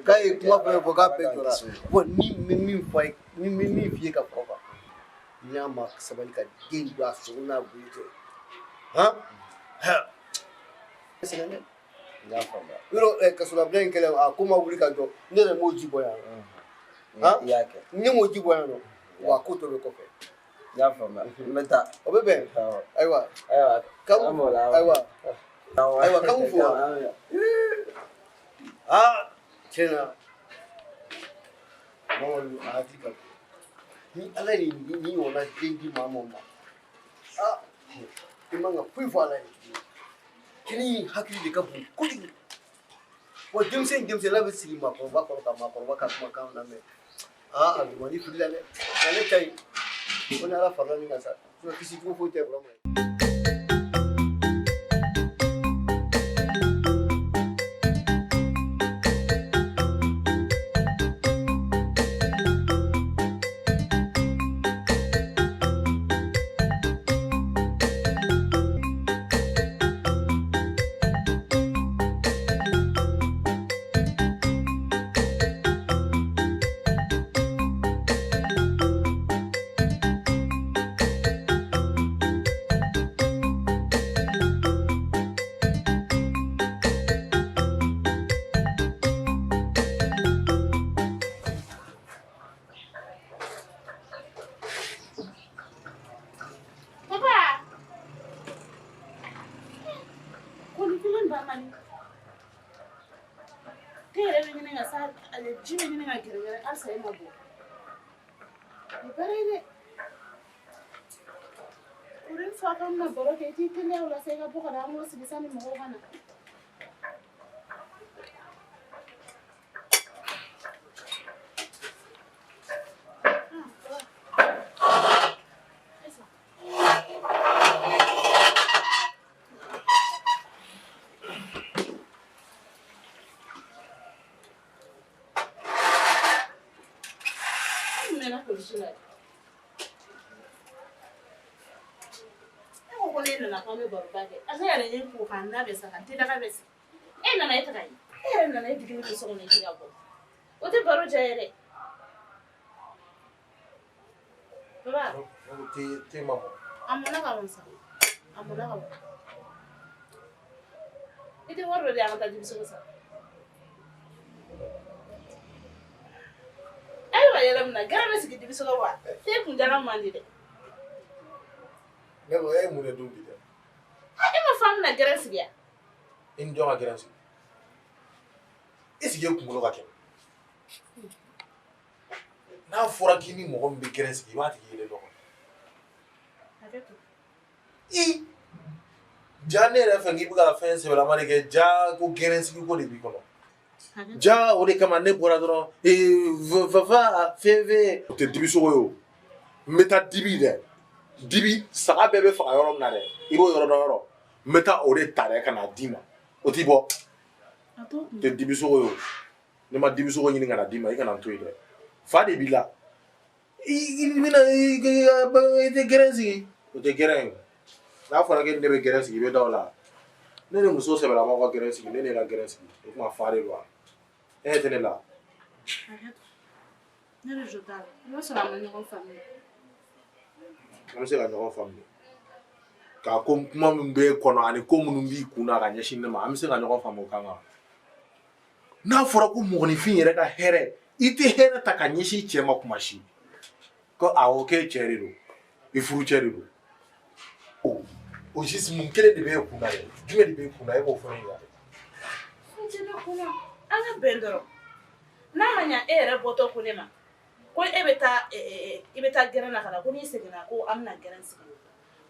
K'a ye kuma fɛn fɔ k'a bɛɛ jɔra. Bon ni n bɛ min fɔ a ye ni n bɛ min f'i ye ka kɔrɔ kan n'a ma sabali ka den don a sogo n'a golo cɛ han sɛgɛn dɛ. N y'a faamuya. Yɔrɔ kasolabila in kɛlen a ko ma wuli ka jɔ ne yɛrɛ m'o ji bɔ yan nɔ. I y'a kɛ. Ne m'o ji bɔ yan nɔ wa a ko tɔ bɛ kɔfɛ. N y'a faamuya n bɛ taa. O bɛ bɛn. Ayiwa. Ayiwa. Ayiwa. Ayiwa k'an fo wa. Aa tiɲɛ na Mamadu a hakili ka bon ni Ala ye nin ɲɔgɔnna den di maa o ma aa i man ka foyi fɔ Ala ye tuguni. Kini hakili de ka bon kojugu wa denmisɛn n'a bɛ sigi maakɔrɔba kɔrɔ ka maakɔrɔba ka kumakan lamɛn aa a dugumani fili la dɛ nka ne ta in ko ni Ala farala nin kan sa kisi cogo foyi tɛ Burama ye. Papa! Ko ni ba man te yɛrɛ bɛ ɲini ka sa ale ji bɛ ɲini ka gɛrɛgɛrɛ halisa e ma bɔ o baara ye dɛ kuru in fa k'an bɛna baro kɛ i t'i teliya o la sa i ka bɔ ka na an k'o sigi sanni mɔgɔw ka na. mɛnna polisi la. E ko ko ne nana k'an bɛ baroba kɛ. A ne yɛrɛ ye n ko k'an da bɛ sa ka n tɛ daga bɛ sigi. E nana e taga ye. E yɛrɛ nana e digili bɛ so kɔnɔ i tɛ ka bɔ. O tɛ baro diya ye dɛ. Baba. Te ma mɔ. A mɔnna ka ban sa. A mɔnna ka ban. I tɛ wari dɔ di an ka taa dibisogo san. E bɛ ka yɛlɛ mun na? Gɛrɛ bɛ sigi dibisogo wa? Te kun jalan man di dɛ. Ne ko e ye mun de dun bi dɛ? E ma fɔ an bɛna gɛrɛ sigi yan? I ni jɔn ka gɛrɛ sigi? E sigi e kunkolo ka kɛ. N'a fɔra k'i ni mɔgɔ min bɛ gɛrɛ sigi, i b'a tigi yelen dɔn. Hakɛ to. I ja ne yɛrɛ fɛ k'i bɛ ka fɛn sɛbɛlama de kɛ, ja ko gɛrɛ sigi ko de b'i kɔnɔ. Ja o de kama ne bɔra dɔrɔn fafa fɛn o tɛ dibisogo ye o. N bɛ taa dibi dɛ. Dibi saga bɛɛ bɛ faga yɔrɔ min na dɛ, i b'o yɔrɔ dɔn yɔrɔ. N bɛ taa o de ta dɛ ka n'a d'i ma. O t'i bɔ. O tɛ dibisogo ye o. Ne ma dibisogo ɲini ka na d'i ma, i kana n to yen dɛ. Fa de b'i la. I bɛna i tɛ gɛrɛn sigi. O tɛ gɛrɛn ye. N'a fɔra k'e ni ne bɛ gɛrɛn sigi, i bɛ da o la. Ne ni muso sɛbɛlamaw ka gɛrɛn sigi, ne ni e ka gɛrɛn sigi. O tuma fa de don wa? E ɲɛ tɛ ne la. Ne de jo t'a la. I b'a sɔrɔ an ma ɲɔgɔn faamuya. An bɛ se ka ɲɔgɔn faamuya. K'a ko kuma min b'e kɔnɔ ani ko minnu b'i kun na ka ɲɛsin ne ma, an bɛ se ka ɲɔgɔn faamu o kan wa? N'a fɔra ko mɔgɔninfin yɛrɛ ka hɛrɛ, i tɛ hɛrɛ ta ka ɲɛsin cɛ ma kuma si. Ko awɔ k'e cɛ de don, i furucɛ de don. O juste mun kelen de b'e kun na dɛ? Jumɛn de b'e kun na e b'o fɔ ne ɲɛna. Fɛn tɛ ne kun na. An ka bɛn dɔrɔn. N'a ma ɲa e yɛrɛ bɔtɔ ko ne ma ko e bɛ taa i bɛ taa gɛrɛn na ka na ko n'i seginna ko an bɛna gɛrɛn sigi.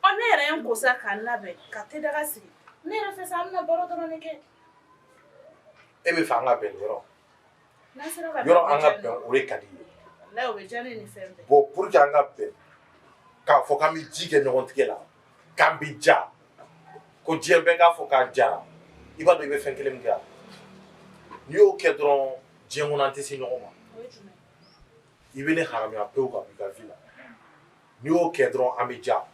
Ɔ ne yɛrɛ ye n ko sa k'an labɛn ka te daga sigi. Ne yɛrɛ fɛ sa an bɛna baro dɔrɔn de kɛ. E bɛ fɛ an ka bɛn yɔrɔ? N'an sera ka bɛn yɔrɔ an ka bɛn o de ka di i ye. Walayi o bɛ diya ne ni fɛn bɛɛ. Bon pour que an ka bɛn k'a fɔ k'an bɛ ji kɛ ɲɔgɔn tigɛ la k'an bɛ ja ko diɲɛ bɛɛ k'a fɔ k'an jara, i b'a dɔn i bɛ fɛn kelen min kɛ wa? N'i y'o kɛ dɔrɔn diɲɛ kɔnɔ an tɛ se ɲɔgɔn ma. I bɛ ne haramuya pewu ka bɔ i ka vie la. N'i y'o kɛ dɔrɔn an bɛ ja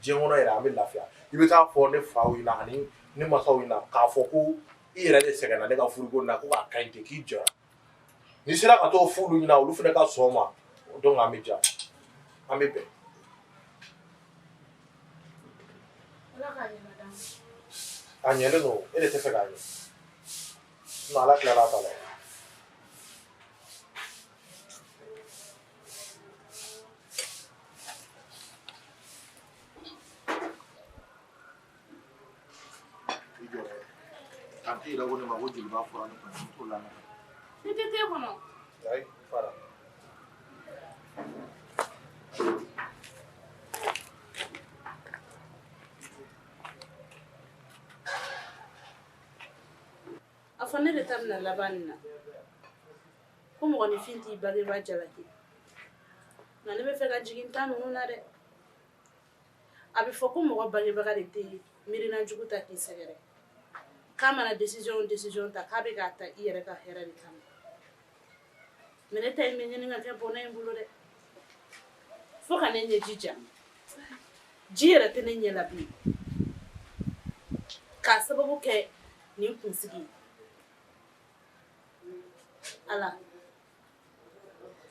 diɲɛ kɔnɔ yɛrɛ an bɛ lafiya. I bɛ taa fɔ ne faw ɲɛna ani ne masaw ɲɛna k'a fɔ ko i yɛrɛ de sɛgɛnna ne ka furuko na ko k'a ka ɲi ten k'i jɔra. N'i sera ka t'o f'olu ɲɛna olu fana ka sɔn o ma, donc an bɛ ja an bɛ bɛn. A ɲɛlen don, e de tɛ fɛ k'a ɲɛ. Sinon Ala tilala a ta la. I jɔ dɛ. Tanti yɛrɛ ko ne ma ko joliba fɔra ne kunna, n t'o lamɛn. Ne tɛ te kɔnɔ. Ayi, fara. A fɔ ne de ta bɛna laban nin na. Ko mɔgɔninfin t'i bangebaa jalaki. Nka ne bɛ fɛ ka jigin ta ninnu na dɛ. A bɛ fɔ ko mɔgɔ bangebaga de tɛ miirina jugu ta k'i sɛgɛrɛ. K'a mana décision ta k'a bɛ k'a ta i yɛrɛ ka hɛrɛ de kama. Mais ne ta in bɛ ɲini ka kɛ bɔnɛ in bolo dɛ. Fo ka ne ɲɛji ja. Ji yɛrɛ tɛ ne ɲɛ la bilen. K'a sababu kɛ nin kunsigi ye. Ala.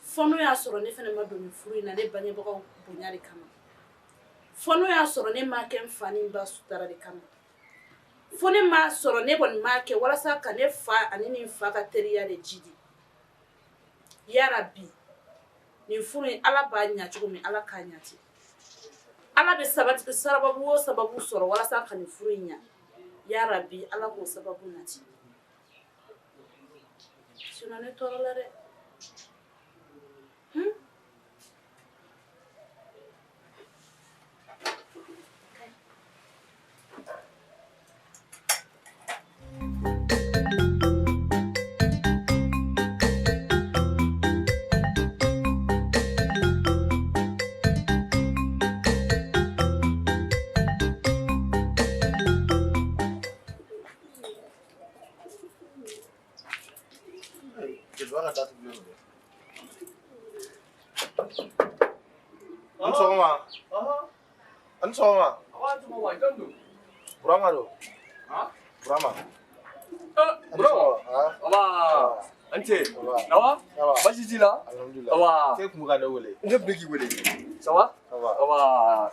Fo n'o y'a sɔrɔ ne fana ma don nin furu in na ne bangebagaw bonya de kama. Fo n'o y'a sɔrɔ ne m'a kɛ n fa ni n ba sutara de kama. Fo ne m'a sɔrɔ ne kɔni m'a kɛ walasa ka ne fa ani nin fa ka teriya de jidi. Yarabi nin furu in Ala b'a ɲa cogo min Ala k'a ɲa ten. Ala bɛ sabati sababu o sababu sɔrɔ walasa ka nin furu in ɲa. Yarabi Ala k'o sababu nati. Sinon ne tɔɔrɔ la dɛ. Jeliba ka datugulen don dɛ. Sɔgɔma. A ni sɔgɔma. Burama don. Burama. Burama. Aba. An ce. Awa. Baasi t'i la? Alhamdulillah. Aba. E kun bɛ ka ne wele. Ne bɛ k'i wele. Ça va? Ça va. Aba.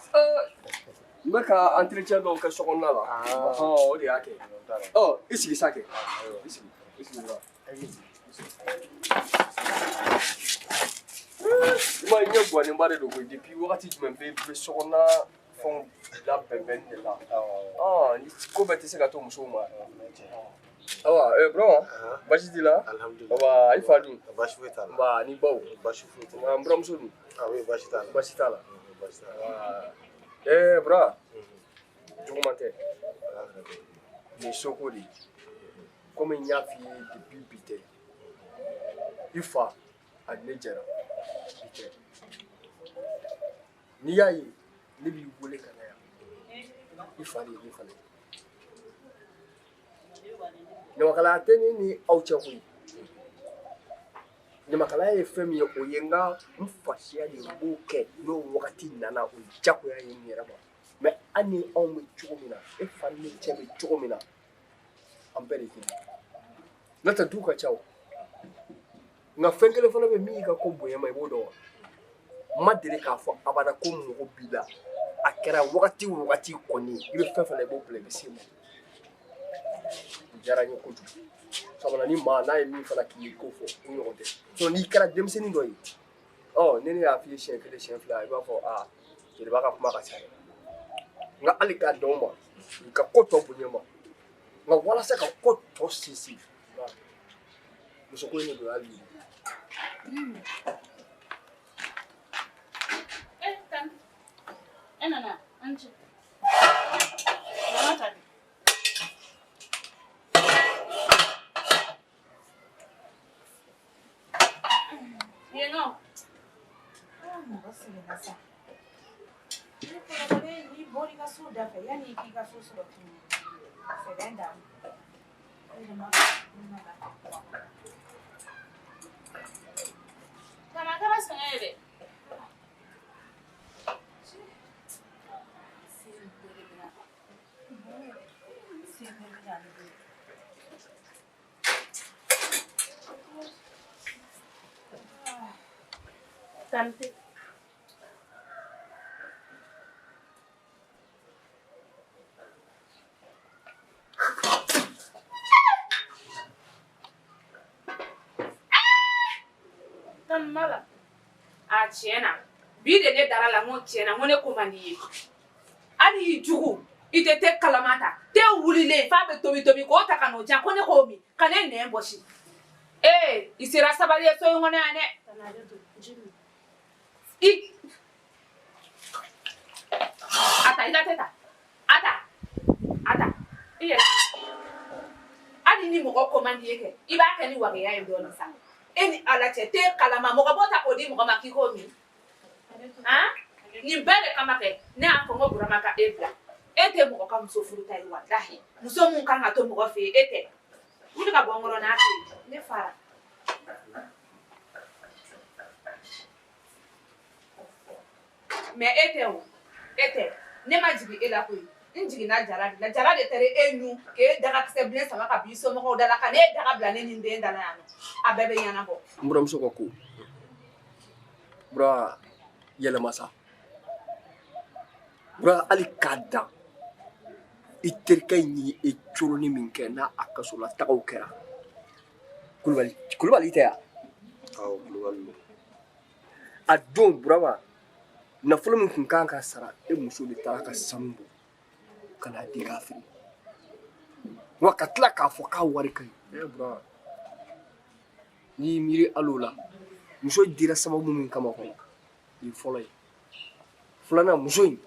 N bɛ ka entretien dɔw kɛ sokɔnɔna la. O de y'a kɛ. Ɔ, i sigi sa kɛ. I sigi. I sigi Burama. I m'a ye ɲɛ guwannenba de don koyi depuis wagati jumɛn bɛ sokɔnɔna fɛnw labɛnbɛnni de la. Ni ko bɛɛ tɛ se ka to musow ma. Awa, Burama, baasi t'i la? Alhamdulillah. Aba, i fa dun? Baasi foyi t'a la. Nba, ni baw? Baasi foyi t'a la. N buramuso dun? Ah oui, baasi t'a la. Baasi t'a la. Baasi t'a la. Bura, juguman tɛ. Nin ye soko de ye. Komi n y'a f'i ye depuis bi tɛ. I fa, a ni ne jɛra. Bi tɛ. N'i y'a ye, ne b'i wele ka na yan. I fa de ye ne fana ye. Ɲamakalaya tɛ ne ni aw cɛ koyi. Ɲamakalaya ye fɛn min ye, o ye n ka n fasiya de ye, n b'o kɛ n'o wagati nana, o ye diyagoya ye n yɛrɛ ma. Mais hali ni anw bɛ cogo min na, e fa ni ne cɛ bɛ cogo min na, an bɛɛ de ye kelen ye. N'o tɛ du ka ca o. Nka fɛn kelen fana bɛ min y'i ka ko bonya ma, i b'o dɔn wa? N ma deli k'a fɔ abada ko mɔgɔ b'i la. A kɛra wagati o wagati kɔni, i bɛ fɛn fɛn la, i b'o bila i bɛ se ma. O diyara n ye kojugu. Sabula ni maa n'a ye min fana k'i ye k'o fɔ, o ɲɔgɔn tɛ. Sinon n'i kɛra denmisɛnnin dɔ ye, ɔ ni ne y'a f'i ye siɲɛ kelen siɲɛ fila, i b'a fɔ aa jeliba ka kuma ka ca dɛ. Nka hali k'a dan o ma, i ka ko tɔ bonya ma. Nka walasa ka ko tɔ sinsin, muso ko in de don hali bi. E nana, an ce. Mama ta bi. Yen nɔ. Mɔgɔ sɛgɛnna sa. Ne fɔlɔ n'i bɔr'i ka so da fɛ yanni i k'i ka so sɔrɔ tuguni. Sɛgɛn dan. Tana a kɛra sɛgɛn ye dɛ. Tante. Tante mala. A tiɲɛ na bi de ne dara la n ko tiɲɛ na n ko ne ko man di ye. Hali i jugu i tɛ te kalama ta te wulilen f'a bɛ tobi tobi k'o ta ka n'o diyan ko ne k'o min ka ne nɛn bɔsi. Ee i sera sabali ye so in kɔnɔ yan dɛ. I a ta i ka te ta a ta a ta i yɛrɛ hali ni mɔgɔ ko man di ye kɛ i b'a kɛ ni wagaya ye dɔɔnin sa. E ni Ala cɛ te kalama mɔgɔ b'o ta k'o di mɔgɔ ma k'i k'o min. Han nin bɛɛ de kama kɛ ne y'a fɔ n ko Burama ka e bila. E tɛ mɔgɔ ka muso furu ta ye walahi. Muso mun kan ka to mɔgɔ fɛ yen e tɛ. Wuli ka bɔ n kɔrɔ n'a tɛ yen. Ne fara. Mais e tɛ o. E tɛ. Ne ma jigin e la koyi. N jiginna Jara de la. Jara de taara e ɲun k'e dagakisɛ bilen sama ka b'i somɔgɔw da la ka n'e daga bila ne ni n den da la yan nɔ. A bɛɛ bɛ ɲɛnabɔ. N buramuso ka ko. Bura yɛlɛma sa. Bura hali k'a dan i terikɛ in ye e coroni min kɛ n'a a kasola tagaw kɛra. Kulubali Kulubali tɛ yan? Awɔ, Kulubali don. A don Burama nafolo min tun kan ka sara e muso de taara ka sanu bɔ ka n'a di k'a feere. Wa ka tila k'a fɔ k'a wari ka ɲi. Bura n'i y'i miiri hali o la muso dira sababu min kama kɔni nin fɔlɔ ye. Filanan muso in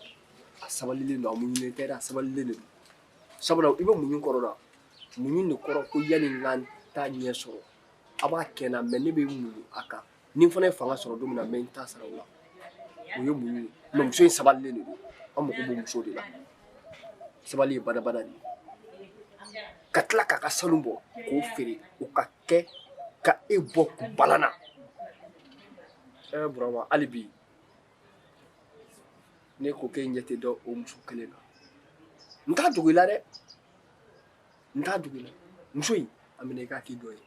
a sabalilen don a muɲunen tɛ dɛ a sabalilen de don. Sabula i bɛ muɲu kɔrɔ la muɲu de kɔrɔ ko yanni n ka n ta ɲɛ sɔrɔ a b'a kɛ n na mais ne bɛ muɲu a kan ni n fana ye fanga sɔrɔ don min na n bɛ n ta sara o la. O ye muɲu ye mais muso in sabalilen de don an mago b'o muso de la. Sabali ye badabada de ye. Ka tila k'a ka sanu bɔ k'o feere o ka kɛ ka e bɔ balan na. Burama hali bi Ne ko k'e ɲɛ tɛ da o muso kelen kan. N t'a dogo i la dɛ. N t'a dogo i la. Muso in, a minɛ i k'a k'i dɔ ye.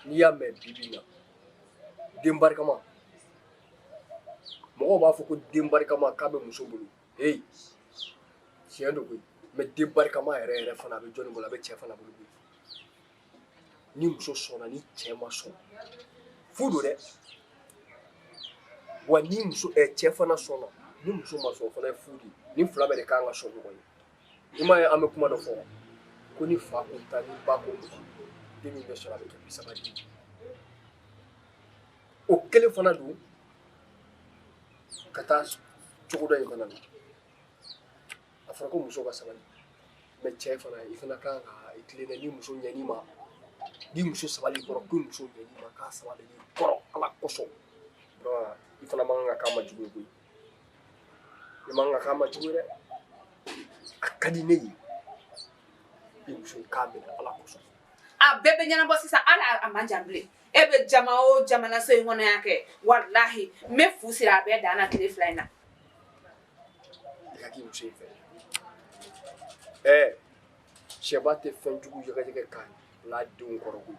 N'i y'a mɛn bi bi in na, den barikama. Mɔgɔw b'a fɔ ko den barikama k'a bɛ muso bolo. Hey, tiɲɛ don koyi. Mais den barikama yɛrɛ yɛrɛ fana a bɛ jɔnni bolo, a bɛ cɛ fana bolo koyi. Ni muso sɔnna, ni cɛ ma sɔn, fu don dɛ. Wa ni muso cɛ fana sɔnna, ni muso ma sɔn, o fana ye fu de ye. Ni fila bɛɛ de kan ka sɔn ɲɔgɔn ye. I m'a ye an bɛ kuma dɔ fɔ, ko ni fa ko tan, ni ba ko mugan, den min bɛ sɔrɔ a bɛ kɛ 30 den ye. O kelen fana don ka taa cogo dɔ in fana na. A fɔra ko muso ka sabali, mais cɛ fana i fana kan ka i tilen ni muso ɲɛn'i ma, ni muso sabali kɔrɔ, ko muso ɲɛn'i ma k'a sabali kɔrɔ Ala kosɔn. I fana man kan ka k'a ma jugu ye koyi. I man kan ka k'a ma jugu ye dɛ. A ka di ne ye i muso ye k'a minɛ Ala kosɔn. A bɛɛ bɛ ɲɛnabɔ sisan, hali a man jan bilen. E bɛ jama o jamana so in kɔnɔ yan kɛ, walahi n bɛ fu siri a bɛɛ dan na tile 2 in na. I ka k'i muso in fɛ. Sɛba tɛ fɛn jugu yɛgɛyɛgɛ k'a bila denw kɔrɔ koyi.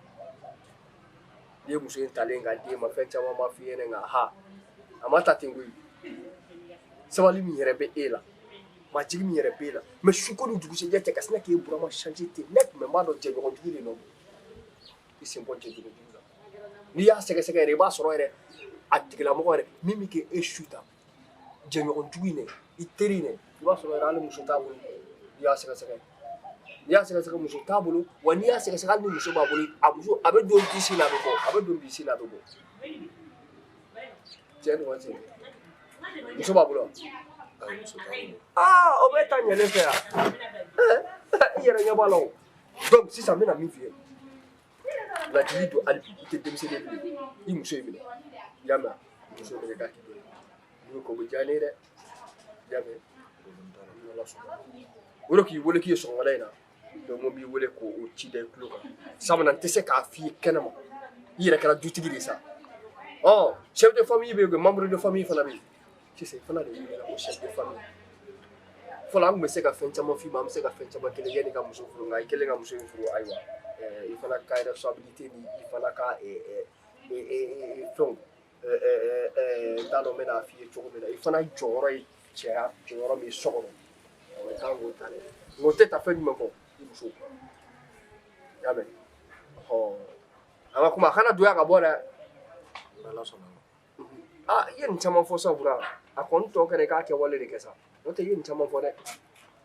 N'i ye muso in talen k'a d'e ma, fɛn caman b'a f'i ɲɛnɛ, nka ha a ma ta ten koyi. Sabali min yɛrɛ bɛ e la, majigi min yɛrɛ bɛ e la, mais su ko ni dugusɛjɛ cɛ ka sina k'e Burama changer ten, ne tun bɛ n b'a dɔn jɛɲɔgɔn jugu de nɔ don. I sen bɔ jɛɲɔgɔn jugu la. N'i y'a sɛgɛsɛgɛ yɛrɛ, i b'a sɔrɔ yɛrɛ a tigilamɔgɔ yɛrɛ min bɛ k'e su ta, jɛɲɔgɔn jugu in dɛ, i teri in dɛ, i b'a sɔrɔ yɛrɛ hali muso t'a bolo. N'i y'a sɛgɛsɛgɛ, n'i y'a sɛgɛsɛgɛ muso t'a bolo, wa n'i y'a sɛgɛsɛgɛ hali ni muso b'a bolo, a muso a bɛ don disi la a bɛ bɔ, a bɛ don bisi la a bɛ bɔ. Cɛ ni waati muso b'a bolo wa? Aa, o bɛ taa ɲɛlen fɛ yan. I yɛrɛ ɲɛ b'a la o. Donc sisan n bɛna min f'i ye, ladili don hali bi, i tɛ denmisɛnnin bilen, i muso in minɛ, i y'a mɛn, i muso minɛ k'a k'i dɔ ye. N'o kɛ o bɛ diya ne ye dɛ, i y'a mɛn. Ala sɔnna. O de k'i wele k'i ye sɔgɔmada in na, donc n b'i wele k'o ci da i tulo kan. Sabula n tɛ se k'a f'i ye kɛnɛma, i yɛrɛ kɛra dutigi de ye sa. Ɔ, chef de famille bɛ yen, membre de famille fana bɛ yen. Sisan i fana de welela ko chef de famille. Fɔlɔ an tun bɛ se ka fɛn caman f'i ma, an bɛ se ka fɛn caman kelen yanni i ka muso furu, nka i kɛlen ka muso in furu, ayiwa, i fana ka responsabilité ni i fana ka fɛnw, n t'a dɔn n bɛna f'i ye cogo min na, i fana jɔyɔrɔ ye cɛya jɔyɔrɔ min ye so kɔnɔ, i kan k'o ta dɛ. Nka o tɛ taa fɛn jumɛn kɔ, i muso. I y'a mɛn? Ɔhɔn. An ka kuma a kana donya ka bɔ dɛ. Ala sɔnna. Aa, i ye nin caman fɔ sa Bura, a kɔni tɔ kɛra i k'a kɛwale de kɛ sa. N'o tɛ i ye nin caman fɔ dɛ.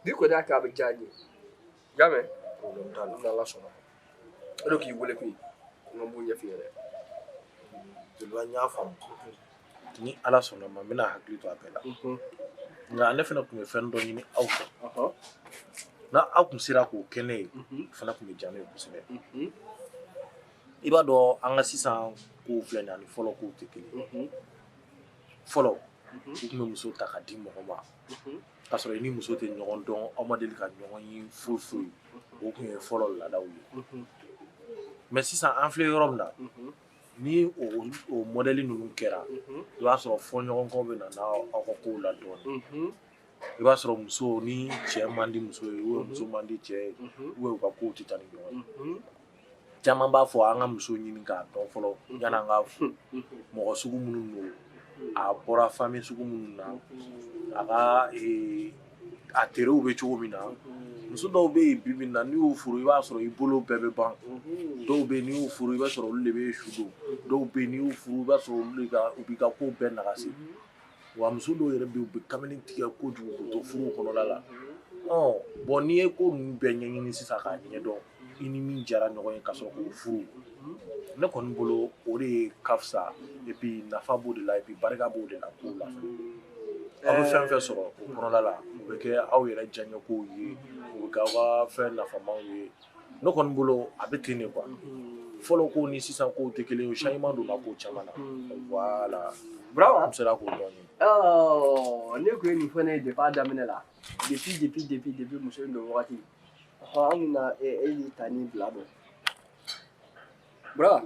N'i kɔni y'a kɛ a bɛ diya n ye. I y'a mɛn? Problème t'a la. N'Ala sɔnna. O de k'i wele koyi. N ko n b'o ɲɛf'i ɲɛna. Jeliba, n y'a faamu. Ni Ala sɔnna ma, n bɛna hakili to a bɛɛ la. Nka ne fana tun bɛ fɛn dɔ ɲini aw fɛ. N'a aw tun sera k'o kɛ ne ye, o fana tun bɛ diya ne ye kosɛbɛ. I b'a dɔn an ka sisan kow filɛ nin ye ani fɔlɔ kow tɛ kelen ye. Fɔlɔ, u tun bɛ muso ta ka di mɔgɔ ma, k'a sɔrɔ i ni muso tɛ ɲɔgɔn dɔn, aw ma deli ka ɲɔgɔn ye foyi foyi. O tun ye fɔlɔ laadaw ye. Mais sisan an filɛ yɔrɔ min na, ni o modèle ninnu kɛra, i b'a sɔrɔ fɔɲɔgɔnkɔ bɛ na n'aw ka kow la dɔɔnin. I b'a sɔrɔ muso ni cɛ man di muso ye, ou muso man di cɛ ye, ou u ka kow tɛ taa ni ɲɔgɔn ye. Caman b'a fɔ an ka muso ɲini k'a dɔn fɔlɔ yanni an ka furu. Mɔgɔ sugu minnu don, a bɔra famille sugu minnu na, a ka a teriw bɛ cogo min na. Muso dɔw bɛ yen bi bi in na, n'i y'u furu, i b'a sɔrɔ i bolo bɛɛ bɛ ban. Dɔw bɛ yen, n'i y'u furu, i b'a sɔrɔ olu de bɛ su don. Dɔw bɛ yen, n'i y'u furu, i b'a sɔrɔ olu de ka u b'i ka kow bɛɛ nagasi. Wa muso dɔw yɛrɛ bɛ yen, u bɛ kamalen tigɛ kojugu k'u to furu kɔnɔna la. Ɔ bɔn, n'i ye ko ninnu bɛɛ ɲɛɲini sisan k'a ɲɛdɔn, i ni min diyara ɲɔgɔn ye ka sɔrɔ k'o furu, ne kɔni bolo o de ka fisa. Et puis nafa b'o de la, et puis barika b'o de la kow la fɛnɛ. Aw bɛ fɛn fɛn sɔrɔ o kɔnɔna la, o bɛ kɛ aw yɛrɛ diyaɲɛkow ye, o bɛ kɛ aw ka fɛn nafamaw ye. Ne kɔni bolo a bɛ ten de quoi. Fɔlɔ kow ni sisan kow tɛ kelen ye, changement donna ko caman na. Voilà. Bravo. N sera k'o dɔn. Ɔ, ne kun ye nin fɔ ne ye depuis a daminɛ la. Depuis depuis depuis depuis muso in don wagati. Ɔhɔn, an kun na e y'i ta ni bila dɔn. Bura.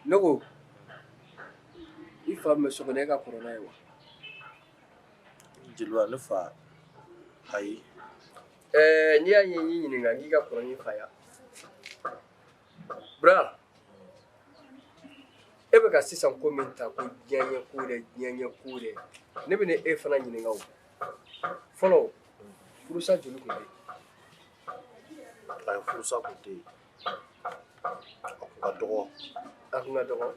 Ne ko i fa min bɛ so kɔnɔ, e ka kɔrɔ n'a ye wa? Jeliba, ne fa, ayi. Ɛɛ, n'i y'a ye n y'i ɲininka k'i ka kɔrɔ n'i fa ye, Bura, e bɛ ka sisan ko min ta ko diɲɛ ko dɛ, diɲɛ ko dɛ, ne bɛ e fana ɲininka o. Fɔlɔ, furusa joli tun bɛ yen? Ayi, furusa tun tɛ yen, a tun ka dɔgɔ. A tun ka dɔgɔ.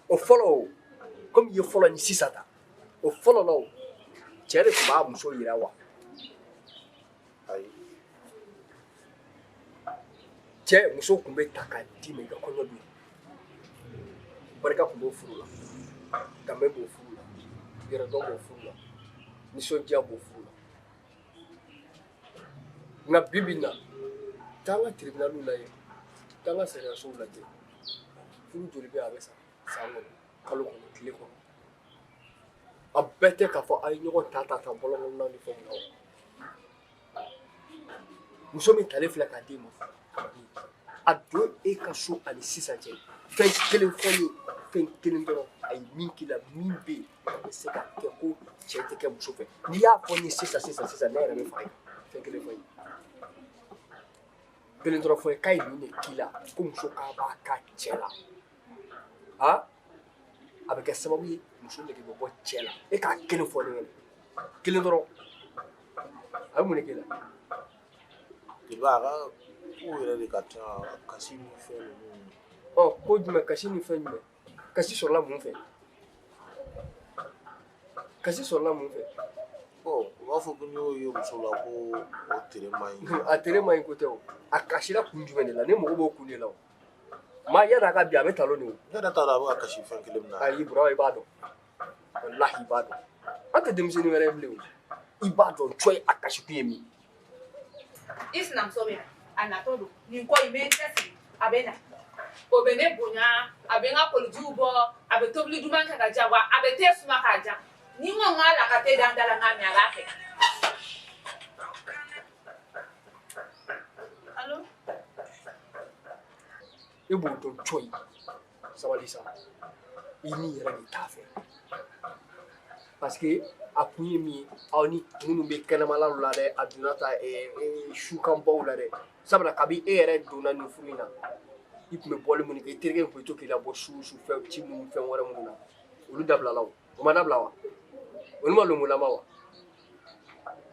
O fɔlɔ, o komi i ye fɔlɔ ni sisan ta, o fɔlɔ la, o cɛ de tun b'a muso yira wa? Ayi. Cɛ muso tun bɛ ta k'a d'i ma i ka kɔɲɔ don. Barika tun b'o furu la, danbe b'o furu la, yɛrɛdɔn b'o furu la, nisɔndiya b'o furu la. Nka bi bi in na, taa an ka tiribinaliw lajɛ, taa an ka sariyasow lajɛ, furu joli bɛ yen a bɛ sa san kɔnɔ, kalo kɔnɔ, tile kɔnɔ? A bɛɛ tɛ k'a fɔ a ye ɲɔgɔn ta ta ta bɔlɔn kɔnɔnaw ni fɛnw na o. Muso min talen filɛ k'a d'i ma, a don e ka so ani sisan cɛ, fɛn kelen fɔ ne ye, fɛn kelen dɔrɔn a ye min k'i la, min bɛ yen a bɛ se ka kɛ ko cɛ tɛ kɛ muso fɛ. N'i y'a fɔ n ye sisan sisan sisan, ne yɛrɛ bɛ faga i kan. Fɛn kelen fɔ n ye, kelen dɔrɔn fɔ n ye k'a ye nin de k'i la ko muso k'a b'a ka cɛ la, a a bɛ kɛ sababu ye muso nege bɛ bɔ cɛ la. E k'a kelen fɔ ne ɲɛna, kelen dɔrɔn. A bɛ mun de k'i la? Jeliba, a ka ko yɛrɛ de ka ca, kasi ni fɛn ninnu. Ɔ, ko jumɛn? Kasi ni fɛn jumɛn? Kasi sɔrɔla mun fɛ? Kasi sɔrɔla mun fɛ? Bon, u b'a fɔ ko n'i y'o ye muso la ko o tere man ɲi. A tere man ɲi ko tɛ o. A kasira kun jumɛn de la? Ne mago b'o kun de la o. Maa yan'a ka bin, a bɛ talon de o. Ne yɛrɛ t'a dɔn a bɛ ka kasi fɛn kelen min na. Ayi Burama, i b'a dɔn. Walahi, i b'a dɔn. An tɛ denmisɛnnin wɛrɛ ye bilen o. I b'a dɔn cɔyi, a kasi kun ye min ye. I sinamuso bɛ na, a natɔ don. Nin ko in, n bɛ n cɛsiri, a bɛ na. O bɛ ne bonya, a bɛ n ka kolijiw bɔ, a bɛ tobili duman kɛ ka diyan, wa a bɛ te suma k'a diyan. Ni n ko n k'a la ka te da n da la n k'a min, a b'a kɛ. Allo? E b'o dɔn cɔyi. Sabali sa, i ni yɛrɛ de t'a fɛ, parce que a kun ye min ye, aw ni minnu bɛ kɛnɛmalaw la dɛ, a donna ta sukanbaw la dɛ. Sabula kabi e yɛrɛ donna nin furu in na, i tun bɛ bɔli minnu kɛ, i terikɛ tun bɛ to k'i labɔ su su fɛn ci minnu, fɛn wɛrɛ minnu na, olu dabilala o. O ma dabila wa? Olu ma lomolama wa?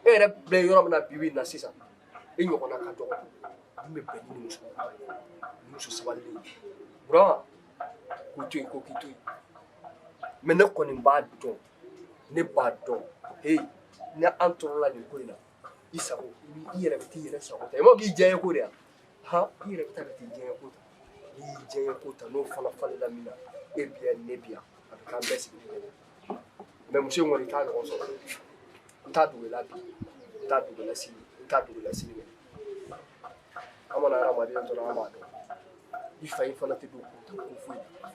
E yɛrɛ bɛ yɔrɔ min na bi bi in na sisan, e ɲɔgɔnna ka dɔgɔ min bɛ bɛn ni muso ɲuman ye, ni muso sabalilen ye. Burama, k'o to yen, ko k'i to yen. Mais ne kɔni b'a dɔn, ne b'a dɔn, heyi, ni an tɔɔrɔla nin ko in na, i sago, i yɛrɛ bɛ t'i yɛrɛ sago ta. I m'a fɔ k'i diya ko de yan han, i yɛrɛ bɛ taa ka t'i diya ko ta. N'i y'i diya ko ta, n'o fana falenna min na, e bi yan, ne bi yan, a bɛ k'an bɛɛ sigilen ɲɛna. Mais muso in kɔni, i t'a ɲɔgɔn sɔrɔ. N t'a dogo i la bi, n t'a dogo i la sini, n t'a dogo i la sini. An mana hadamaden dɔrɔn, an b'a dɔn. I fa in fana tɛ don kun ko foyi la.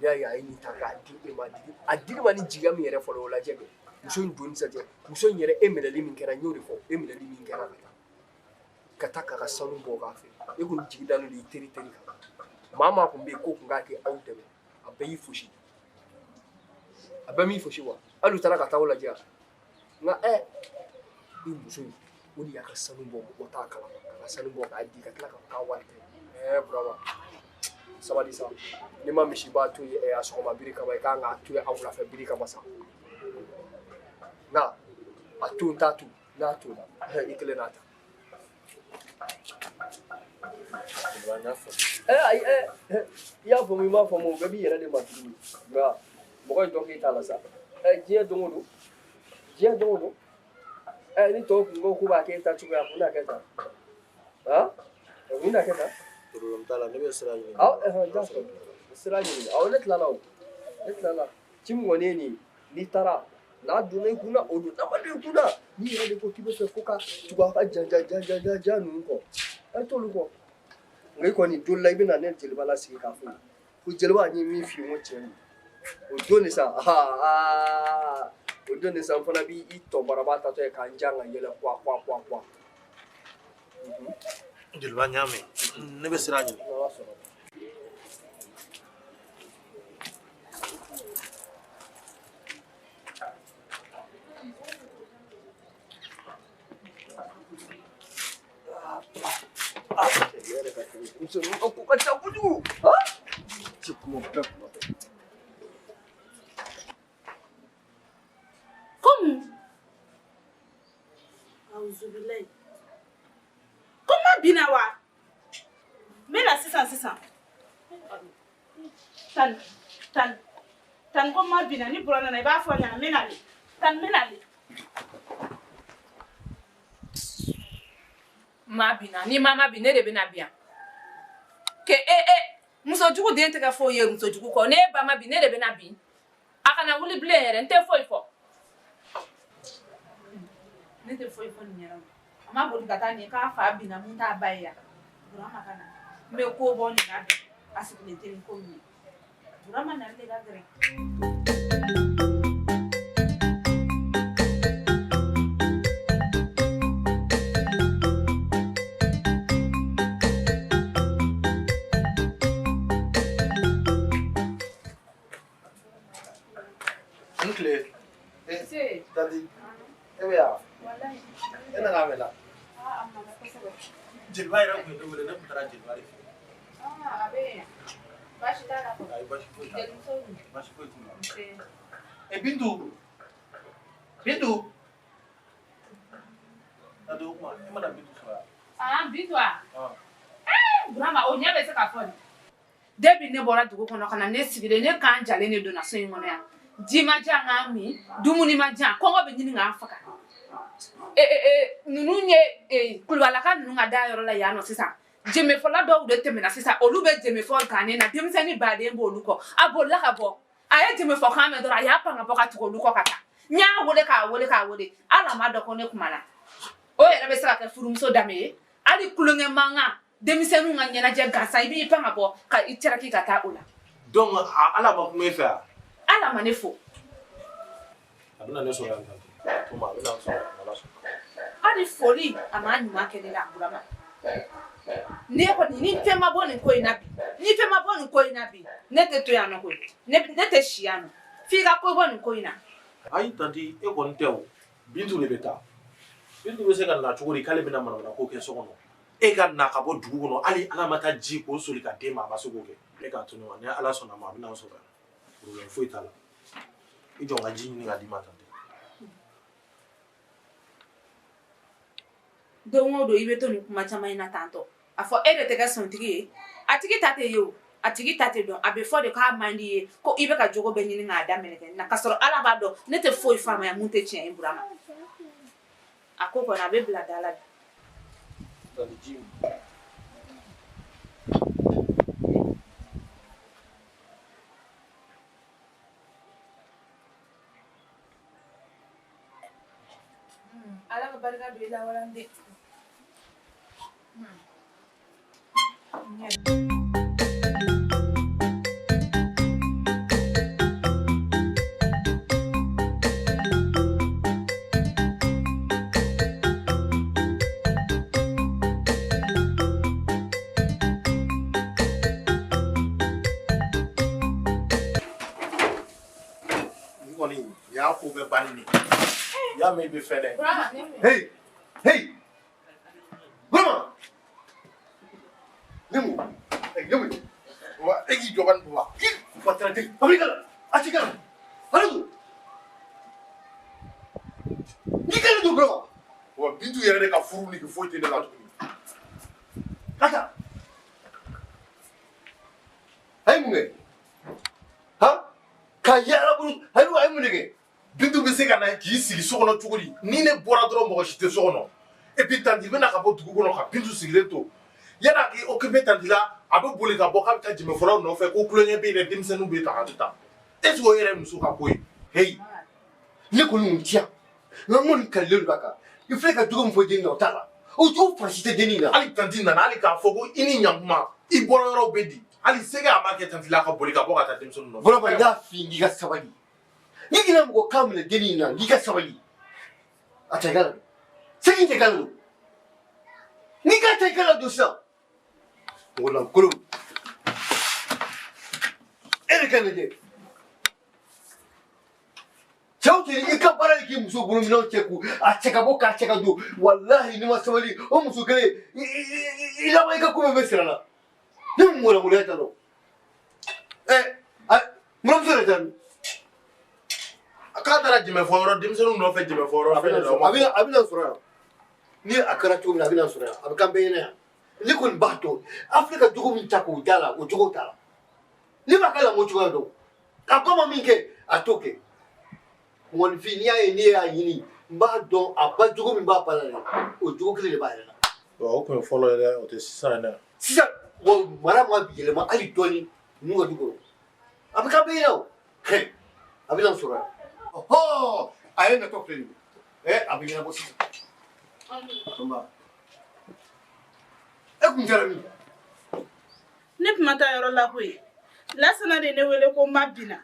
N'i y'a ye a ye nin ta k'a di e ma, a dir'i ma ni jigiya min yɛrɛ fɔlɔ, o lajɛ kɛ. Muso in donni sisan cɛ, muso in yɛrɛ, e minɛli min kɛra, n y'o de fɔ, e minɛli min kɛra ka taa k'a ka sanu bɔ k'a fɛ, e kɔni jigi dalen don i teri teri kan. Maa maa kun bɛ yen k'o kun k'a kɛ aw dɛmɛ, a bɛɛ y'i fosi, a bɛɛ m'i fosi wa? Hali u taara ka taa aw lajɛ. Nka i muso in, o de y'a ka sanu bɔ, mɔgɔ t'a kalama, k'a ka sanu bɔ k'a di, ka tila ka k'a wari kɛ. Burama, sabali sa. N'i ma misiba to yen a sɔgɔma biri kama, i kan k'a to yen a wulafɛ biri kama sa. Nka a to n t'a to, n'a to la, i kelen n'a ta. Ayi, i y'a faamu, i m'a faamu, o bɛɛ b'i yɛrɛ de ma tuguni. Nka mɔgɔ ye dɔ k'e ta la sa. Diɲɛ don o don, diɲɛ don o don. Ni tɔw kun ko k'u b'a k'e ta cogoya, a kun n'a kɛ tan. Han? A kun n'a kɛ tan. Problème t'a la, ne bɛ sira ɲini. Awɔ, d'accord. Sira ɲini. Awɔ, ne tilala o. Ne tilala. Ci min kɔni ye nin ye, n'i taara, n'a donna i kunna, o don. N'a ma don i kunna, n'i yɛrɛ de ko k'i bɛ fɛ ko ka tugu a ka jan jan jan jan jan jan ninnu kɔ, a t'olu kɔ. Nka i kɔni don la, i bɛna ne jeliba lasigi k'a fɔ ko jeliba, n ye min f'i ye, n ko tiɲɛ don. O don de sa, aa, o don de sa, n fana b'i tɔ baraba tatɔ ye k'an jan ka yɛlɛ kuwa kuwa kuwa kuwa. Jeliba, n y'a mɛn, ne bɛ sira ɲini. Ah, yɛrɛ ka denmisɛnninw ka ko ka ca kojugu. Ah, cɛ kuma bɛɛ kuma bɛɛ. Ko mun? Awuzubilayi. Ko ma binna wa? N bɛ na sisan sisan. Tan tan tan ko ma binna ni Bura nana i b'a fɔ a ɲɛna n bɛ na de. Tan n bɛ na de. Ma binna ni ma ma bin ne de bɛna bin yan ke e e musojugu den tɛ kɛ foyi ye musojugu kɔ ne ba ma bin ne de bɛna bin a kana wuli bilen yɛrɛ n tɛ foyi fɔ Ne tɛ foyi fɔ nin ɲɛna o. A ma boli ka taa nin ye k'a fa binna mun t'a ba ye yan. Burama ka na. N bɛ ko bɔ nin na bi. A sigilen tɛ ni ko min ye. Burama nali de ka gɛlɛn. N tile. Se. Tanti, e bɛ yan? Walayi. E nana a mɛnna. Aa a mɛnna kosɛbɛ. Jeliba yɛrɛ tun ye ne wele, ne tun taara jeliba de fɛ yen. Aa a bɛ yen. Baasi t'a la kɔni. Ayi, baasi foyi t'a la. Jelimuso dun? Baasi foyi t'u la. Nse. E Bintu! Bintu! Tanti, o tuma e mana Bintu sɔrɔ yan? Aa Bintu wa? Ɔn. Ee Burama o ɲɛ bɛ se ka fɔ nin. Depuis ne bɔra dugu kɔnɔ ka na ne sigilen ne kan jalen de donna so in kɔnɔ yan. Ji ma diyan k'a min, dumuni ma diyan, kɔngɔ bɛ ɲini k'an faga. E e e ninnu ye e kulubalaka ninnu ka da yɔrɔ la yan nɔ sisan. Jemefɔla dɔw de tɛmɛna sisan, olu bɛ jemefɔ gannen na, denmisɛnnin baden b'olu kɔ. A bolila ka bɔ. A ye jemefɔkan mɛn dɔrɔn a y'a pan ka bɔ ka tugu olu kɔ ka taa. N y'a wele k'a wele k'a wele, hali a m'a dɔn ko ne kumana. O yɛrɛ bɛ se ka kɛ furumuso danbe ye. Hali tulonkɛ mankan, denmisɛnninw ka ɲɛnajɛ gansan, i b'i pan ka bɔ ka i cɛrɛki ka taa o la. Donc hali a ma kuma e fɛ wa? Hali a ma ne fo. A bɛna ne sɔrɔ yan tanti. Tuma a bɛna n sɔrɔ yan n'Ala sɔnna. Hali foli a m'a ɲuman kɛ ne la Burama. Ne kɔni ni fɛn ma bɔ nin ko in na bi, ni fɛn ma bɔ nin ko in na bi, ne tɛ to yan nɔ koyi. Ne ne tɛ si yan nɔ. F'i ka ko bɔ nin ko in na. Ayi tanti e kɔni tɛ o. Bintu de bɛ taa. Bintu bɛ se ka na cogo di k'ale bɛna manamana ko kɛ so kɔnɔ. E ka na ka bɔ dugu kɔnɔ hali Ala ma taa ji k'o soli ka d'e ma a ma se k'o kɛ. E k'a to ne ma ni Ala sɔnna a ma a bɛna n sɔrɔ yan. Problème foyi t'a la. I jɔ n ka ji ɲini ka d'i ma tanti. Don o don i bɛ to nin kuma caman in na tantɔ. A fɔ e de tɛ kɛ sɔntigi ye. A tigi ta tɛ ye o. A tigi ta tɛ dɔn. A bɛ fɔ de k'a man di ye ko i bɛ ka jogo bɛɛ ɲini k'a da mɛlɛkɛnin na. K'a sɔrɔ Ala b'a dɔn ne tɛ foyi faamuya mun tɛ tiɲɛ ye Burama. A ko kɔni a bɛ bila da la bi. Tanti ji. Ala ka barika don i la walanden. Nin kɔni nin y'a ko bɛɛ bannen de ye. I y'a mɛn i bɛ fɛn dɛ. Hey! Hey! Burama! Ne mun? Ne mun? Wa e k'i jɔ ka nin wa. Fataraden, a b'i kala, a t'i kala. Ale don. N'i kala don Burama. Wa Bintu yɛrɛ de ka furu nege foyi tɛ ne la tuguni. Ka taa. A ye mun kɛ? Han? Ka yaala bolo, a ye mun de kɛ? Bintu bɛ se ka na k'i sigi so kɔnɔ cogo di? Ni ne bɔra dɔrɔn mɔgɔ si tɛ so kɔnɔ. Et puis tanti bɛna ka bɔ dugu kɔnɔ ka Bintu sigilen to. Yan'a k'i occupé tanti la, a bɛ boli ka bɔ k'a bɛ taa jɛmɛfɔlaw nɔfɛ ko tulonkɛ bɛ yen dɛ, denmisɛnninw bɛ tan a bɛ tan. Est ce que o yɛrɛ ye muso ka ko ye? Heyi, ne kɔni kun ti yan. Nka n kɔni kalilen don a kan. I filɛ ka jogo min fɔ dennin na, o t'a la. O jogo fan si tɛ dennin na. Hali tanti nana hali k'a fɔ ko i ni ɲankuma, i bɔra yɔrɔw bɛ di. Hali sɛgɛ a m'a kɛ tanti la ka boli ka bɔ ka taa denmisɛnninw nɔfɛ. Burama, n y'a f'i ye k'i ka sabali. N'i kana mɔgɔ kan minɛ dennin in na, k'i ka sabali. A ta i ka na don. Segin tɛ i ka na don. N'i k'a ta i ka na don sisan. Mɔgɔ lankolon. E de ka lajɛ. Cɛw cɛ i ka baara ye k'i muso bolo minɛnw cɛ k'u a cɛ ka bɔ k'a cɛ ka don, walahi n'i ma sabali o muso kelen i laban i ka ko bɛɛ bɛ sira la. Ne mun ŋɔlɔŋɔlɔya t'a dɔn. Ɛ muramuso yɛrɛ t'a dɔn. K'a taara jɛmɛfɔ yɔrɔ denmisɛnninw nɔfɛ jɛmɛfɔ yɔrɔ fɛn de la. A bɛna sɔrɔ yan. Ni a kɛra cogo min na a bɛna sɔrɔ yan, a bɛ k'an bɛɛ ɲɛna yan. Ne kɔni b'a dɔn Afirika jogo min ta k'o da la, o jogo t'a la. Ne b'a ka lamɔ cogoya dɔn. A ba ma min kɛ, a t'o kɛ. Mɔgɔninfin n'i y'a ye ne y'a ɲini, n b'a dɔn a ba jogo min b'a ba la dɛ, o jogo kelen de b'a yɛrɛ la. O tun ye fɔlɔ ye dɛ, o tɛ sisan ye dɛ. Sisan wa mara ma yɛlɛma hali dɔɔni ninnu ka du kɔnɔ. A bɛ k'an bɛɛ ɲɛna o. A bɛna sɔrɔ yan. Ɔhɔ, a ye natɔ filɛ nin ye. A bɛ ɲɛnabɔ sisan. E kun taara min? Ne tun ma taa yɔrɔ la koyi. Lasana de ne wele ko ma binna.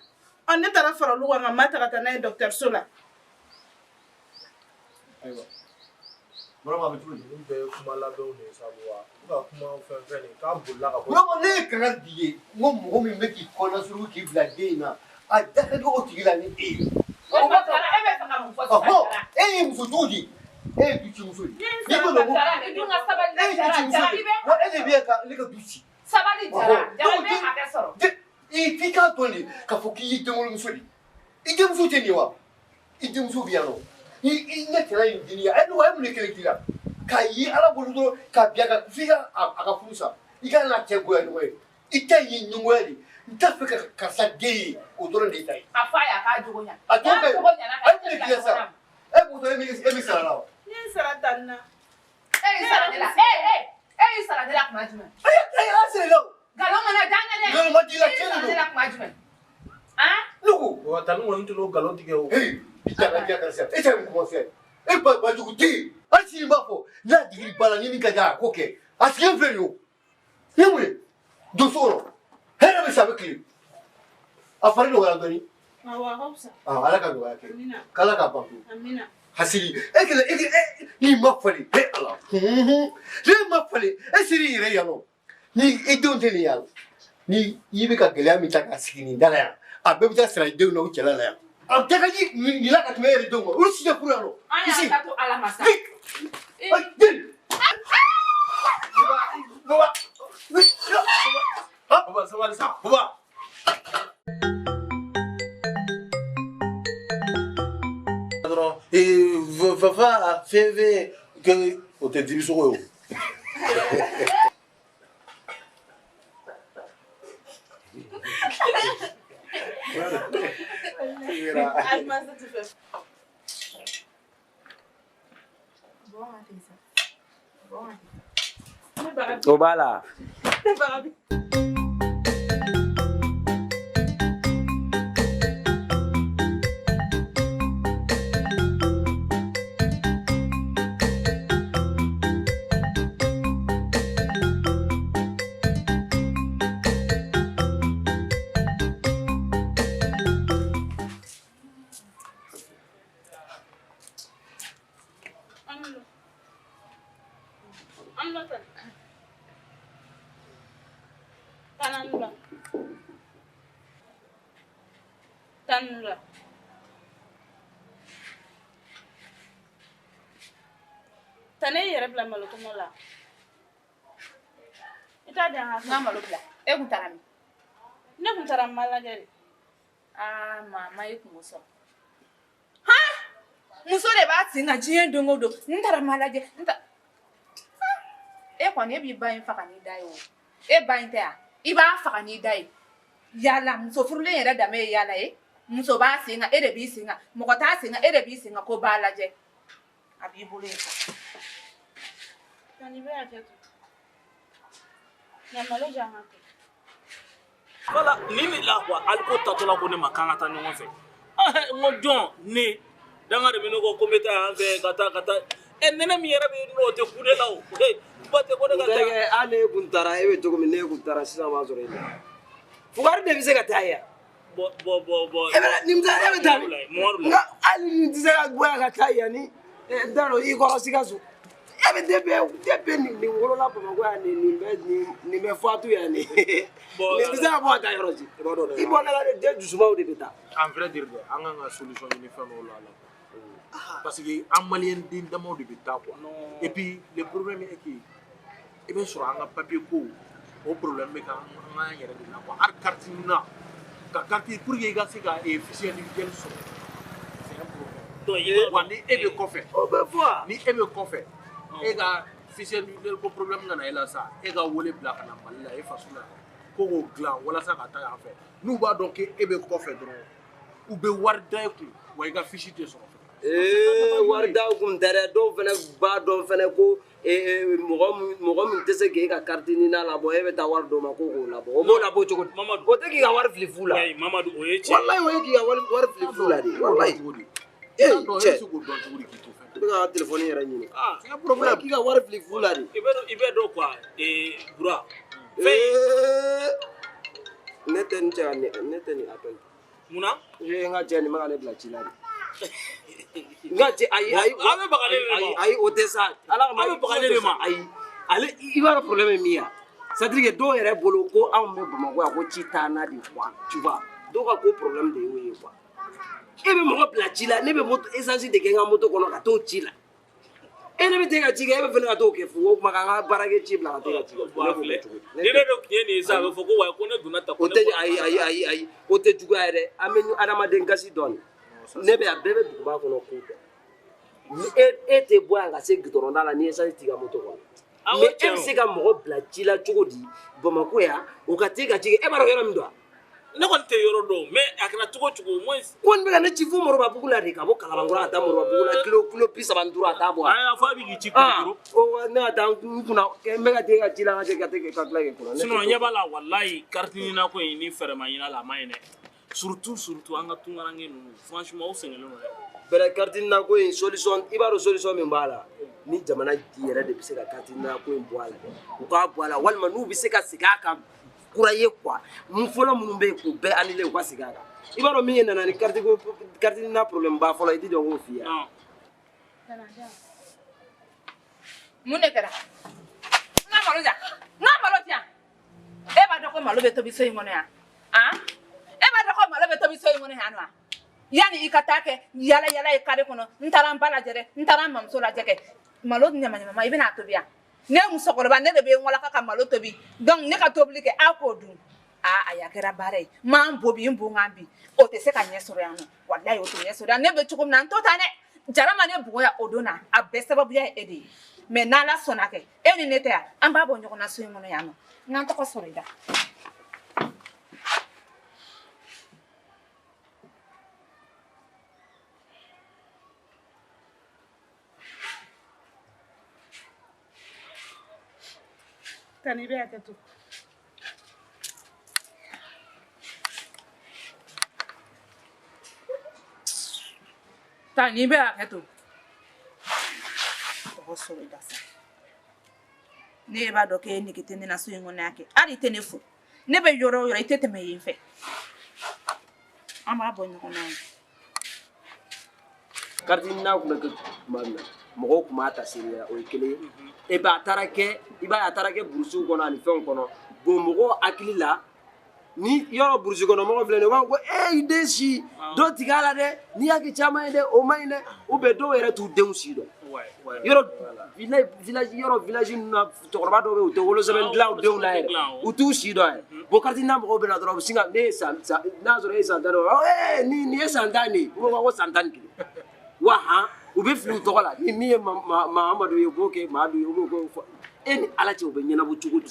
Ɔ ne taara fara olu kan ka ma ta ka taa n'a ye dɔgɔtɔrɔso la. Ayiwa. Burama a bɛ cogo di? Ninnu bɛɛ ye kuma labɛnw de ye sa wa. U ka kuma fɛn fɛn nin k'a bolila ka bɔ. Burama ne ye kankari d'i ye n ko mɔgɔ min bɛ k'i kɔnɔnasuruku k'i bila den in na, a da ka di o tigi la ni e ye. E bɛ fɛ ka mun fɔ sisan? E ye muso jugu de ye. E ye du ci muso de ye. N'i ko Jara, i dun ka sabali E ye du ci muso de ye. Wa e de bɛ yan ka ne ka du ci. Sabali Jara, Jara i bɛ hakɛ sɔrɔ. I f'i k'a dɔn de k'a fɔ k'i ye denwolomuso de ye. I denmuso tɛ nin ye wa? I denmuso bɛ yan nɔ. I ɲɛ tɛna nin deni ye. A ye mun de kɛlɛ k'i la? K'a ye Ala bolo dɔrɔn k'a bin a kan f'i ka a ka furu sa. I ka n'a cɛ goya ɲɔgɔn ye. I ta ye ɲɛngoya de ye. N t'a fɛ ka karisa den ye, o dɔrɔn de ye ta ye. A f'a ye a k'a jogo ɲa. A jogo ka ɲi. A ye mun de k'i la sisan? E bɔtɔ e bɛ sara la wa? Ne ye sara ta nin na. E y'i sara ne la. E y'i sara ne la kuma jumɛn? Ayi, a sara la o. Nkalon kana da n na dɛ. Nkalon ma d'i la, E y'i tiɲɛ de sara don. ne la kuma jumɛn? Han? Ne ko. Wa tani kɔni tɛ n'o nkalon tigɛ o. Ee, i t'a ka diya karisa. E tɛ mun kuma fɛ? E ba bajugu den ye. Hali sini n b'a fɔ n'a digir'i ba la ni min ka di a ye a k'o kɛ. A sigilen filɛ nin ye o. Ni mun ye? Don so kɔnɔ. Hɛrɛ bɛ sa a bɛ tilen. A fari nɔgɔyara dɔɔni. Awɔ, a ka fisa. Ala ka nɔgɔya kɛ. Amina. K'Ala k'a ban pewu. Amina. Hasidi, e kɛlɛ e e n'i ma falen, he Ala. N'i ma falen, e ser'i yɛrɛ yan nɔ. Ni i denw tɛ nin yan. Ni i bɛ ka gɛlɛya min ta k'a sigi nin da la yan, a bɛɛ bɛ taa sara i denw na u cɛla la yan. A bɛɛ ka di nin la ka tɛmɛ e yɛrɛ denw kan. Olu si tɛ furu yan nɔ. An y'an ta to Ala ma sa. Den. Baba. Baba sabali sa. Baba. Dɔrɔn fafa fɛn fɛn que o tɛ dibi sogo ye o. O b'a la. Tane yɛrɛ bila malo tɔmɔ la. I t'a di an ka N ka malo bila. E kun taara min? Ne kun taara ma lajɛ de. Aa maa ye kungo sɔrɔ. Han! Muso de b'a sen kan diɲɛ don o don. N taara ma lajɛ. N ta. E kɔni e b'i ba in faga n'i da ye o. E ba in tɛ yan. I b'a faga n'i da ye. Yala muso furulen yɛrɛ danbe ye yala ye. Muso b'a sen kan e de b'i sen kan. Mɔgɔ t'a sen kan e de b'i sen kan ko b'a lajɛ. A b'i bolo yen. Tani bɛ hakɛ to. Na malo di an ka kɛ. Wala ni de la quoi hali ko tatɔ la ko ne ma k'an ka taa ɲɔgɔn fɛ. N ko jɔn ne danga de bɛ ne kɔ ko n bɛ taa yan fɛ ka taa ka taa. Nɛnɛ min yɛrɛ bɛ yen nɔ o tɛ ku ne la o. Ba tɛ ko ne ka taa. N terikɛ hali ne kun taara e bɛ cogo min ne kun taara sisan b'a sɔrɔ e la. Fugari de bɛ se ka taa yan. Bɔ bɔ bɔ bɔ. E bɛ nin e bɛ taa min? Nka hali nin tɛ se ka bɔ yan ka taa yan ni n t'a dɔn i kɔrɔ Sikaso. E bɛ den bɛɛ nin wolola Bamakɔ yan nin bɛ fatu yan nin. Nin tɛ se ka bɔ a ta yɔrɔ si. I bɔ ne la de den dusumaw de bɛ taa. En vrai dire dɛ, an kan ka solution ɲini fɛn dɔw la. Parce que an maliyɛn den damaw de bɛ taa quoi. Et puis le problème est que i bɛ sɔrɔ an ka papier ko o problème bɛ k'an an yɛrɛ de la quoi. Hali carte na ka carte pour que i ka se ka fichier individuel sɔrɔ, c'est un problème. Wa ni e bɛ kɔfɛ. O bɛ fɔ wa. Ni e bɛ kɔfɛ, e ka fichier individuel ko problème ka na e la sa, e ka wele bila ka na Mali la e faso la ko k'o dilan walasa ka taa yan fɛ. N'u b'a dɔn k'e bɛ kɔfɛ dɔrɔn, u bɛ wari da e kun wa i ka fiche tɛ sɔrɔ. Ee wari da kun tɛ dɛ, dɔw fana b'a dɔn fana ko mɔgɔ min tɛ se k'e ka carte NINA labɔ, e bɛ taa wari d'o ma ko k'o labɔ, o b'o labɔ cogo di? O tɛ k'i ka wari fili fu la. Mamadu, o ye tiɲɛ. Walayi o ye k'i ka wari fili fu la de. Walayi. Ee cɛ, e bɛ se k'o dɔn cogo di k'i to fɛn? I bɛ ka telefɔni yɛrɛ ɲini. Ah, c'est un problème. O ye k'i ka wari fili fu la de. I bɛ dɔn quoi, Bura. Ne tɛ nin cɛ ka ne tɛ nin appel. Munna? N ka cɛ nin bɛ ka ne bila ci la de. N ka cɛ ayi ayi. A bɛ baga ne de ma. Ayi o tɛ sa. Ala kama a bɛ baga ne de ma. Ayi ale i b'a dɔn problème ye min ye wa? C'est à dire que dɔw yɛrɛ bolo ko anw bɛ Bamakɔ yan ko ci t'an na de quoi, tu vois. Dɔw ka ko problème de y'o ye quoi. E bɛ mɔgɔ bila ci la, ne bɛ moto essence de kɛ n ka moto kɔnɔ ka t'o ci la. E ne bɛ t'e ka ci kɛ, e bɛ fɛnɛ ka t'o kɛ fu. O tuma k'an ka baarakɛ ci bila ka t'e ka ci kɛ. Ne b'o kɛ cogo di? Ni ne de tun ye nin ye sisan, a bɛ fɔ ko wa ko ne donna ta. O tɛ ayi ayi ayi ayi o tɛ juguya yɛrɛ. An bɛ adamaden gasi dɔɔni. Ne bɛ yan, bɛɛ bɛ duguba kɔnɔ ko dɔn. E tɛ bɔ yan ka se goudron da la ni essence t'i ka moto kɔnɔ. Mais e bɛ se ka mɔgɔ bila ci la cogo di Bamakɔ yan, o ka t'e ka ci kɛ, e b'a dɔn yɔrɔ min don wa? Ne kɔni tɛ yɔrɔ dɔn, mais a kɛra cogo cogo au moins. Ko nin bɛ ka ne ci fo Moribabugu la de, ka bɔ Kalabankɔrɔ ka taa Moribabugu la kilo 35 a t'a bɔ. Ayi a fɔ a bɛ k'i ci Kulukoro. O ne ka taa n kunna, n bɛ ka t'e ka ci la, ka ka tila k'i kunna. Sinon ɲɛ b'a la walayi carte NINA ko in ni fɛɛrɛ ma ɲini a la a ma ɲi dɛ. Surtout an ka tunkaranke ninnu franchement o sɛgɛnnen don dɛ. Bɛrɛ carte NINA ko in solution, i b'a dɔn solution min b'a la, ni jamana yɛrɛ de bɛ se ka carte NINA ko in bɔ a la dɛ, u k'a bɔ a la walima n'u bɛ se ka segin a kan kura ye quoi, mun fɔlɔ minnu bɛ yen k'u bɛɛ annulé u ka segin a kan. I b'a dɔn min ye nana ni carte NINA problème ba fɔlɔ, i t'i jɔ k'o f'i ye. Mun de kɛra? N ka malo di yan, n ka malo di yan. E b'a dɔn ko malo bɛ tobi so in kɔnɔ yan? E b'a dɔn ko malo bɛ tobi so in kɔnɔ yan nɔ wa? Yanni i ka taa kɛ yala yala ye kare kɔnɔ, n taara n ba lajɛ dɛ, n taara n mamuso lajɛ kɛ. Malo ɲama ɲama i bɛna a tobi yan. Ne musokɔrɔba ne de bɛ n walaka ka malo tobi, donc ne ka tobili kɛ aw k'o dun. Aa ayi a kɛra baara ye, n m'an bo bi n bo n bi, o tɛ se ka ɲɛ sɔrɔ yan nɔ, walayi o tɛ ɲɛ sɔrɔ yan. Ne bɛ cogo min na n t'o ta dɛ. Jara ma ne bugɔ yan o don na, a bɛɛ sababuya ye e de ye. Mais n'Ala sɔnna kɛ, e ni ne tɛ yan, an b'a bɔ ɲɔgɔn na so in kɔnɔ yan nɔ. N ka n tɔgɔ sɔrɔ i da. Tani i bɛ hakɛ to. Tani i bɛ hakɛ to. Tɔgɔ sɔrɔ i da sa. Ne b'a dɔn k'e nege tɛ ne na so in kɔnɔ yan kɛ. Hali i tɛ ne fo. Ne bɛ yɔrɔ o yɔrɔ i tɛ tɛmɛ yen fɛ. An b'a bɔ ɲɔgɔn na yan. Carte NINA tun bɛ kɛ tuma min na, mɔgɔw tun b'a ta sérieux la, o ye kelen ye. Et puis a taara kɛ, i b'a ye a taara kɛ burusiw kɔnɔ ani fɛnw kɔnɔ. Bon mɔgɔw hakili la, ni yɔrɔ burusi kɔnɔ mɔgɔ filɛ nin ye, u b'a fɔ ko ee i den si, dɔ tigɛ a la dɛ, n'i y'a kɛ caman ye dɛ, o man ɲi dɛ. Ou bien dɔw yɛrɛ t'u denw si dɔn. Yɔrɔ village yɔrɔ village ninnu na, cɛkɔrɔba dɔw bɛ yen u tɛ wolosɛbɛn dilan u denw na yɛrɛ, u t'u si dɔn yɛrɛ. Bon carte NINA mɔgɔw bɛ na dɔrɔn u bɛ sin ka ne ye san n'a sɔrɔ e ye san 10 de ye, ee nin ye san 10 de ye, u b'a fɔ ko san 11. Wa han u bɛ fili u tɔgɔ la, ni min ye Mahamadu ye u b'o kɛ Mahadu ye, u b'o kɛ e ni Ala cɛ u bɛ ɲɛnabɔ cogo di?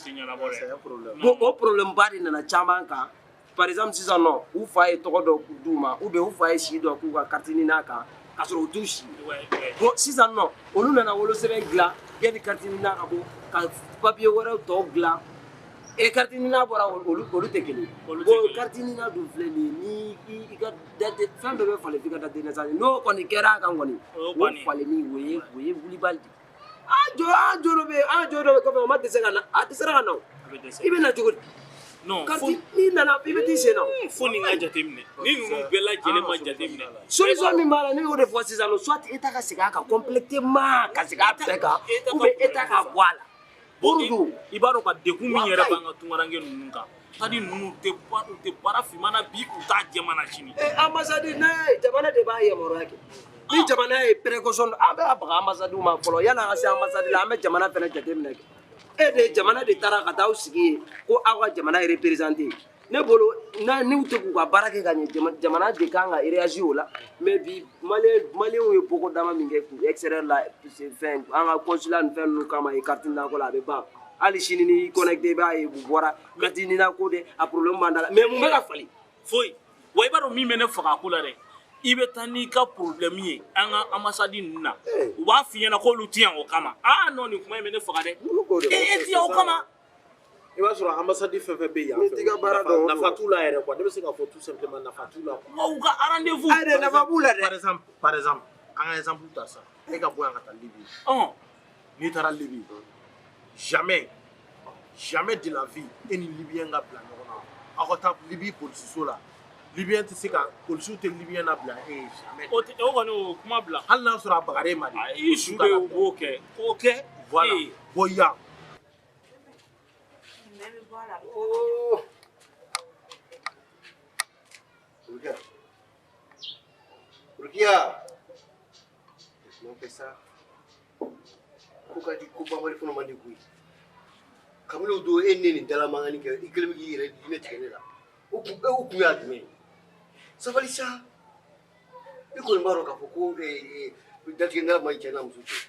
Bon o problème ba de nana caman kan. Par exemple sisan nɔ, u fa ye tɔgɔ dɔ d'u ma ou bien u fa ye si dɔ k'u ka carte NINA kan k'a sɔrɔ u t'u si. Bon sisan nɔ olu nana wolosɛbɛn dilan yanni carte NINA ka bɔ, ka papier wɛrɛw tɔw dilan. E carte NINA bɔra olu tɛ kelen ye. Bon carte NINA dun filɛ nin ye, ni i ka date fɛn bɛɛ bɛ falen f'i ka date de naissance, n'o kɔni kɛra a kan kɔni, o falenni o ye wulibali de. An jɔ dɔ bɛ yen, an jɔ dɔ bɛ kɔfɛ, o ma dɛsɛ ka na, a dɛsɛra ka na o. I bɛ na cogo di? Non, carte n'i nana i bɛ t'i sen na. Fo nin ka jateminɛ, ni ninnu bɛɛ lajɛlen ma jateminɛ. Solution min b'a la, ne y'o de fɔ sisan nɔ, soit État ka segin a kan complètement, ka segin a bɛɛ kan, ou bien État ka bɔ a la. Bon, i b'a dɔn ka degun min yɛrɛ b'an ka tunkaranke ninnu kan, c'est-à-dire ninnu tɛ u tɛ baara finman na bi, u t'a jɛman na sini. Ambassade n'a jamana de b'a yamaruya kɛ. Ni jamana ye précaution, an bɛ a baga ambassade ma fɔlɔ, yanni an ka se ambassade la, an bɛ jamana fɛnɛ jateminɛ kɛ. E de jamana de taara ka taa aw sigi yen ko aw ka jamana représenté. Ne bolo n'u tɛ k'u ka baara kɛ ka ɲɛ, jamana de kan ka réagir o la. Mais bi maliyɛnw ye bɔgɔ dama min kɛ k'u extérieur la, fɛn an ka consulat ni fɛn ninnu kama ye carte nako la, a bɛ ban. Hali sini n'i connecté i b'a ye u bɔra carte nako de, a problème b'an da la. Mais mun bɛ ka falen? Foyi. Wa i b'a dɔn min bɛ ne faga a ko la dɛ, i bɛ taa n'i ka problème ye an ka ambassade ninnu na, u b'a f'i ɲɛna k'olu ti yan o kama. Ah non, nin kuma in bɛ ne faga dɛ. E ti yan o kama. I b'a sɔrɔ ambassade fɛn fɛn bɛ yan fɛ, nafa t'u la yɛrɛ quoi. Ne bɛ se k'a fɔ tout simplement nafa t'u la quoi. Wa u ka rendez-vous. Ayi dɛ, nafa b'u la dɛ. Par exemple, an ka exemple ta sisan. E ka bɔ yan ka taa Libi. N'i taara Libi, jamais, jamais de la vie e ni Libyen ka bila ɲɔgɔn na. Aw ka taa Libi polisiso la. Libyen tɛ se ka, polisiw tɛ Libyen labila e ye jamais. O tɛ, o kɔni o kuma bila. Hali n'a sɔrɔ a bagara e ma de. I su de b'o kɛ. K'o kɛ. Voilà. Bon yan. Oh. Rukia. Rukia. Comment on fait ça? Ko ka di ko banbali fana man di koyi. Kabini o don e ni ne nin dala mankan kɛ, i kɛlen bɛ k'i yɛrɛ jinɛ tigɛ ne la. O kun y'a jumɛn ye? Sabali sa. I kɔni b'a dɔn k'a fɔ ko datigɛ n'a man ɲi cɛ n'a muso cɛ.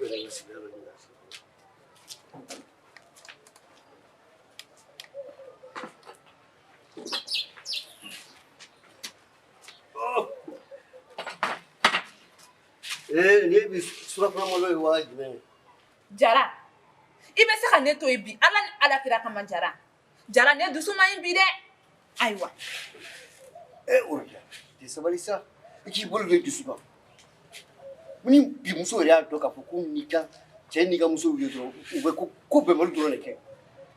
I yɛrɛ ka sigida dɔ ɲini ka sigi. Nin ye bi surafana malo ye wa jumɛn ye? Jara, i bɛ se ka ne to yen bi, Ala ni Ala kira kama. Jara, Jara, ne dusu man ɲi bi dɛ. Ayiwa. Oroja, tɛ sabali sa. I k'i bolo don i dusu kan. Ni bi muso yɛrɛ y'a dɔn k'a fɔ ko n'i ka cɛ n'i ka muso ye dɔrɔn, u bɛ ko bɛnbali dɔrɔn de kɛ.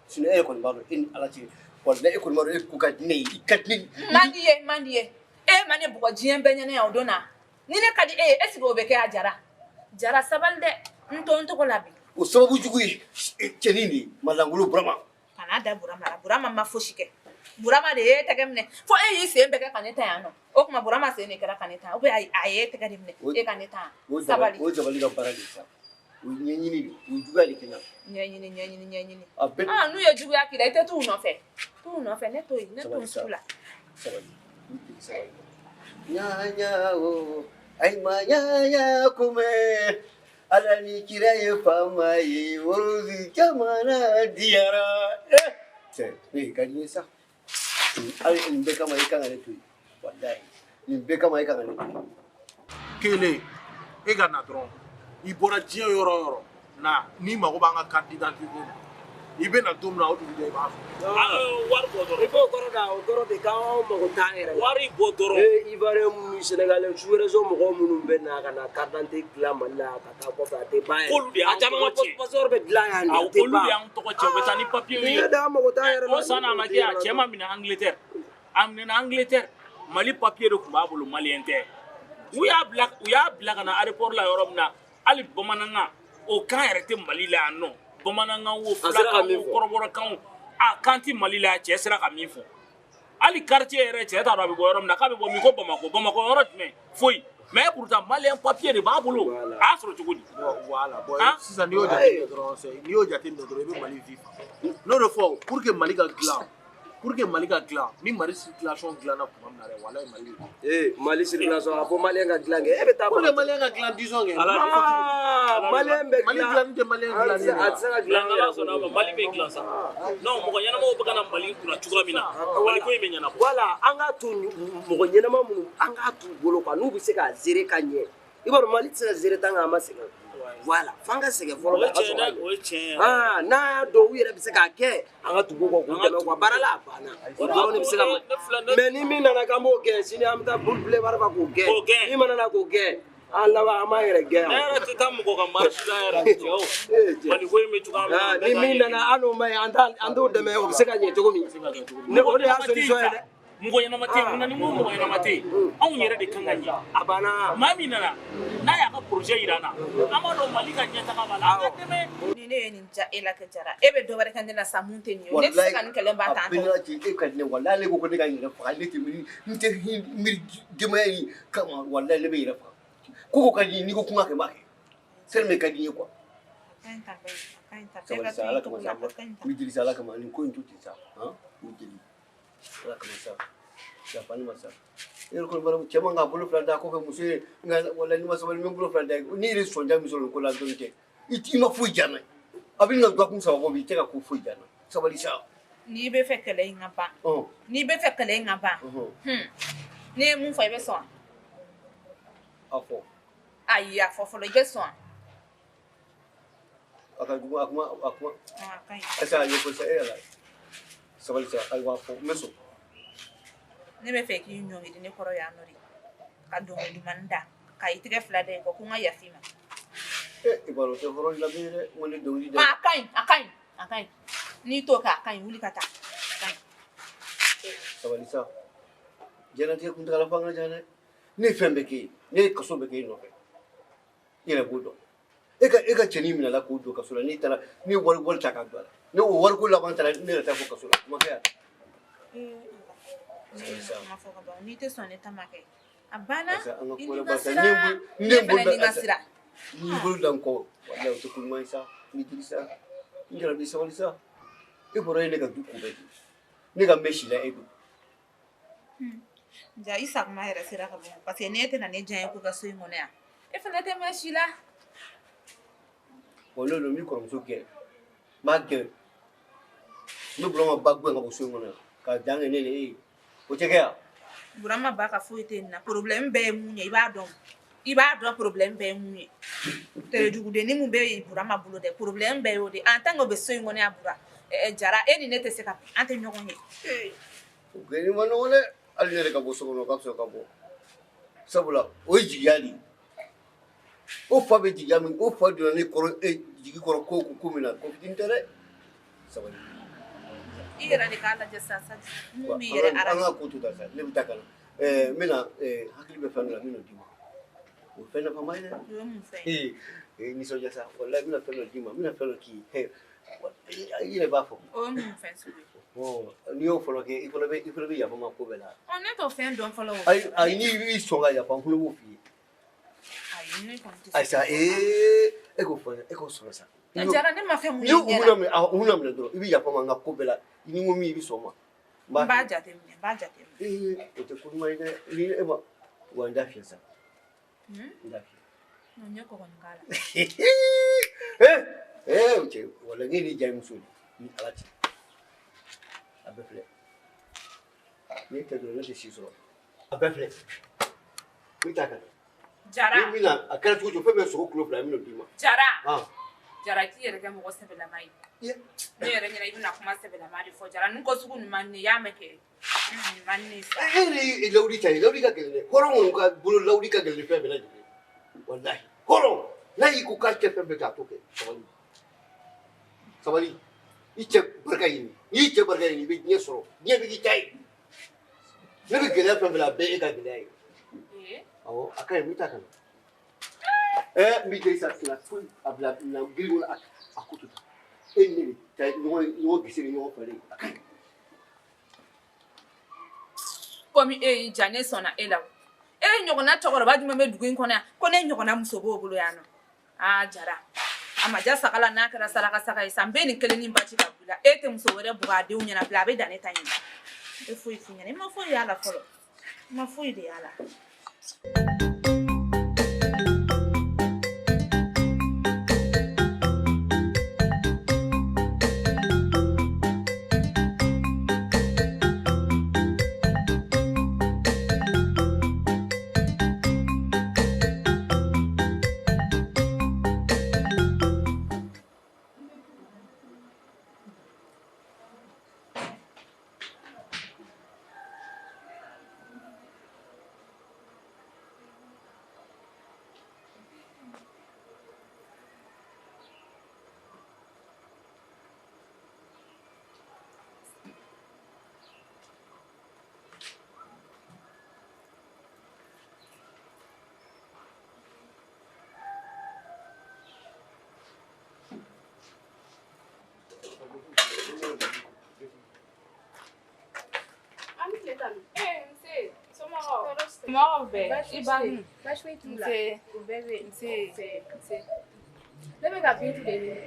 Sinon e yɛrɛ kɔni b'a dɔn, e ni Ala cɛ, walahi e kɔni b'a dɔn e ko ka di ne ye, i ka di ne ye. Man di ye, man di ye. E ma ne bugɔ diɲɛ bɛɛ ɲɛnɛ yan o don na. Ni ne ka di e ye, est ce que o bɛ kɛ a? Jara, Jara, sabali dɛ. N to n tɔgɔ la bi. O sababu jugu ye cɛnin de ye, Malangolo Burama. Kana da Burama la. Burama ma fosi kɛ. Burama de ye tɛgɛ minɛ fo e y'i sen bɛɛ kɛ ka ne ta yan nɔ. O tuma Burama sen de kɛra ka ne ta, ou bien a ye tɛgɛ de minɛ e ka ne ta yan? Sabali. O dabali ka baara de sa. O ye ɲɛɲini de, o ye juguya de kɛ n na. Ɲɛɲini, ɲɛɲini, ɲɛɲini. A bɛɛ. Ah, n'u ye juguya k'i la, i tɛ t'u nɔfɛ. T'u nɔfɛ, ne to yen, ne to n sugu la. Sabali, sabali. Ɲa o, ayi ma ɲa kumɛ. Ala ni kira ye faama ye, worozi jamana diyara. Cɛ, ne ka di n ye sa. Hali nin bɛɛ kama i kan ka ne to yen. Walahi, nin bɛɛ kama i kan ka ne to yen. Kelen, e ka na dɔrɔn. I bɔra diɲɛ yɔrɔ o yɔrɔ na, n'i mago b'an ka carte d'identité la, i bɛ na don min na, o dugujɛ i b'a sɔrɔ. Wari bɔ dɔrɔn. I b'o kɔrɔ da, o kɔrɔ de k'anw mago t'an yɛrɛ la. Wari bɔ dɔrɔn. Ivoirien minnu, Sénégalais, sous-région mɔgɔw minnu bɛ na ka na carte d'identité dilan Mali la ka taa kɔfɛ, a tɛ ban yɛrɛ. K'olu de y'an A caman tɔgɔ tiɲɛ. passeport bɛ dilan yan de, a tɛ Olu ban. de y'an tɔgɔ tiɲɛ, u bɛ taa ni papier ye. Ni de an mago t'an yɛrɛ la. O san n'a ma kɛ, a cɛ ma minɛ Angleterre. A minɛna Angleterre. Mali papier de tun b'a bolo, malien tɛ. U y'a bila ka na aéroport la yɔrɔ min na, hali bamanankan, o kan yɛrɛ tɛ Mali la yan nɔ. Bamanankan wo, filakan wo, kɔrɔbɔrɔkan wo, a kan tɛ Mali la yan. Cɛ sera ka min fɔ. Hali quartier yɛrɛ, cɛ t'a dɔn a bɛ bɔ yɔrɔ min na, k'a bɛ bɔ min ko Bamakɔ. Bamakɔ yɔrɔ jumɛn? Foyi. Mais pourtant malien papier de b'a bolo. A y'a sɔrɔ cogo di? Voilà. Bon, sisan n'i y'o jateminɛ dɔrɔn, n'i y'o jateminɛ dɔrɔn, i bɛ Mali vie faamu. N'o de fɔ, pour que Mali ka dilan, pour que Mali ka dilan, ni Mali circulation dilanna tuma min na dɛ, walahi Mali bɛ dilan. Mali circulation, a fɔ malien ka dilan kɛ, e bɛ taa. Pour que malien ka dilan, disons kɛ. Malien bɛ dilan. Mali dilanni tɛ malien dilanni ye. A tɛ se ka dilan. N'Ala sɔnna a ma, Mali bɛ dilan sa. Non, mɔgɔ ɲɛnamaw bɛ ka na Mali kunna cogoya min na, Mali ko in bɛ ɲɛnabɔ. Voilà, an k'a to mɔgɔ ɲɛnama minnu, an k'a t'u bolo quoi, n'u bɛ se k'a gérer ka ɲɛ. I b'a dɔn Mali tɛ se ka gérer tant qu'an ma sɛgɛn. Voilà, f'an ka sɛgɛn fɔlɔ. O ye tiɲɛ dɛ, o ye tiɲɛ ye. N'a y'a dɔn u yɛrɛ bɛ se k'a kɛ, an ka tugu u kɔ k'u dɛmɛ u ka baara la, a banna. O dɔrɔn de bɛ se ka. Mais ni min nana k'an b'o gɛn, sini an bɛ taa boulevard kan k'o gɛn. Min mana na k'o gɛn, An laban an b'an yɛrɛ gɛn yan. Ne yɛrɛ tɛ taa mɔgɔ ka marche la yɛrɛ cɛw. Mali ko in bɛ cogoya min na. Ni min nana hali n'o ma ɲi an t'o dɛmɛ o bɛ se ka ɲɛ cogo min. Ne o de y'a solution ye dɛ. Mɔgɔ ɲɛnama tɛ yen, munna ni n ko mɔgɔ ɲɛnama tɛ yen, anw yɛrɛ de kan ka ɲɛ. A banna. Maa min nana n'a y'a ka projet yira an na, an b'a dɔn Mali ka ɲɛtaga b'a la, an ka dɛmɛ. Ni ne ye nin ja e la kɛ Jara, e bɛ dɔ wɛrɛ kɛ ne la sa mun tɛ nin ye. Ne tɛ se ka nin kɛlɛ ban tan tɔ. A bɛɛ lajɛlen e ka di ne walahi ale ko ko ne ka n yɛrɛ faga ne tɛ miiri n tɛ miiri denbaya in kama walahi ne bɛ n yɛrɛ faga. Ko ka di n'i ko kuma kɛ n b'a kɛ. Seli min ka di n ye quoi. Sabali sa Ala kama sa n b'i deli sa Ala kama nin ko in to ten sa han n b'i deli. Ala kama sa yafa ne ma sa. E yɛrɛ kɔni b'a dɔn cɛ man k'a bolo fila da kɔfɛ muso ye nka walahi n'i ma sabali n bɛ n bolo fila da n'i yɛrɛ sɔnja min sɔrɔ nin ko la dɔɔni tɛ i ma foyi diya n na a bɛ ɲini ka dɔgɔkun 3 bɔ bi i tɛ ka ko foyi diya n na sabali sa. N'i bɛ fɛ kɛlɛ in ka ban. N'i bɛ fɛ kɛlɛ in ka ban. Ne ye mun fɔ i bɛ sɔn wa? A fɔ. Ayi a fɔ fɔlɔ i bɛ sɔn wa? A ka jugu a kuma a kuma. A ka ɲi. Ayisa a ɲɛfɔ sa e yɛrɛ sabali sa ayiwa a fɔ n bɛ sɔn. Ne bɛ fɛ k'i ɲɔngiri ne kɔrɔ yan nɔ de ka dɔnkili duman da ka i tɛgɛ fila da i kɔ ko n ka yafa i ma. I b'a dɔn o tɛ hɔrɔn lamɛn ye dɛ n ko ne dɔnkili da. A ka ɲi a ka ɲi a ka ɲi n'i t'o kɛ a ka ɲi wuli ka taa a ka ɲi. Sabali sa diɲɛlatigɛ kuntagala fan ka jan dɛ ne ye fɛn bɛɛ k'e ye ne ye kaso bɛɛ k'e nɔfɛ i yɛrɛ b'o dɔn e ka cɛnin minɛ la k'o don kaso la n'i taara ne ye wari ta k'a don a la ne o wariko laban taara ne yɛrɛ taa fo kaso la kuma kɛ yan. N'i tɛ sɔn ne ta ma kɛ a banna i ni ka sira ne fana ni ka sira. N'i bolo da n kɔ walahi o tɛ ko ɲuman ye sa n b'i deli sa n jarabi sabali sa e bɔra ye ne ka du ko bɛɛ de ne ka mɛn si la e don. Ja i sakuma yɛrɛ sera ka bɔ parce que n'e tɛna ne diya ye ko ka so in kɔnɔ yan e fana tɛ mɛn si la. Bon n'o don n b'i kɔrɔmuso gɛn n b'a gɛn n bɛ Burama ba gɛn ka bɔ so in kɔnɔ yan ka dan kɛ ne ni e ye o tɛ kɛ yan. Burama ba ka foyi tɛ nin na problème bɛɛ ye mun ye i b'a dɔn i b'a dɔn problème bɛɛ ye mun ye terejugudennin mun bɛ Burama bolo dɛ problème bɛɛ y'o de en tant que o bɛ so in kɔnɔ yan Bura Jara e ni ne tɛ se ka an tɛ ɲɔgɔn ye. O gɛnni ma nɔgɔn dɛ hali ne yɛrɛ ka bɔ so kɔnɔ o ka fisa ka bɔ sabula o ye jigiya de ye o fa bɛ jigiya min o fa donna ne kɔrɔ e jigi kɔrɔ ko min na ko fitinin tɛ dɛ sabali. I yɛrɛ de k'a lajɛ sisan sa mun b'i yɛrɛ arrange. An ka ko to tan sa ne bɛ taa ka na n bɛna hakili bɛ fɛn dɔ la n bɛn'o d'i ma o fɛn nafama ye dɛ. O ye mun fɛn ye? Ee nisɔndiya sa walahi n bɛna fɛn dɔ d'i ma n bɛna fɛn dɔ k'i ye i yɛrɛ b'a fɔ. O ye mun fɛn sugu ye? N'i y'o fɔlɔ kɛ i fana bɛ yafa n ma ko bɛɛ la. Ɔ ne t'o fɛn dɔn fɔlɔ o. Ayi n'i b'i sɔn ka yafa n fana b'o f'i ye. Ayi ne kɔni tɛ se. Ayisa e k'o fɔ e k'o sɔrɔ sa. Jara ne ma fɛn mun ye ɲɛ la. N'i y'o minɛ dɔrɔn i bɛ yafa n ma n ka ko bɛɛ la ni n ko min i bɛ sɔn o ma. N b'a jateminɛ n b'a jateminɛ. Ee o tɛ ko ɲuman ye dɛ ni e ma wa n da fiyɛ sa. N da fiyɛ. N ye kɔgɔ nin k'a la. Ee o cɛ walahi ne y'i diya muso de ni Ala cɛ. A bɛɛ filɛ ne tɛ dɔrɔn ne tɛ si sɔrɔ a bɛɛ filɛ n bɛ taa ka na. Jara ni min na a kɛra cogo o cogo fɛn bɛɛ sogo kilo 2 n bɛn'o d'i ma. Jara. Jara k'i yɛrɛ kɛ mɔgɔ sɛbɛlama ye. Ne yɛrɛ ɲɛna i bɛna kuma sɛbɛlama de fɔ Jara nin ko sugu nin man di ne ye i y'a mɛn kɛ nin man di ne ye sa. E yɛrɛ ye lawudi ta ye lawudi ka gɛlɛn dɛ hɔrɔn kɔni ka bolo lawudi ka gɛlɛn ni fɛn bɛɛ lajɛlen ye walahi hɔrɔn n'a y'i ko k'a cɛ fɛn bɛɛ kɛ a t'o kɛ sabali sabali i cɛ barika ɲini n'i y'i cɛ barika ɲini i bɛ diɲɛ sɔrɔ diɲɛ bɛ k'i ta ye ne bɛ gɛlɛya fɛn fɛn la a bɛɛ e ka gɛlɛya ye awɔ a ka ɲi n bɛ taa ka na. N b'i jeli sa fila foyi a bila na giri kɔnɔ a ko to tan e ni ne de ta ɲɔgɔn gese ni ɲɔgɔn falen a ka ɲi. Komi e y'i ja ne sɔnna e la o e ɲɔgɔnna cɛkɔrɔba jumɛn bɛ dugu in kɔnɔ yan ko ne ɲɔgɔnna muso b'o bolo yan nɔ aa Jara a ma ja saga la n'a kɛra saraka saga ye sa n bɛ nin kelen ni baci ka b'i la e tɛ muso wɛrɛ bugɔ a denw ɲɛna bilen a bɛ dan ne ta ɲɛna e foyi f'i ɲɛna i ma foyi y'a la fɔlɔ i ma foyi de y'a la. Somɔgɔw bɛɛ? I ba dun? Baasi foyi t'u la. Nse. U bɛɛ bɛ yen. Nse. Nse. Ne bɛ ka Bintu de ɲini.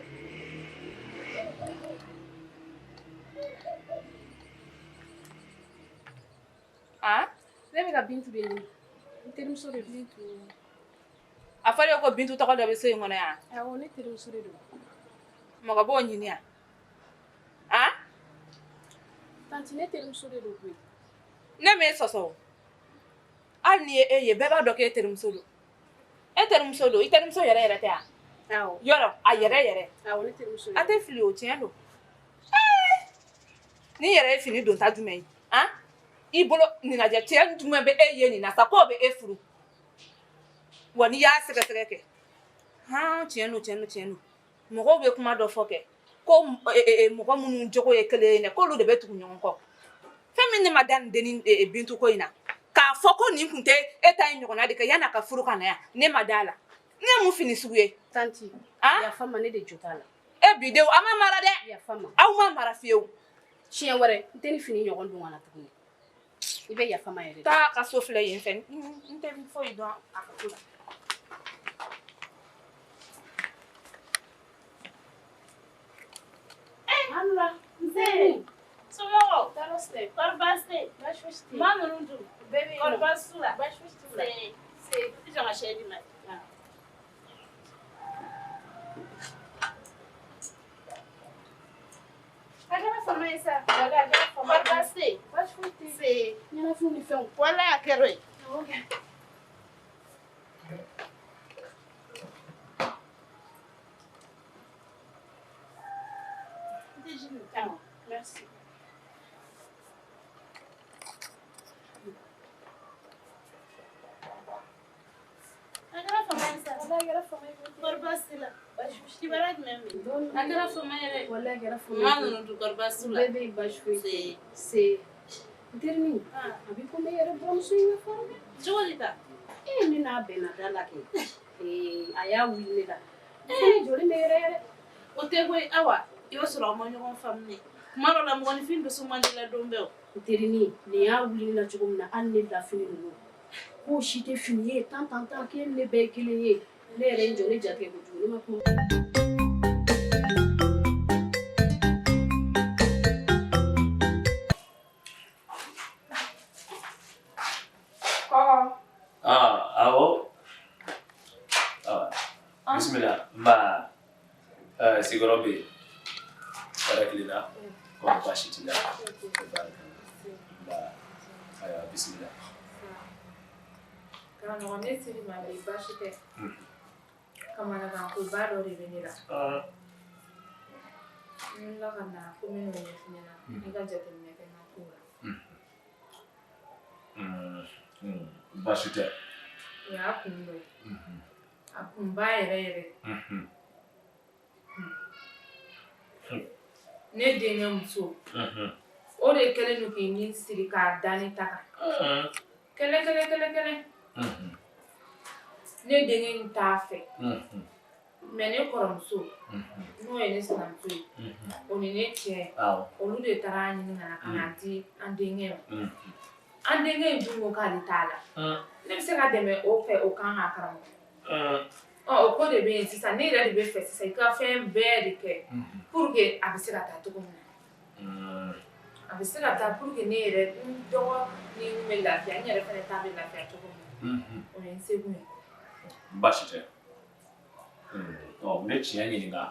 Ah? Ne bɛ ka Bintu de ɲini. N terimuso de don. Bintu. A fɔra e ko Bintu tɔgɔ dɔ bɛ so in kɔnɔ yan? Awɔ, ne terimuso de don. Mɔgɔ b'o ɲini yan? Ah? Tanti, ne terimuso de don koyi. Ne m'e sɔsɔ o. Hali ni ye e ye, bɛɛ b'a dɔn k'e terimuso don. E terimuso don, i terimuso yɛrɛ yɛrɛ tɛ yan? Awɔ. Yɔrɔ, a yɛrɛ yɛrɛ. Awɔ, ne terimuso de A tɛ fili o, tiɲɛ don. Ni yɛrɛ ye fini donta jumɛn ye? Han? I bolo nin lajɛ, cɛ jumɛn bɛ e ye nin na sa k'o bɛ e furu? Wa n'i y'a sɛgɛsɛgɛ kɛ, han, tiɲɛ don, tiɲɛ don, tiɲɛ don. Mɔgɔw bɛ kuma dɔ fɔ kɛ ko mɔgɔ minnu jogo ye kelen ye dɛ, k'olu de bɛ tugu ɲɔgɔn kɔ. Fɛn min ne ma da nin dennin Bintu ko in na, k'a fɔ ko nin kun tɛ e ta in ɲɔgɔnna de kɛ yan'a ka furu ka na yan, ne ma da a la. Ne ye mun fini sugu ye? Tanti, yafa ma, ne de jo t'a la. E bi denw, aw ma mara dɛ. Yafa ma. Aw ma mara fiyewu. Siɲɛ wɛrɛ, n tɛ ni fini ɲɔgɔn don ka na tuguni. I bɛ yafa ma yɛrɛ. Taa ka so filɛ yen fɛ, n tɛ foyi dɔn a ka ko la. Alula, nse. Somɔgɔw? Tɔɔrɔ si tɛ. Kɔri baasi tɛ yen? Baasi fosi tɛ yen. Maa ninnu dun? Bɛɛ bɛ yen. Kɔri baasi t'u la? Baasi fosi t'u la. Se. Se. I jɔ ka sɛ di ma. A kɛra fama ye sa. Walayi a kɛra fama ye. Kɔri baasi tɛ yen? Baasi foyi tɛ yen. Se. Ɲɛnafinw ni fɛnw. Walayi a kɛra o ye. Awɔ kɛ. Awɔ, merci. A kɛra fama ye sa. Walayi a kɛra fama ye. Kɔri baasi t'i la? Baasi fosi tɛ yen. Kibaruya jumɛn bɛ yen? A kɛra fama ye dɛ. Walayi a kɛra fama ye. Maa ninnu dun, kɔri baasi t'u la? Bɛɛ bɛ yen, baasi foyi tɛ yen. Se. N terinin, a b'i komi e yɛrɛ buramuso in ka farin dɛ. Cogo di ta? E ne n'a bɛnna da la kɛ. Ee, a y'a wuli ne la. Ne joli bɛ yɛrɛ yɛrɛ. O tɛ koyi Awa, i b'a sɔrɔ aw ma ɲɔgɔn faamu ne. Kuma dɔ la mɔgɔninfin dusu man di la don bɛɛ o. N terinin, nin y'a wuli ne la cogo min na, hali ne lafini ninnu. K'o si tɛ fini ye tan tan tan, k'e ni ne bɛɛ ye kelen ye. Ne yɛrɛ ye n jɔ, ne jatigɛ kojugu, ne ma kuma. Kɔkɔ. Ah, awɔ. Ah, bisimila. Nba. Sigiyɔrɔ bɛ yen. Hɛrɛ tilenna. Kɔri baasi t'i la? Nba. Ayiwa, bisimila. Karamɔgɔ, ne seli ma bi, baasi tɛ. Kamanagan koba dɔ de bɛ ne la. N wulila ka na ko n bɛ n'o ɲɛf'i ɲɛna. I ka jateminɛ kɛ n ka kow la. Baasi tɛ. O y'a kun dɔ ye. A kunba yɛrɛ yɛrɛ. Ne denkɛ muso. O de kɛlen don k'i ni siri k'a da ne ta kan. Kɛlɛ kɛlɛ kɛlɛ kɛlɛ. Ne denkɛ in t'a fɛ. Mais ne kɔrɔmuso, n'o ye ne sinamuso ye, o ni ne cɛ, olu de taara ɲini ka na ka na di an denkɛ ma. An denkɛ in dun ko k'ale t'a la. Ne bɛ se ka dɛmɛ o fɛ o kan ka karamɔgɔ. Ɔ, o ko de bɛ yen sisan, ne yɛrɛ de bɛ fɛ sisan i ka fɛn bɛɛ de kɛ pour que a bɛ se ka taa cogo min na. A bɛ se ka taa pour que ne yɛrɛ n dɔgɔ ni n bɛ lafiya, n yɛrɛ fana ta bɛ lafiya cogo min na. O ye n seko ye. Baasi tɛ. Ɔ, n bɛ tiɲɛ ɲininka.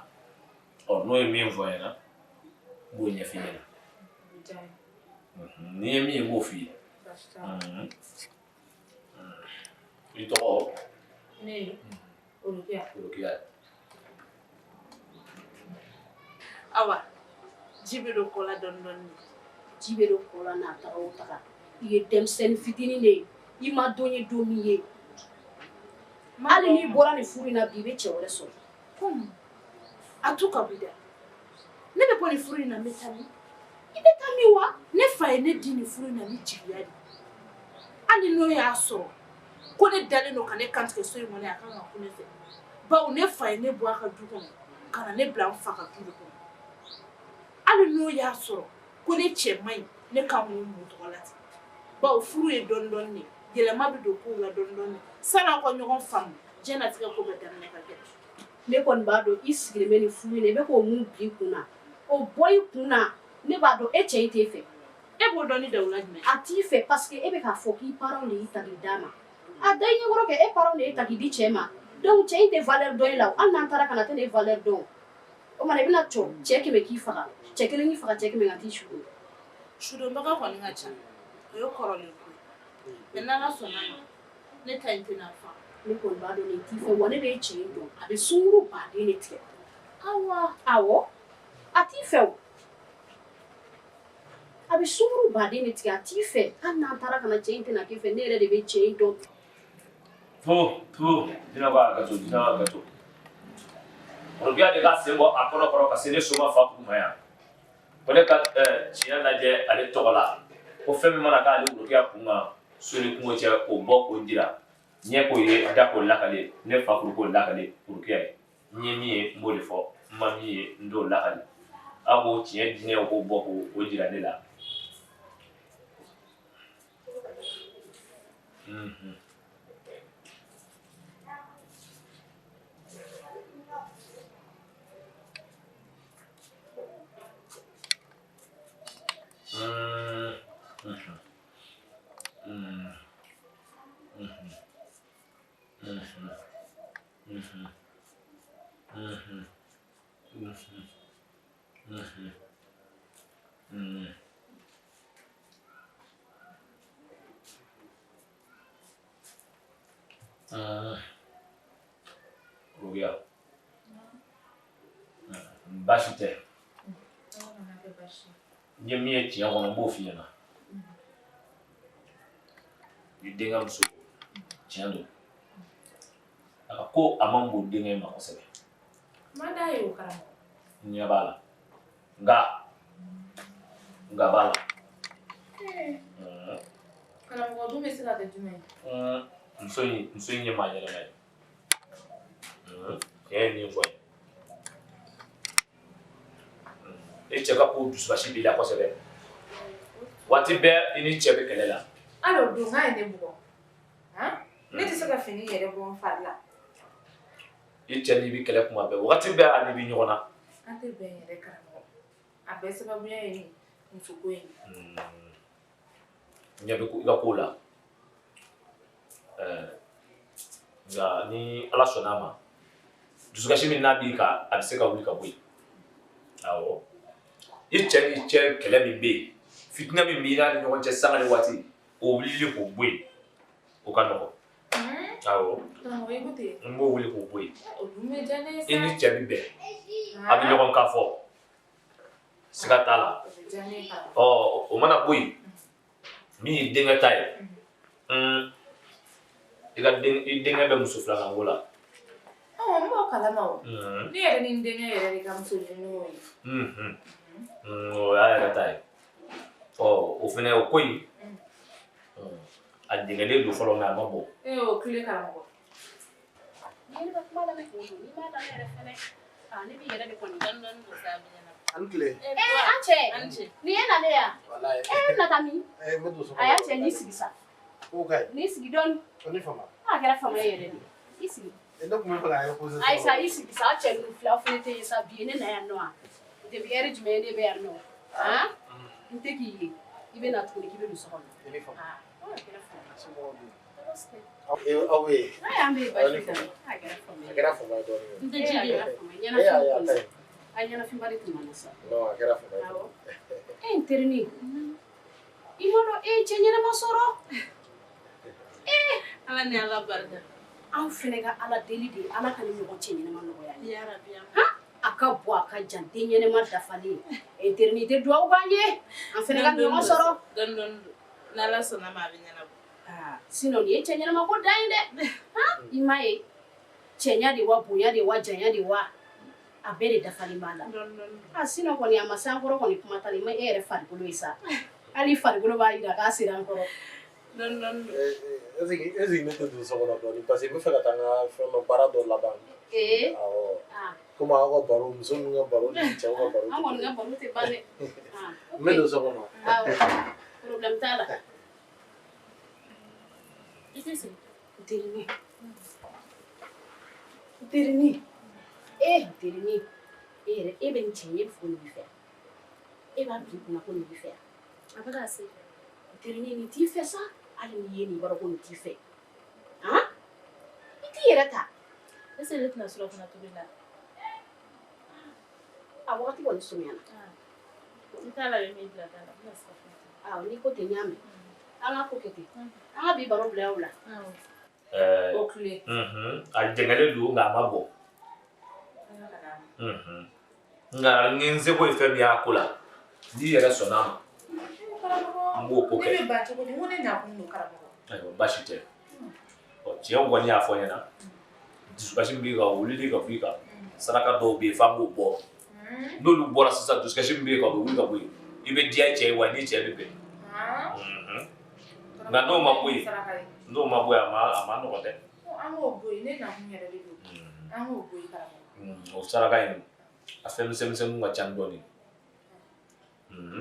Ɔ, n'o ye min fɔ n ɲɛna, n b'o ɲɛf'i ɲɛna. O bɛ diya n ye. N'i ye min ye, n b'o f'i ye. Baasi t'a la. I tɔgɔ? Ne Orokiya. Orokiya. Awa, ji bɛ don kɔ la dɔɔni dɔɔni. Ji bɛ don kɔ la n'a taga o taga. I ye denmisɛnnin fitinin de ye. I ma don ye don min ye. Hali n'i bɔra nin furu in na bi, i bɛ cɛ wɛrɛ sɔrɔ. Komi a tu ka bi dɛ. Ne bɛ bɔ nin furu in na, n bɛ taa min? I bɛ taa min wa? Ne fa ye ne di nin furu in na ni jigiya de ye. Hali n'o y'a sɔrɔ ko ne dalen don ka ne kantigɛ so in kɔnɔ yan, a kan ka kun ne fɛ. Bawo ne fa ye ne bɔ a ka du kɔnɔ ka na ne bila n fa ka du de kɔnɔ. Hali n'o y'a sɔrɔ ko ne cɛ man ɲi, ne kan k'o mun tɔgɔ la ten. Bawo furu ye dɔɔni dɔɔni de ye. Yɛlɛma bɛ don kow la dɔɔni dɔɔni. San'aw ka ɲɔgɔn faamu, diɲɛlatigɛ ko bɛɛ daminɛ ka gɛlɛn. Ne kɔni b'a dɔn i sigilen bɛ nin furu in na, i bɛ k'o mun bila i kun na, o bɔ i kun na. Ne b'a dɔn e cɛ in t'e fɛ. E b'o dɔn ni dawula jumɛn? A t'i fɛ parce que e bɛ k'a fɔ k'i parents de y'i ta k'i d'a ma. A da i ɲɛkɔrɔ kɛ, e parents de y'i ta k'i di cɛ ma. Donc cɛ in tɛ valeur dɔn e la, hali n'an taara ka na, tɛ ne valeur dɔn. O tuma i bɛna cɛ 100 k'i faga, cɛ 1 k'i faga, cɛ 100 ka t'i su don. Sudonbaga kɔni ka ca, o ye kɔrɔlen ko ye. Mais n'Ala sɔnna a ma, ne ta in tɛna fa. Ne kɔni b'a dɔn nin t'i fɛ, wa ne b'e cɛ in dɔn, a bɛ sunkuru baden de tigɛ. Awa. Awɔ, a t'i fɛ o. A bɛ sunkuru baden de tigɛ, a t'i fɛ. Hali n'an taara ka na, cɛ in tɛna k'e fɛ, ne yɛrɛ de bɛ cɛ in dɔn. To to jinɛ b'a gato, jinɛ b'a gato. Orokiya de ka sen bɔ a kɔnɔ kɔrɔ ka se ne soma fa kun ma yan. Ko ne ka tiɲɛ lajɛ ale tɔgɔ la. Ko fɛn min mana k'ale Orokiya kun kan, so ni kungo cɛ, k'o bɔ k'o jira. Ɲɛ k'o ye, da k'o lakale, ne fa k'o lakale Orokiya ye. N ye min ye, n b'o de fɔ. N ma min ye, n t'o lakale. A k'o tiɲɛ jinɛw k'o bɔ k'o jira ne la. Rokiya, baasi tɛ. N ye min ye tiɲɛ kɔnɔ, n b'o f'i ɲɛna. I denkɛ muso, tiɲɛ don, a ka ko a man bon denkɛ ma kosɛbɛ. Man d'a ye o karamɔgɔ. N ɲɛ b'a la, nka b'a la. Karamɔgɔ dun bɛ se ka kɛ jumɛn ye? Muso in ye maa ɲɛnama ye. Tiɲɛ ye min fɔ ye. E cɛ ka ko dusukasi b'i la kosɛbɛ. Waati bɛɛ i ni cɛ bɛ kɛlɛ la. Hali o don k'a ye ne bugɔ. Ne tɛ se ka fini yɛrɛ bɔ n fari la. I cɛ n'i bɛ kɛlɛ kuma bɛɛ, wagati bɛɛ a n'i bɛ ɲɔgɔn na. An tɛ bɛn yɛrɛ karamɔgɔ. A bɛɛ sababuya ye nin musoko in. Ɲɛ bɛ i ka ko la. Nka ni Ala sɔnna a ma, dusukasi min n'a b'i kan, a bɛ se ka wuli ka bɔ yen. Awɔ. I cɛ ni cɛ kɛlɛ min bɛ yen, fitinɛ min b'i n'a ni ɲɔgɔn cɛ sanga ni waati, o wulili k'o bɔ yen, o ka nɔgɔn. Awɔ. N b'o wuli k'o bɔ yen. I ni cɛ bɛ bɛn, a bɛ ɲɔgɔn kan fɔ, siga t'a la. Ɔ, o mana bɔ yen, min y'i denkɛ ta ye, i denkɛ bɛ muso filanan ko la. N b'o kalama o. Ne yɛrɛ ni n denkɛ yɛrɛ de ka muso ɲini y'o ye. O y'a yɛrɛ ta ye. Ɔ, o fɛnɛ o ko in, a dɛgɛlen don fɔlɔ, nka a ma bɔ. Ee, o tile karamɔgɔ. Ni ne bɛ kuma lamɛn, n'i m'a lamɛn yɛrɛ fɛnɛ, ne b'i yɛrɛ de kɔni. Dɔɔni dɔɔni don sa, a bɛ ɲɛnabɔ. Ani tile. Ee, an cɛ. Nin ye nalen ya? Walayi. E bɛna taa min? Ee, n bɛ don so kɔnɔ. A y'a cɛ, n'i sigi sa. Ko ka ɲi. N'i sigi dɔɔni. O ni fama. A kɛra fama ye yɛrɛ de. I sigi. Ne tun bɛ fɛ k'a reposer. Ayi sa, i sigi sa, aw cɛ ninnu filɛ, aw fana tɛ yen sa, bi ye ne na yan nɔ wa? Depuis heure jumɛn ne bɛ yan nɔ? Han? N tɛ k'i ye. I bɛ na tuguni k'i bɛ don so kɔnɔ. I ni fama. Aa, a kɛra fama ye. Somɔgɔw dun? Aw bɛ yen? Ayi, an bɛ yen, baasi tɛ. A kɛra fama ye. A kɛra fama ye dɔɔni. N tɛ ji di. A kɛra fama ye. Ee, ayi, a ka ɲi. A ɲɛnafinba de tun b'an na sa. Non, a kɛra fama ye. Awɔ. E n terinin, i m'a dɔn e ye cɛ ɲɛnama sɔrɔ. Ee! Ala ni Ala barika. Anw fɛnɛ ka Ala deli de ye Ala ka ni ɲɔgɔn cɛ ɲɛnama nɔgɔya ye. Ya Rabi. A ka bɔ a ka jan, den ɲɛnama dafalen. E terinin, i tɛ duwawu k'an ye? An fɛnɛ ka ɲɔgɔn sɔrɔ. Dɔɔni dɔɔni don. N'Ala sɔnna ma, a bɛ ɲɛnabɔ. Sinon nin ye cɛ ɲɛnama ko dan ye dɛ. I m'a ye, cɛɲa de wa, bonya de wa, janya de wa, a bɛɛ de dafalen b'a la. A sinon kɔni a ma se an kɔrɔ kɔni, kuma t'a la. I ma e yɛrɛ farikolo ye sa. Hali i farikolo b'a jira k'a sera an kɔrɔ. Dɔɔni dɔɔni don. Est-ce que ne tɛ don so kɔnɔ dɔɔni, parce que n bɛ fɛ ka taa n ka fɛn dɔ baara dɔ laban. Ee. Awɔ. Komi aw ka baro, muso ninnu ka baro ni cɛw ka baro. An kɔni ka baro tɛ ban dɛ. N bɛ don so kɔnɔ. Awɔ. Problème t'a la. I tɛ sigi. N terinin. E terinin, e yɛrɛ e bɛ nin cɛ ye, e bɛ fɔ ko nin b'i fɛ. E b'a bila i kunna ko nin b'i fɛ. A bɛ ka se. N terinin, nin t'i fɛ sa. Hali n'i ye nin, i b'a dɔn ko nin t'i fɛ. Han? I t'i yɛrɛ ta. Est-ce que ne tɛna surafana tobi la? A wagati kɔni surunyana. I t'a labɛn min bila da la, n bɛna surafana tobi. Awɔ, n'i ko ten n y'a mɛn. An ka ko kɛ ten. An ka bi baro bila yan o la. O tile. A jɛngɛlen don nka a ma bɔ. Nka ni n seko ye fɛn min y'a ko la, n'i yɛrɛ sɔnna a ma, n b'o ko kɛ. Ne bɛ ban cogo di? N ko ne nakun don karamɔgɔ. Ayiwa, baasi tɛ. Ɔ, tiɲɛ kɔni y'a fɔ n ɲɛna, dusukasi min b'i kan, o wulili ka bɔ i kan, saraka dɔw bɛ yen f'an k'o bɔ. N'olu bɔra sisan, dusukasi min b'i kan, o bɛ wuli ka bɔ yen. I bɛ diya i cɛ ye wa i ni cɛ bɛ bɛn. Nka n'o ma bɔ yen, n'o ma bɔ yen, a ma nɔgɔn dɛ. An k'o bɔ yen, ne nakun yɛrɛ de don. An k'o bɔ yen karamɔgɔ. O saraka in, a fɛn misɛnmisɛnninw ka ca dɔɔnin.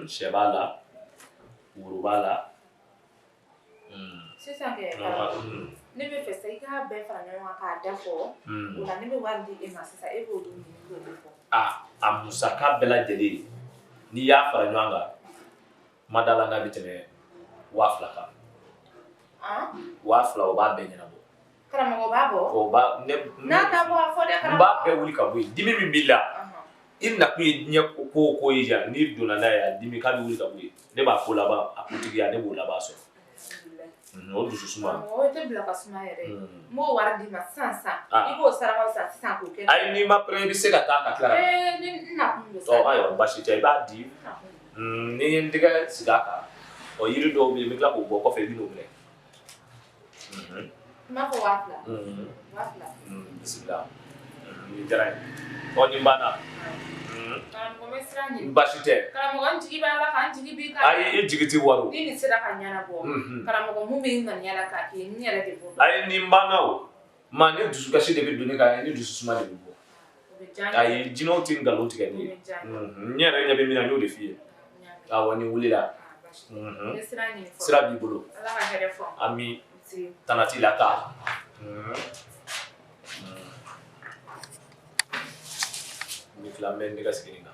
Sɛ b'a la, woro b'a la. Sisan kɛ karamɔgɔ, ne bɛ fɛ sisan i k'a bɛɛ fara ɲɔgɔn kan k'a da fɔ. O la ne bɛ wari di e ma sisan, e b'olu ɲini k'olu fɔ. A musaka bɛɛ lajɛlen, n'i y'a fara ɲɔgɔn kan, ma da la n'a bɛ tɛmɛ 2000 kan. 2000, o b'a bɛɛ ɲɛnabɔ. Karamɔgɔ b'a bɔ? O b'a ne. N'a t'a bɔ, a fɔ dɛ karamɔgɔ. N b'a bɛɛ wuli ka bɔ yen. Dimi min b'i la, i nakun ye diɲɛ ko o ko ye yan, n'i donna n'a ye, a dimi k'a bɛ wuli ka bɔ yen. Ne b'a ko laban, a kuntigiya ne b'o laban sɔrɔ. O dusu suma. O tɛ bila ka suma yɛrɛ. N b'o wari d'i ma sisan sisan. I b'o sarakaw san sisan k'o kɛ. Ayi, n'i ma pɛrɛn, i bɛ se ka taa ka tila ka na. Ee, ni n nakun don sa. Ɔ ayiwa, baasi tɛ, i b'a di. Ni n ye n tɛgɛ sigi a kan, ɔ yiri dɔw bɛ yen, n bɛ tila k'o bɔ kɔfɛ, i bɛ n'o minɛ. N b'a fɔ 2000. 2000. Bisimila. Nin diyara n ye. Ɔ, nin banna. Karamɔgɔ, n bɛ sira ɲini. Baasi tɛ. Karamɔgɔ, n jigi b'a la kan, n jigi b'i kan. Ayi, i jigi tɛ waro. Ni nin sera ka ɲɛnabɔ. Karamɔgɔ, mun bɛ n ŋaniya la k'a kɛ, n yɛrɛ de b'o dɔn. Ayi, nin banna o. Maa, ni dusukasi de bɛ don ne kan, ni dusu suma de bɛ bɔ. Ayi, jinɛw tɛ nkalon tigɛ ne ye. N yɛrɛ ɲɛ bɛ min na, n y'o de f'i ye. Awɔ, nin wulila. Sira b'i bolo. Ala ka hɛrɛ fɔ. Ami. Tana t'i la taa. N bɛ tila, n bɛ n tɛgɛ sigi nin kan.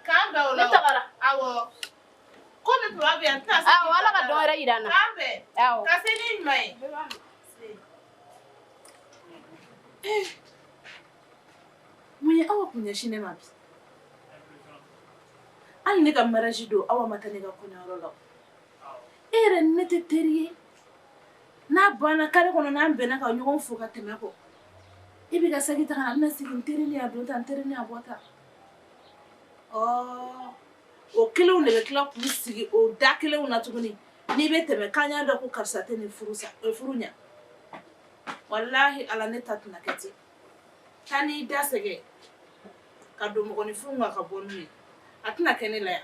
K'an bɛn o la. Ne tagara. Awɔ. Komi papa bɛ yan, n tɛna se. Awɔ, Ala ka dɔ wɛrɛ yira an na. K'an bɛn. Awɔ. Ka se ni ɲuman ye. Mun ye Awa kun ɲɛsin ne ma bi? Hali ne ka mariage don, Awa ma taa ne ka kɔɲɔyɔrɔ la. E yɛrɛ ni ne tɛ teri ye. N'a banna kare kɔnɔ, n'an bɛnna ka ɲɔgɔn fo ka tɛmɛ kɔ. E b'i ka saki ta ka na, n bɛna sigi n teri ni a don tan, n teri ni a bɔ tan. Ɔ, o kelenw de bɛ tila k'u sigi o da kelenw na tuguni. N'i bɛ tɛmɛ, k'an y'a dɔn ko karisa tɛ nin furu sa, o furu ɲɛ. Walahi Ala, ne ta tɛna kɛ ten. Taa n'i da sɛgɛ ka don mɔgɔninfinw kan ka bɔ n'u ye. A tɛna kɛ ne la yan.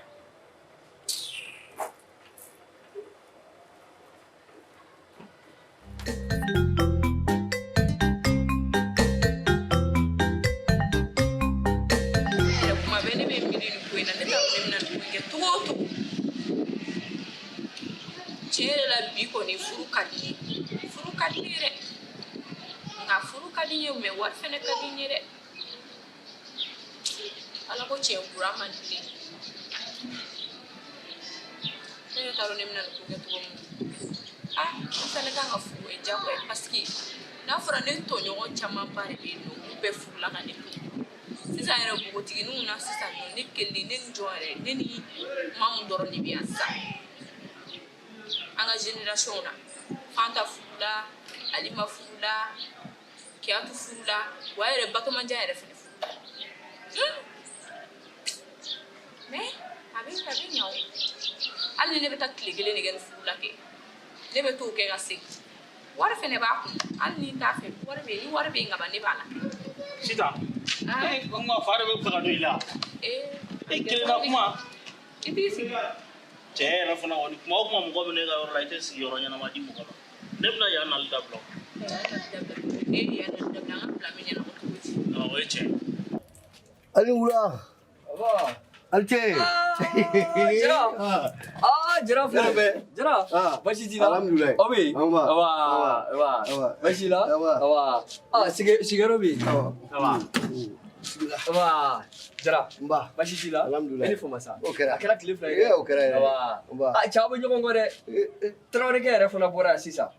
Yɛrɛ kuma bɛɛ ne bɛ miiri nin ko in na, ne t'a dɔn ne bɛna nin ko in kɛ cogo o cogo. Tiɲɛ yɛrɛ la, bi kɔni furu ka di n ye, furu ka di ne ye dɛ. Nka furu ka di n ye, mais wari fɛnɛ ka di n ye dɛ. Ala ko tiɲɛ, Bura man di ne ye. Ne yɛrɛ t'a dɔn ne bɛna nin ko kɛ cogo min na. Ah, n fɛnɛ kan ka furu, o ye diyagoya ye, parce que n'a fɔra ne tɔɲɔgɔn camanba de bɛ yen nɔ, olu bɛɛ furula ka ne to. Sisan yɛrɛ npogotigininw na sisan nɔ, ne kelen, ne ni jɔn yɛrɛ, ne ni Mamu dɔrɔn de bɛ yan sisan. An ka génération na, Fanta furula, Alima furula, Kiyatu furula, wa yɛrɛ Batomanjan yɛrɛ fɛnɛ furula. Mais a bɛ ɲa o. Hali ni ne bɛ taa tile kelen de kɛ ni furu la kɛ, ne bɛ t'o kɛ ka segin. Wari fɛnɛ b'a kun, hali ni n t'a fɛ, wari bɛ yen, ni wari bɛ yen ka ban, ne b'a la. Sitan, e ko n ka fa de bɛ fɛ ka don i la. Ee, E kelen na kuma. I t'i sigi. Cɛ yɛrɛ fana kɔni kuma o kuma mɔgɔ bɛ ne ka yɔrɔ la i tɛ sigiyɔrɔ ɲɛnama di mɔgɔ ma. Ne bɛna yan nali dabila. Ne ye yan nali dabila an ka bila min ɲɛnabɔ cogo di? O ye tiɲɛ. Ali wula. Ali ce. Jara. Jara filɛ. Jara. Baasi t'i la. Alhamdulilayi. Aw bɛ yen. Anba. Aba. Aba. Baasi t'i la. Aba. Sigiyɔrɔ bɛ yen. Aba. Aba. Jara. Nba. Baasi t'i la. Alhamdulilayi. E ni fama sa. O kɛra. A kɛra tile 2 ye. O kɛra yɛrɛ. Aba. Nba. Cɛ aw bɛ ɲɔgɔn kɔ dɛ. Tarawelekɛ yɛrɛ fana bɔra yan sisan.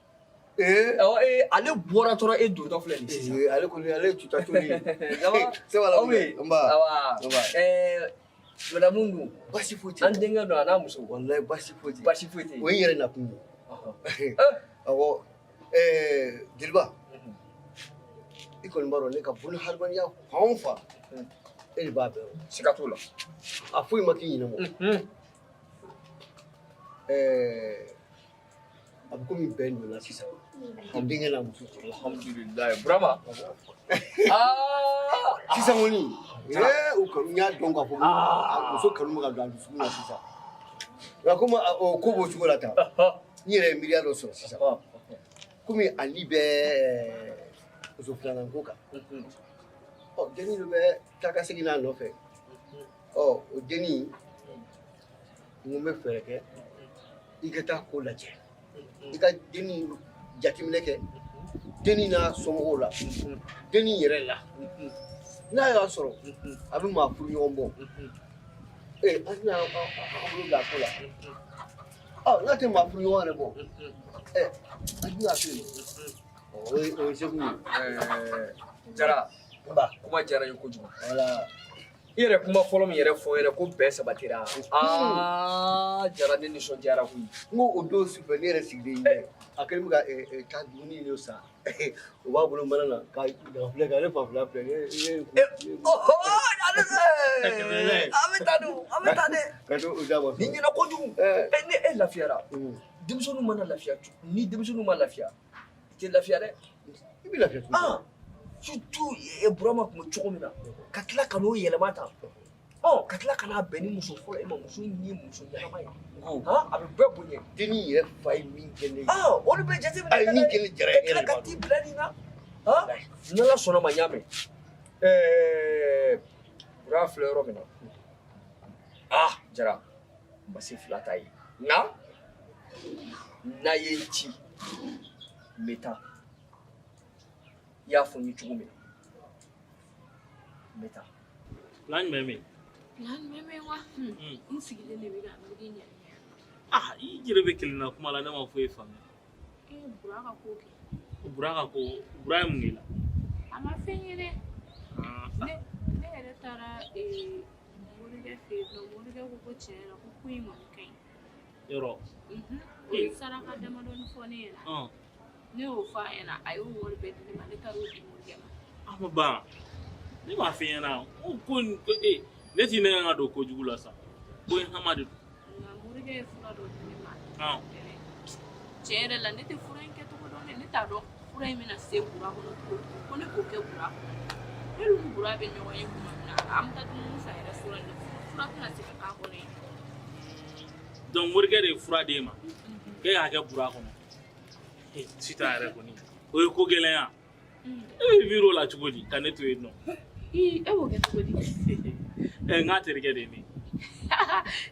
Ale bɔra dɔrɔn e dontɔ filɛ nin sisan. Ale kɔni ale ye tuta toli ye. Ça va. Aw bɛ yen. Nba. Aba. Madame dun. Baasi foyi tɛ. An denkɛ don a n'a muso. Walayi baasi foyi tɛ. Baasi foyi tɛ. O ye n yɛrɛ nakun ye. Awɔ. Jeliba. I kɔni b'a dɔn ne ka bolo hadamadenya fan o fan. E de b'a bɛɛ dɔn. Siga t'o la. A foyi ma k'i ɲinɛ mɔ. A bɛ komi bɛn donna sisan. An denkɛ n'a muso. Alhamdulilayi Burama. Sisan kɔni. O kanu n y'a dɔn k'a fɔ muso kanu bɛ ka don a dusukun na sisan. Nka komi o ko b'o cogo la tan. N yɛrɛ ye miiriya dɔ sɔrɔ sisan. Komi a ni bɛ muso filanan ko kan. Ɔ dennin dɔ bɛ taa ka segin n'a nɔfɛ. Ɔ o dennin n ko n bɛ fɛɛrɛ kɛ i ka taa ko lajɛ. I ka dennin jateminɛ kɛ dennin n'a somɔgɔw la dennin yɛrɛ la. N'a y'a sɔrɔ a bɛ maa furu ɲɔgɔn bɔ an tɛna an bolo bila a ko la. Ɔ n'a tɛ maa furu ɲɔgɔn yɛrɛ bɔ an tɛna a to yen. O ye segu ye. Jara. Nba. Kuma diyara n ye kojugu. Wala. I yɛrɛ kuma fɔlɔ min yɛrɛ fɔ yɛrɛ ko bɛɛ sabatira. Jara ne nisɔndiyara koyi. N ko o don sufɛ ne yɛrɛ sigilen ɲɛ a kɛlen bɛ ka taa dumuni de san. O b'a bolo mana na ka daga filɛ ka ne fa fila filɛ. An bɛ taa dun an bɛ taa dɛ. Ka t'o d'a ma. Ni ɲɛna kojugu. Ni e lafiyara. Denmisɛnninw mana lafiya ni denmisɛnninw ma lafiya i tɛ lafiya dɛ. I bɛ lafiya cogo di? Surtout Burama tun bɛ cogo min na ka tila ka n'o yɛlɛma tan ka tila ka n'a bɛn ni muso fɔlɔ e ma muso in ye muso ɲɛnama ye a bɛ bɛɛ bonya. Dennin yɛrɛ fa ye min kɛ ne ye. Olu bɛ jateminɛ a ye min kɛ ne Jara ye ka tila ka t'i bila nin na n'Ala sɔnna ma n y'a mɛn Bura filɛ yɔrɔ min na Jara n ma se fila ta ye nka n'a ye n ci n bɛ taa. I y'a fɔ n ye cogo min na n bɛ taa. Plan jumɛn bɛ yen? Plan jumɛn bɛ yen wa? N sigilen de bɛ ka miiri n yɛrɛ ye. I yɛrɛ bɛ kelenna kuma la ne ma foyi faamuya. Bura ka ko kɛ. Bura ka ko Bura ye mun k'i la? A ma fɛn ye dɛ. Ne yɛrɛ taara morikɛ fɛ yen nɔ morikɛ ko ko tiɲɛ yɛrɛ ko ko in kɔni ka ɲi. Yɔrɔ. O ye saraka damadɔni fɔ ne ɲɛna. Ne y'o fɔ a ɲɛna a y'o wari bɛɛ di ne ma ne taara o di morikɛ ma. A ma ban ne m'a f'i ɲɛna ko ne t'i nɛgɛn ka don kojugu la sa ko in hama de don. Nka morikɛ ye fura dɔ di ne ma. Tiɲɛ yɛrɛ la ne tɛ fura in kɛcogo dɔn dɛ ne t'a dɔn fura in bɛna se Bura kɔnɔ cogo o ko ne k'o kɛ Bura kɔnɔ. Ne ni Bura bɛ ɲɔgɔn ye tuma min na an bɛ taa dumuni san yɛrɛ fura in fura tɛna se ka k'a kɔnɔ yen. Donc morikɛ de ye fura d'e ma k'e k'a kɛ Bura kɔnɔ. Sitan yɛrɛ kɔni o ye ko gɛlɛn ya e bɛ miiri o la cogo di ka ne to yen nɔ. E b'o kɛ cogo di? N k'a terikɛ de ye ne ye.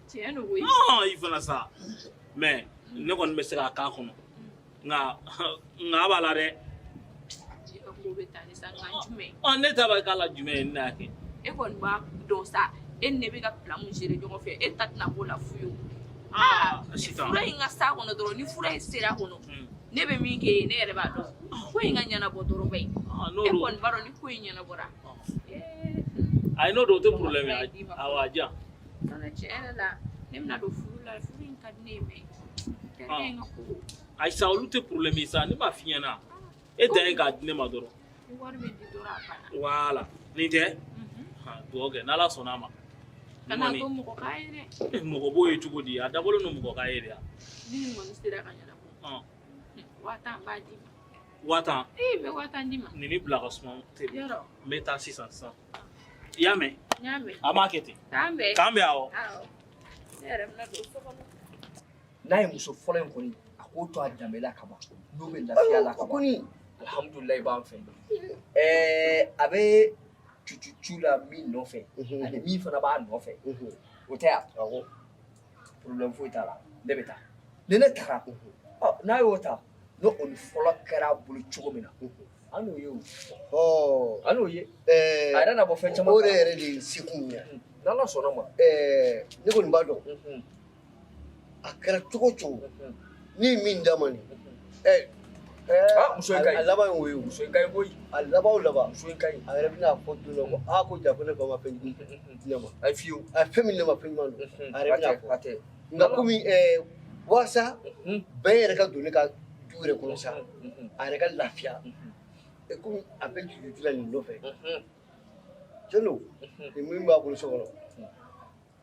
Tiɲɛ don koyi. I fana sa mais ne kɔni bɛ se k'a k'a kɔnɔ nka a b'a la dɛ. E ka ko bɛ taa ni sa nka jumɛn? Ne ta bɛ k'a la jumɛn ye ne y'a kɛ. E kɔni b'a dɔn sa e ni ne bɛ ka plan mun gérer ɲɔgɔn fɛ e ta tɛna b'o la fu ye o. Sitan. Fura in ka s'a kɔnɔ dɔrɔn ni fura in sera a kɔnɔ. Ne bɛ min kɛ ye ne yɛrɛ b'a dɔn ko in ka ɲɛnabɔ dɔrɔn ba ye e kɔni b'a dɔn ni ko in ɲɛnabɔra. Ayi n'o don o tɛ problème ye awɔ a di yan. Tiɲɛ yɛrɛ la ne bɛna don furu la furu in ka di ne ye mais terikɛ in ka ko. Ayi sa olu tɛ problème ye sa ne b'a f'i ɲɛna e dan ye k'a di ne ma dɔrɔn. Ni wari bɛ di dɔrɔn a banna. Voilà nin tɛ dugawu kɛ n'Ala sɔnna a ma. Kana to mɔgɔ k'a ye dɛ. Mɔgɔ b'o ye cogo di a dabɔlen don mɔgɔ k'a ye de ya. Ni nin kɔni sera ka ɲɛnabɔ. 50,000 b'a d'i ma. 50,000. Ee n bɛ 50,000 d'i ma. Nin bila ka suma teliya. Yɔrɔ. N bɛ taa sisan sisan. I y'a mɛn? N y'a mɛn. A b'a kɛ ten. K'an bɛn. K'an bɛn awɔ. Awɔ. Ne yɛrɛ bɛna don so kɔnɔ. N'a ye muso fɔlɔ in kɔni, a k'o to a danbe la ka ban, n'o bɛ lafiya la ka ban, alihamudulilayi b'an fɛ. A bɛ cucucu la min nɔfɛ ani min fana b'a nɔfɛ, o tɛ yan? Awɔ. Problème foyi t'a la, ne bɛ taa. Ni ne taara, ɔ n'a y'o ta, n'o o ni fɔlɔ kɛra a bolo cogo min na, an n'o ye o. An n'o ye. A yɛrɛ na bɔ fɛn caman O de kalama. yɛrɛ de ye sekun ye. N'Ala sɔnna ma. Ne kɔni b'a dɔn. A kɛra cogo o cogo, ne ye min d'a ma nin. Muso in ka ɲi. A laban ye o ye o. Muso in ka ɲi koyi. A laban o laban. Muso in ka ɲi. A yɛrɛ bɛna fɔ don dɔ ko aa ko ja ko ne fa ma fɛn jugu di ne ma. Ayi fiyewu. A ye fɛn min di ne ma fɛn ɲuman don. A yɛrɛ bɛna fɔ. A tɛ. Nka komi walasa bɛn yɛrɛ ka don ne ka du yɛrɛ kɔnɔ sa, a yɛrɛ ka lafiya. Komi a bɛ juruju la nin nɔfɛ. Tiɲɛ don, nin min b'a bolo so kɔnɔ,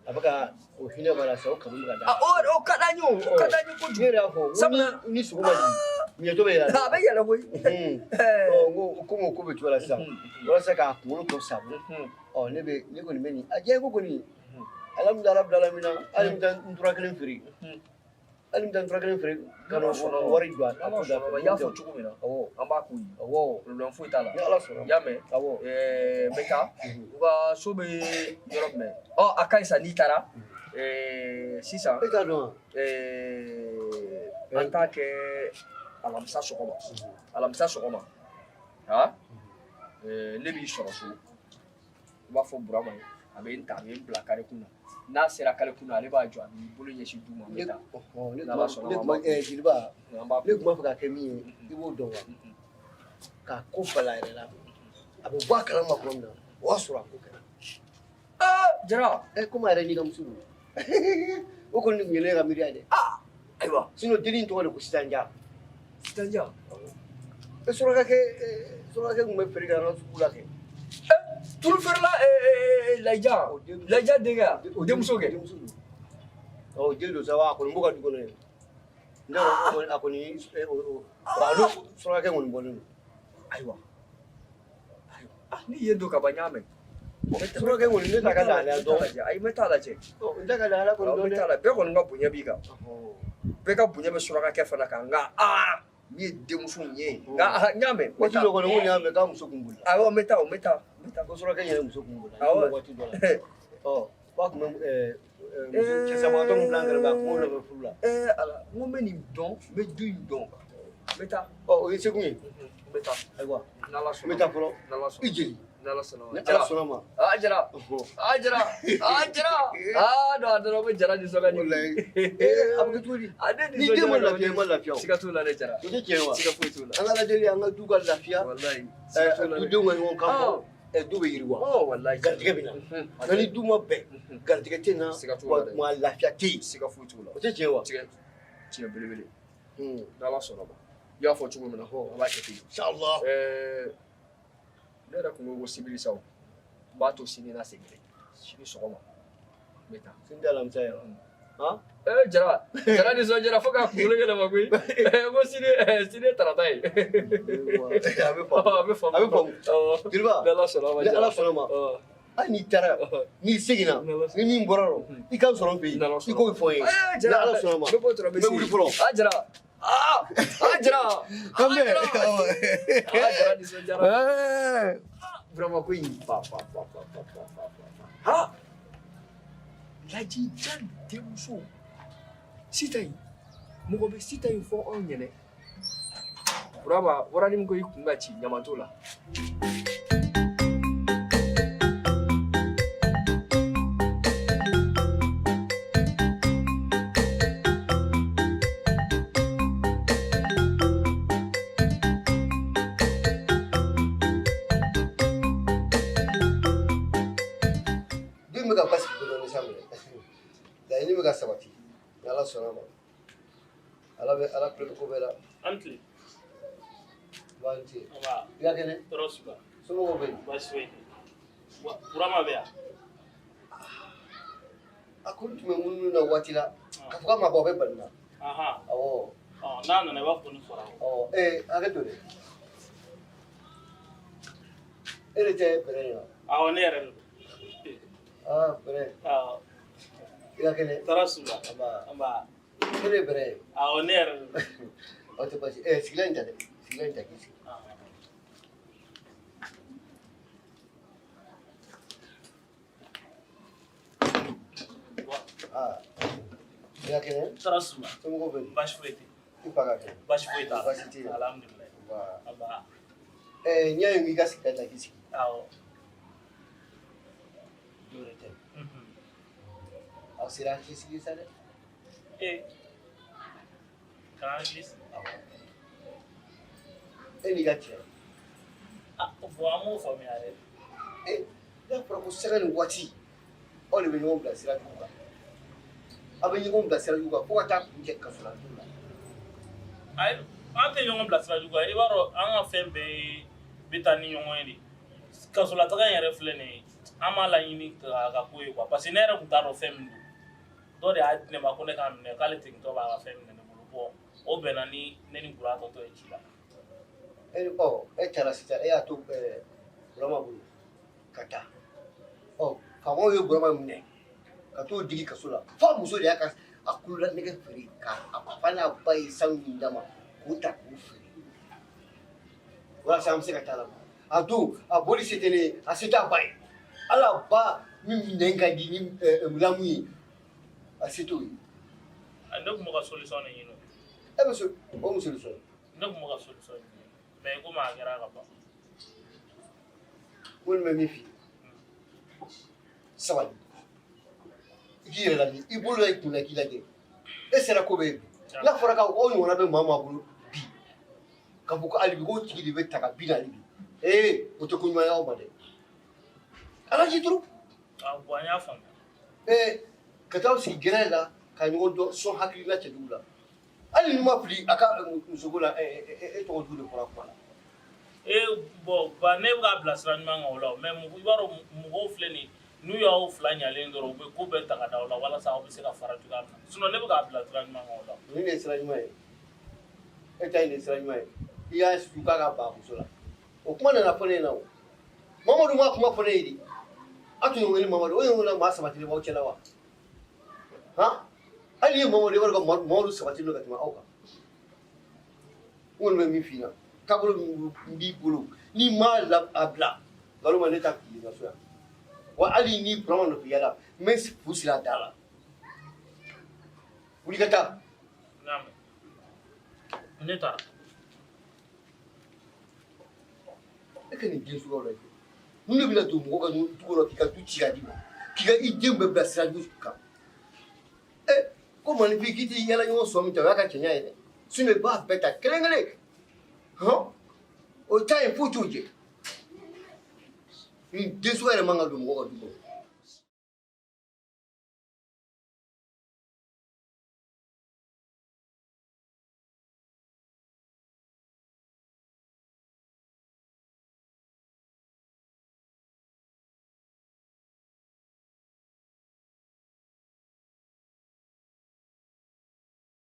a bɛ ka o hinɛ b'a la sa, o kanu bɛ ka d'a ma. O ka d'an ye o, o ka d'an ye kojugu. Ne yɛrɛ y'a fɔ, n ko ni sogo ma jigin, ɲɛtɔ bɛ yɛlɛ. A bɛ yɛlɛ koyi. Ɔ n ko komi o ko bɛ cogo la sisan, walasa k'a kunkolo tɔ saabu, ɔ ne bɛ ne kɔni bɛ nin, a diya ko kɔni, alhamdulilayi rabbil alamina, hali n bɛ taa n tura kelen feere. Hali n bɛ taa n tura kelen feere ka na o wari don a ko da fɛ. I y'a fɔ cogo min na, an b'a k'o ye. Problème foyi t'a la. Ni Ala sɔnna. I y'a mɛn? Awɔ. N bɛ taa. U ka so bɛ yɔrɔ jumɛn? Ɔ a ka ɲi sa n'i taara. Sisan. E t'a dɔn wa? An t'a kɛ alamisa sɔgɔma. Alamisa sɔgɔma. Han? Ne b'i sɔrɔ so. I b'a fɔ Burama ye. A bɛ n ta, a bɛ n bila kare kun na. N'a sera kare kun na, ale b'a jɔ, a b'i bolo ɲɛsin du ma, n bɛ taa. Ne tun Jeliba, ne tun b'a fɛ ka kɛ min ye, i b'o dɔn wa? K'a ko bala a yɛrɛ la, a bɛ bɔ a kalama tuma min na, o y'a sɔrɔ a ko kɛra. Jara. Komi a yɛrɛ n'i ka muso don. O kɔni tun ye ne ka miiriya ye dɛ. Ayiwa. Sinon dennin tɔgɔ de ko Sitanja. Sitanja. Surakakɛ tun bɛ feere kɛ an ka sugu la kɛ. Tulu feerela Laja. Laja denkɛ o denmuso kɛ. Ɔ den don sa wa a kɔni b'o ka du kɔnɔ yen. N t'a dɔn a kɔni a n'o surakakɛ kɔni bɔlen don. Ayiwa. Ni yen don ka ban n y'a mɛn. Surakakɛ kɔni ne t'a ka lahalaya dɔn. Ayi n bɛ taa lajɛ. N t'a ka lahalaya kɔni dɔn dɛ. N bɛ taa lajɛ bɛɛ kɔni ka bonya b'i kan. Bɛɛ ka bonya bɛ surakakɛ fana kan nka min ye denmuso in ye nka n y'a mɛn. Waati dɔ kɔni n ko y'a mɛn k'a muso kun bolila. Awɔ n bɛ taa o n bɛ taa. Ko surakakɛ yɛrɛ muso kun bolila. Awɔ. Waati dɔ la. Ɔ k'a tun bɛ muso cɛsabagatɔ min bila an kɛrɛfɛ a kun b'o nɔfɛ furu la. Ala n ko n bɛ nin dɔn n bɛ du in dɔn n bɛ taa. Ɔ o ye segu ye. N bɛ taa. Ayiwa. N'Ala sɔnna. N bɛ taa fɔlɔ. N'Ala sɔnna. I jeli. N'Ala sɔnna ma. Ni Ala sɔnna ma. Jara. Jara. Jara. Non a dɔrɔn ko Jara nisɔn ka di. Walayi. A bɛ kɛ cogo di? Ne Ni den ma lafiya i ma lafiya o. Siga t'o la dɛ Jara. O tɛ tiɲɛ ye wa? Siga foyi t'o la. An ka lajɛli an ka du ka lafiya. Walayi. Dudenw ka ɲɔgɔn kan fɔ. Du bɛ yiriwa. Walayi. Garijɛgɛ bɛ na. Nka ni du ma bɛn, garijɛgɛ tɛ na. Siga t'o la dɛ. Wa lafiya tɛ yen. Siga foyi t'o la. O tɛ tiɲɛ ye wa? Tiɲɛ belebele. N'Ala sɔnna ma. I y'a fɔ cogo min na, an b'a kɛ ten. Inshallah. Ne yɛrɛ kun ko sibiri sa o. N b'a to sini na segin dɛ. Sini sɔgɔma n bɛ taa. Sini tɛ alamisa ye wa? Jara Jara nisɔndiyara fo k'a kunkolo yɛlɛma koyi. Ko sini sini ye tarata ye. A bɛ faamu. A bɛ faamu. A bɛ faamu. Jeliba. Ni Ala sɔnna ma. Ni Ala sɔnna ma. Hali n'i taara n'i seginna ni min bɔra rɔ i ka n sɔrɔ n fɛ yen i k'o fɔ n ye. Ni Ala sɔnna ma. N bɛ bɔ dɔrɔn n n bɛ wuli fɔlɔ. Jara. Jara. Kan bɛn. Jara nisɔndiyara. Vraiment ko in ba ba ba ba ba ba ba ba. Lajija denmuso Sita in mɔgɔ bɛ Sita in fɔ anw ɲɛnɛ. Burama waranin min ko i kun ka ci ɲama t'o la. Den bɛ ka basigi dɔɔnin dɔɔnin sa minɛ. Laɲini bɛ ka sabati. Ni Ala sɔnna ma. Ala bɛ Ala tulo bɛ ko bɛɛ la. An tile. Ba ni ce. Nba. I ka kɛnɛ? Tɔɔrɔ si la. Somɔgɔw bɛ yen? Baasi foyi tɛ. Burama bɛ yan. A ko n tun bɛ munumunu na waati la. K'a fɔ k'a ma bɔ a bɛ bali na. Awɔ. N'a nana i b'a fɔ ko ne sɔrɔ. Ɔ hakɛ to dɛ. E de tɛ Bɛrɛ ye wa? Awɔ ne yɛrɛ de don. Bɛrɛ. Awɔ. I ka kɛnɛ? Tɔɔrɔ si la. Nba. Nba. O de ye bɛrɛ ye. Awɔ, ne yɛrɛ don. O tɛ baasi ye. Sigilan in ta dɛ. Sigilan in ta k'i sigi. Aa, i ka kɛnɛ? Tɔɔrɔ si ma. Somɔgɔw bɛ di? Baasi foyi tɛ. I fa ka kɛnɛ? Baasi foyi t'a la. Baasi tɛ yen. Alhamdulilayi. Nba. Nba. N'i y'a ye n k'i ka sigilan ta k'i sigi. Awɔ. Dɔwɛrɛ tɛ. Aw sera hakili sigi sa dɛ. Ee. K'an hakili sigi. Awɔ. E n'i ka cɛ. Ah, bon, an m'o faamuya dɛ. Ee, n'a fɔra ko sanga ni waati, aw de bɛ ɲɔgɔn bila sira jugu kan. Aw bɛ ɲɔgɔn bila sira jugu kan fo ka taa kuncɛ kaso la don la. Ayi, an tɛ ɲɔgɔn bila sira jugu kan. I b'a dɔn an ka fɛn bɛɛ bɛ taa ni ɲɔgɔn ye de. Kasolataga in yɛrɛ filɛ nin ye, an m'a laɲini k'a ka ko ye quoi. Parce que ne yɛrɛ tun t'a dɔn fɛn min don. Dɔ de y'a di ne ma ko ne k'a minɛ, k'ale tegintɔ b'a ka fɛn minɛ ne bolo. Bon, o bɛnna ni ne ni Bura tɔtɔ ye ci la. E ni ɔ e taara sisan, e y'a to Burama bolo ka taa. Ɔ, faamaw ye Burama minɛ ka t'o digi kaso la. F'a muso de y'a ka a kolola nɛgɛ feere ka a fa n'a ba ye sanu min d'a ma k'o ta k'o feere. Walasa an bɛ se ka taa la. A don a boli se tɛ ne ye, a se t'a ba ye. Hali a ba min nɛn ka di ni lamu ye, a se t'o ye. Ne tun bɛ ka solution de ɲini. E bɛ o mun solution ye? Ne tun bɛ ka solution ɲini. Mais komi a kɛra ka ban. N kɔni bɛ min f'i ye, sabali. I k'i yɛrɛ lajɛ, i bolo da i kun na k'i lajɛ. E sera ko bɛɛ ye bi. N'a fɔra k'aw ɲɔgɔnna bɛ maa o maa bolo bi, k'a fɔ ko hali bi k'o tigi de bɛ ta ka 40 bi. Ee, o tɛ ko ɲuman ye aw ma dɛ. Ala k'i turu. Ah, bon, an y'a faamuya. Ee, ka taa aw sigi gɛrɛn la ka ɲɔgɔn dɔn sɔn hakilina cɛjugu la. Hali n'i ma fili a ka musoko la, e tɔgɔ jugu de fɔra kuma la. Ee, bon, ba ne bɛ k'a bila sira ɲuman kan o la, mais i b'a dɔn mɔgɔw filɛ nin ye, n'u y'aw fila ɲalen dɔrɔn, u bɛ ko bɛɛ ta ka da aw la walasa aw bɛ se ka fara cogoya min na. Sinon ne bɛ k'a bila sira ɲuman kan o la. Nin de ye sira ɲuman ye. E ta in de ye sira ɲuman ye. I y'a su k'a ka ban muso la. O kuma nana fɔ ne ɲɛna o. Mamadu ma kuma fɔ ne ye de. A tun ye ni Mamadu, o ye maa sabatilen b'aw cɛla wa? Han? Hali n'i ye Mamadu ye, i b'a dɔn ko Mamadu sabatilen don ka tɛmɛ aw kan. N kɔni bɛ min f'i ɲɛna, taabolo min b'i bolo, n'i m'a a bila, nkalon ma ne ta k'i ka so yan. Wa hali ni Burama nɔfɛ yala, n bɛ fu siri a da la. Wuli ka taa. N y'a mɛn. Ne taara. E ka nin den suguyaw lajɛ. Mun de bɛna don mɔgɔ ka du kɔnɔ k'i ka du ci k'a d'i ma, k'i ka i denw bɛɛ bila sira jugu kan? Ko maninfin k'i t'i yala ɲɔgɔn sɔn min ta, o y'a ka cɛɲa ye dɛ. Sinon i b'a bɛɛ ta kelen kelen. Hɔn? O ta in foyi t'o jɛ. Nin den suguya yɛrɛ man ka don mɔgɔ ka du kɔnɔ.